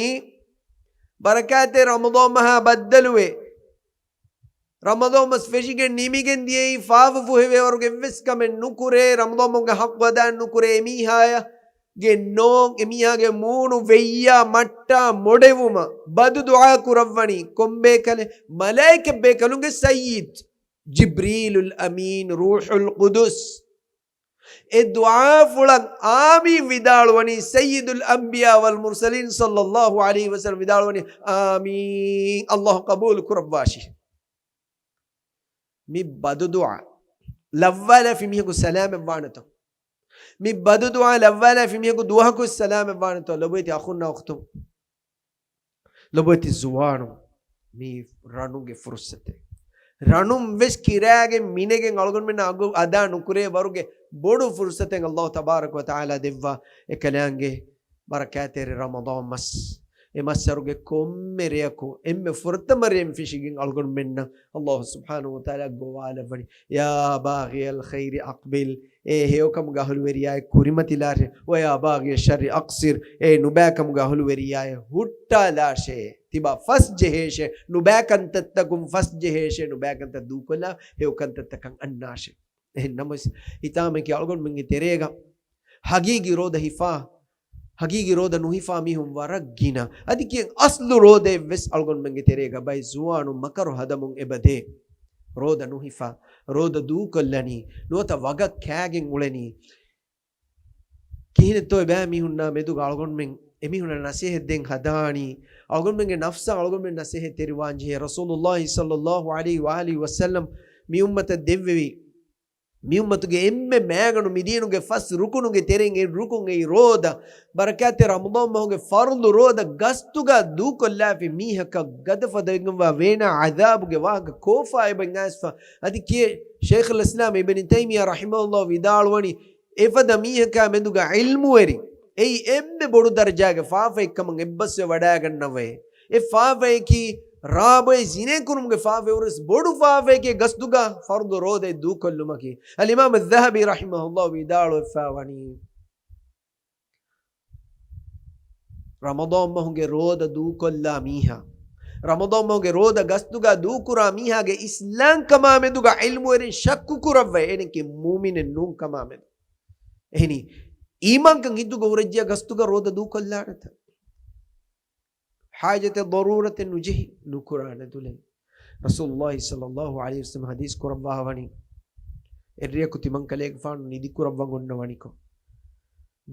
ބަރަކާތެއް ރަމަޟާން މަހާ ބައްދަލުވެ، ރަމަޟާން މަސް ފެށިގެން ނިމިގެން ދިޔައީ ފާފަ ފުހެވޭވަރުގެ އެއްވެސް ކަމެއް ނުކުރޭ، ރަމަޟާން މަހުގެ ޙައްޤު އަދާ ނުކުރޭ، އެމީހާޔަށް ގެ ނޯން، އެމީހާގެ މޫނު ވެއްޔާ މައްޓާ މޮޑެވުމަށް ބަދު ދުޢާ ކުރައްވަނީ ކޮންބޭކަލެއް؟ މަލާއިކަ ބޭކަލުންގެ ސައްޔިދު ޖިބްރީލުލް އަމީން ރޫޙުލް ޤުދުސް. އެ ދުޢާފުޅަށް އާމީން ވިދާޅުވަނީ ސައްޔިދުލް އަންބިޔާ ވަލް މުރްސަލީން ޞައްލަﷲު ޢަލައިހި ވަސައްލަމް ވިދާޅުވަނީ، އާމީން، ﷲ ޤަބޫލު ކުރައްވާށި. މި ބަދު ދުޢާ ލައްވާލާފި މީހަކު ސަލާމަތް ވާނެތޯ؟ މި ބަދު ދުޢާ ލައްވާލާފި މީހަކު ދުވަހަކު ސަލާމަތް ވާނެތޯ؟ ލޮބުވެތި އަޚުންނާ އުޚްތުން، ލޮބުވެތި ޒުވާނުން، މީ ރަނުގެ ފުރުސަތެއް. ރަނުން ވެސް ކިރާގެން މިނެގެން އަޅުގަނޑުމެންނަށް އަގު އަދާ ނުކުރޭ ވަރުގެ ބޮޑު ފުރުސަތެއް އައްލާހު ތަބާރަކަ ވަ ތަޢާލާ ދެއްވާ. އެކަލާނގެ ބަރަކާތްތެރި ރަމަޟާން މަސް، އެ މައްސަރުގެ ކޮންމެ ރެޔަކު އެންމެ ފުރަތަމަ ރެއިން ފެށިގެން އަޅުގަނޑުމެންނަށް އައްލާހު ސުބްޙާނަހު ވަ ތަޢާލާ ގޮވާލައްވަނީ، يا باغي الخير أقبل، އޭ ހެޔޮކަމުގެ އަހުލުވެރިޔާއޭ ކުރިމަތިލާށޭ، ويا باغي الشر أقصر، އޭ ނުބައިކަމުގެ އަހުލުވެރިޔާއޭ ހުއްޓާލާށޭ، ތިބާ ފަސް ޖެހޭށޭ، ނުބައިކަންތައްތަކުން ފަސް ޖެހޭށޭ، ނުބައިކަންތައް ދޫކޮށްލާ ހެޔޮކަންތައްތަކަށް އަންނާށޭ. އެހެން ނަމަވެސް، ހިތާމައަކީ އަޅުގަނޑުމެންގެ ތެރޭގަ ހަގީގީ ރޯދަ ހިފާ، ހަގީގީ ރޯދަ ނުހިފާ މީހުން ވަރަށް ގިނަ. އަދި ކިޔެން އަސްލު ރޯދައެއް ވެސް އަޅުގަނޑުމެންގެ ތެރޭގަ ބައެއް ޒުވާނުން މަކަރު ހަދަމުން އެބަދޭ. ރޯދަ ނުހިފާ، ރޯދަ ދޫކޮށްލަނީ، ނުވަތަ ވަގަށް ކާގެން އުޅެނީ. ކިހިނެއްތޯ އެބައިމީހުންނާ މެދުގަ އަޅުގަނޑުމެން އެމީހުންނަށް ނަސޭހަތް ދޭން ހަދާނީ؟ އަޅުގަނޑުމެންގެ ނަފްސަށް އަޅުގަނޑުމެން ނަސޭހަތް ތެރިވާން ޖެހޭ. ރަސޫލުއްލާހި ޞައްލައްލާހު ޢަލައިހި ވައާލިހި ވަސައްލަމް މި އުއްމަތަށް ދެއްވެވި، މި އުއްމަތުގެ އެންމެ މައިގަނޑު މި ދީނުގެ ފަސް ރުކުނުގެ ތެރެއިން އެއް ރުކުން އެއީ ރޯދަ. ބަރަކާތްތެރި ރަމަޟާން މަހުގެ ފަރުޟު ރޯދަ ގަސްތުގަ ދޫކޮށްލާފި މީހަކަށް ގަދަ ފަދަވެގެންވާ ވޭނާ ޢަޛާބުގެ ވާހަކަ ކޯފާ އެބަ އައިސްފަ. އަދި ކިޔޭ، ޝައިޚުލް އިސްލާމް އިބްނު ތައިމިއްޔާ ރަޙިމަހުﷲ ވިދާޅުވަނީ، އެފަދަ މީހަކާ މެދުގަ ޢިލްމުވެރި، އެއީ އެންމެ ބޮޑު ދަރަޖާގެ ފާފައެއްކަމަށް އެއްބަސްވެ ވަޑާގަންނަވައޭ. އެ ފާފައަކީ ރާ ބޮއެ ޒިނޭ ކުރުމުގެ ފާފައި ވުރެސް ބޮޑު ފާފައެކޭ ގަސްދުގަ ފަރުޟު ރޯދައެއް ދޫކޮށްލުމަކީ. އަލްއިމާމު އައްޒަހަބީ ރަޙިމަހުﷲ ވިދާޅުވެފަ ވަނީ، ރަމަޟާން މަހުގެ ރޯދަ ދޫކޮށްލާ މީހާ، ރަމަޟާން މަހުގެ ރޯދަ ގަސްދުގަ ދޫކުރާ މީހާގެ އިސްލާމްކަމާ މެދުގަ ޢިލްމުވެރިން ޝައްކު ކުރައްވައޭ، އޭނަކީ މުއުމިނެއް ނޫން ކަމާ މެދު. އެހެނީ، އީމާންކަން ހިތުގަ ހުރެއްޖެޔާ ގަސްދުގަ ރޯދަ ދޫކޮށްލާނެތަ؟ ޙާޖަތެއް ޟަރޫރަތެއް ނުޖެހި ނުކުރާނެ ދުލެއް. ރަސޫލުއްލާހި ޞައްލައްލާހު ޢަލައިހި ވަސައްލަމަ ޙަދީޘް ކުރައްވާ ވަނީ، އެއްރެއަކު ތިމަންކަލޭގެފާނު ނިދި ކުރައްވަން އޮންނަވަނިކޮށް،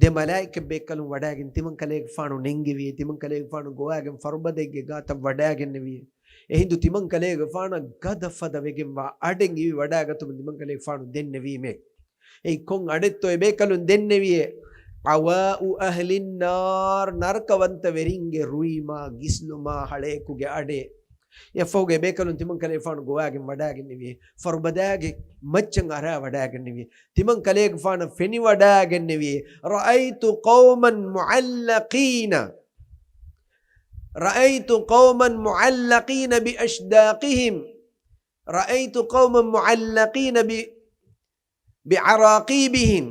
ދެ މަލާއިކަ ބޭކަލުން ވަޑާގެން ތިމަންކަލޭގެފާނު ނެންގެވިއޭ، ތިމަންކަލޭގެފާނު ގޮވާގެން ފަރުބަދައެއްގެ ގާތަށް ވަޑާގެންނެވިއޭ. އެހިނދު ތިމަންކަލޭގެފާނަށް ގަދަ ފަދަ ވެގެންވާ އަޑެއް އިވި ވަޑާގަތުމަށް ތިމަންކަލޭގެފާނު ދެންނެވީމޭ. އެއީ ކޮން އަޑެއްތޯ އެބޭކަލުން ދެންނެވިއޭ؟ އަވާއު އަހްލިން ނާރް، ނަރަކަވަންތަވެރިންގެ ރުއިމާ ގިސްލުމާ ހަޅޭކުގެ އަޑެއް. އެއަށްފަހުގަ އެބޭކަލުން ތިމަންކަލޭގެފާނު ގޮވާގެން ވަޑާގެންނެވިއޭ. ފަރުބަދާގެ މައްޗަށް އަރާ ވަޑާގެންނެވިއޭ. ތިމަންކަލޭގެފާނަށް ފެނިވަޑާގެންނެވިއޭ. رأيت قوما معلقين، رأيت قوما معلقين بأشداقهم، رأيت قوما معلقين ب بعراقيبهم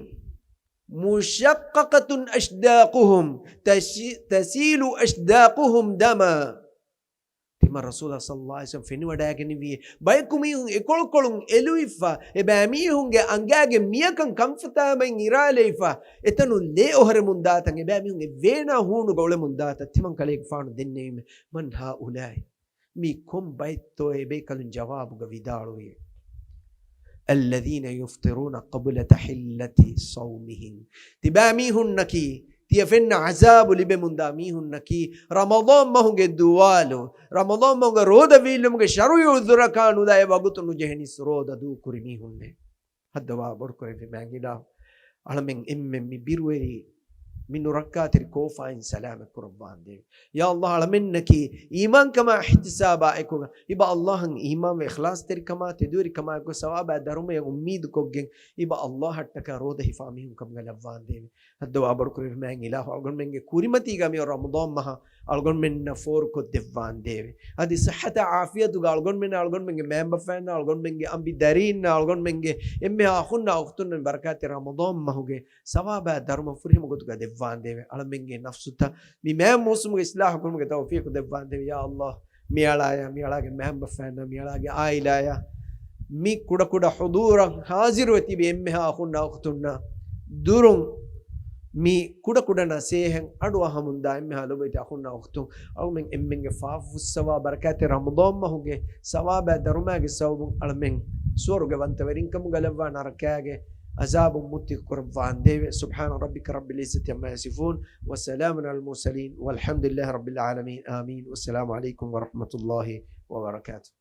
مشققة أشداقهم تش تسيل أشداقهم دما. ތިމަ ރަސޫލާ ޞައްލައްލާހު ޢަލައިހި ވަސައްލަމަ ފެނިވަޑާގެންނެވިއޭ. ބަޔަކު މީހުން އެކޮޅުކޮޅުން އެލުވިފަ، އެބައިމީހުންގެ އަނގާގެ މިޔަކަން ކަންފަތާމައިން އިރާލެވިފަ، އެތަނުން ލޭ އޮހޮރެމުން ދާތަން އެބައިމީހުން އެ ވޭނާ ހޫނުގަ އުޅެމުން ދާތަން. ތިމަންކަލޭގެފާނު ދެންނެވީމޭ، من هؤلاء؟ މީ ކޮން ބައެއްތޯ އެބޭކަލުން ޖަވާބުގަ ވިދާޅުވިއޭ؟ الذين يفطرون قبل تحلة صومهم. ތިބާ މީހުންނަކީ، ތިޔަ ފެންނަ ޢަޒާބު ލިބެމުންދާ މީހުންނަކީ، ރަމަޟާން މަހުގެ ދުވާލު، ރަމަޟާން މަހުގެ ރޯދަ ވީއްލުމުގެ ޝަރުޢީ ޢުޛުރަކާ ނުލާ އެ ވަގުތު ނުޖެހެނީސް ރޯދަ ދޫކުރި މީހުންނޭ. ހައްދަވާ ބޮޑުކުރެއްވި މާތް އިލާހު، އަޅަމެން އެންމެން މި ބިރުވެރި، މި ނުރައްކާތެރި ކޯފާއިން ސަލާމަތް ކުރައްވާނދޭވެ. ޔާ އައްލާހް، އަޅަމެންނަކީ އީމާންކަމާ އިޙްތިސާބާ އެކުގަ، އިބަ އައްލާހަށް އީމާންވެ އިޚްލާޞްތެރިކަމާ ތެދުވެރިކަމާ އެކު ސަވާބާ ދަރުމަޔަށް އުއްމީދުކޮށްގެން، އިބަ އައްލާހަށްޓަކާ ރޯދަ ހިފާ މީހުން ކަމުގަ ލައްވާނދޭވެ. ހައްދަވާ ބޮޑުކުރެއްވި މާތް އިލާހު، އަޅުގަނޑުމެންގެ ކުރިމަތީގަ މިއޮތް ރަމަޟާން މަހަށް އަޅުގަނޑުމެންނަށް ފޯރުކޮށްދެއްވާނދޭވެ. އަދި ޞިއްޙަތާ ޢާފިޔަތުގަ އަޅުގަނޑުމެންނަށް، އަޅުގަނޑުމެންގެ މައިންބަފައިންނަށް، އަޅުގަނޑުމެންގެ އަނބި ދަރީންނަށް، އަޅުގަނޑުމެންގެ އެންމެހާ އަޚުންނަށް އުޚްތުންނަށް މި ބަރަކާތްތެރި ރަމަޟާން މަހުގެ ސަވާބާ ދަރުމަ ފުރިހަމަ ގޮތުގަ ދެއްވާނދޭވެ. އަޅަމެންގެ ނަފްސުތައް މި މާތް މޫސުމުގަ އިޞްލާޙު ކުރުމުގެ ތައުފީޤު ދެއްވާނދޭވެ. ޔާ އައްލާހް، މިއަޅާޔާ، މިއަޅާގެ މައިންބަފައިންނަށް، މިއަޅާގެ ޢާއިލާޔާ، މި ކުޑަކުޑަ ޙުޟޫރަށް ޙާޟިރުވެ ތިބި އެންމެހާ އަޚުންނާ އުޚްތުންނަށް ދުރުން މި ކުޑަކުޑަ ނަސޭހަތް އަޑުއަހަމުންދާ އެންމެހާ ލޮބުވެތި އަޚުންނާ އުޚްތުން، އަޅުމެން އެންމެންގެ ފާފަ ފުއްސަވާ ބަރަކާތެއް ރަމަޟާން މަހުގެ ސަވާބާ ދަރުމާގެ ސަބަބުން އަޅަމެން ސުވަރުގެ ވަންތަވެރިންކަމުގަ ލައްވާ ނަރަކާގެ ޢަޒާބުން މުއްތި ކުރައްވާނދޭވެ. سبحان ربك رب العزة عما يصفون وسلام على المرسلين والحمد لله رب العالمين. آمين. والسلام عليكم ورحمة الله وبركاته.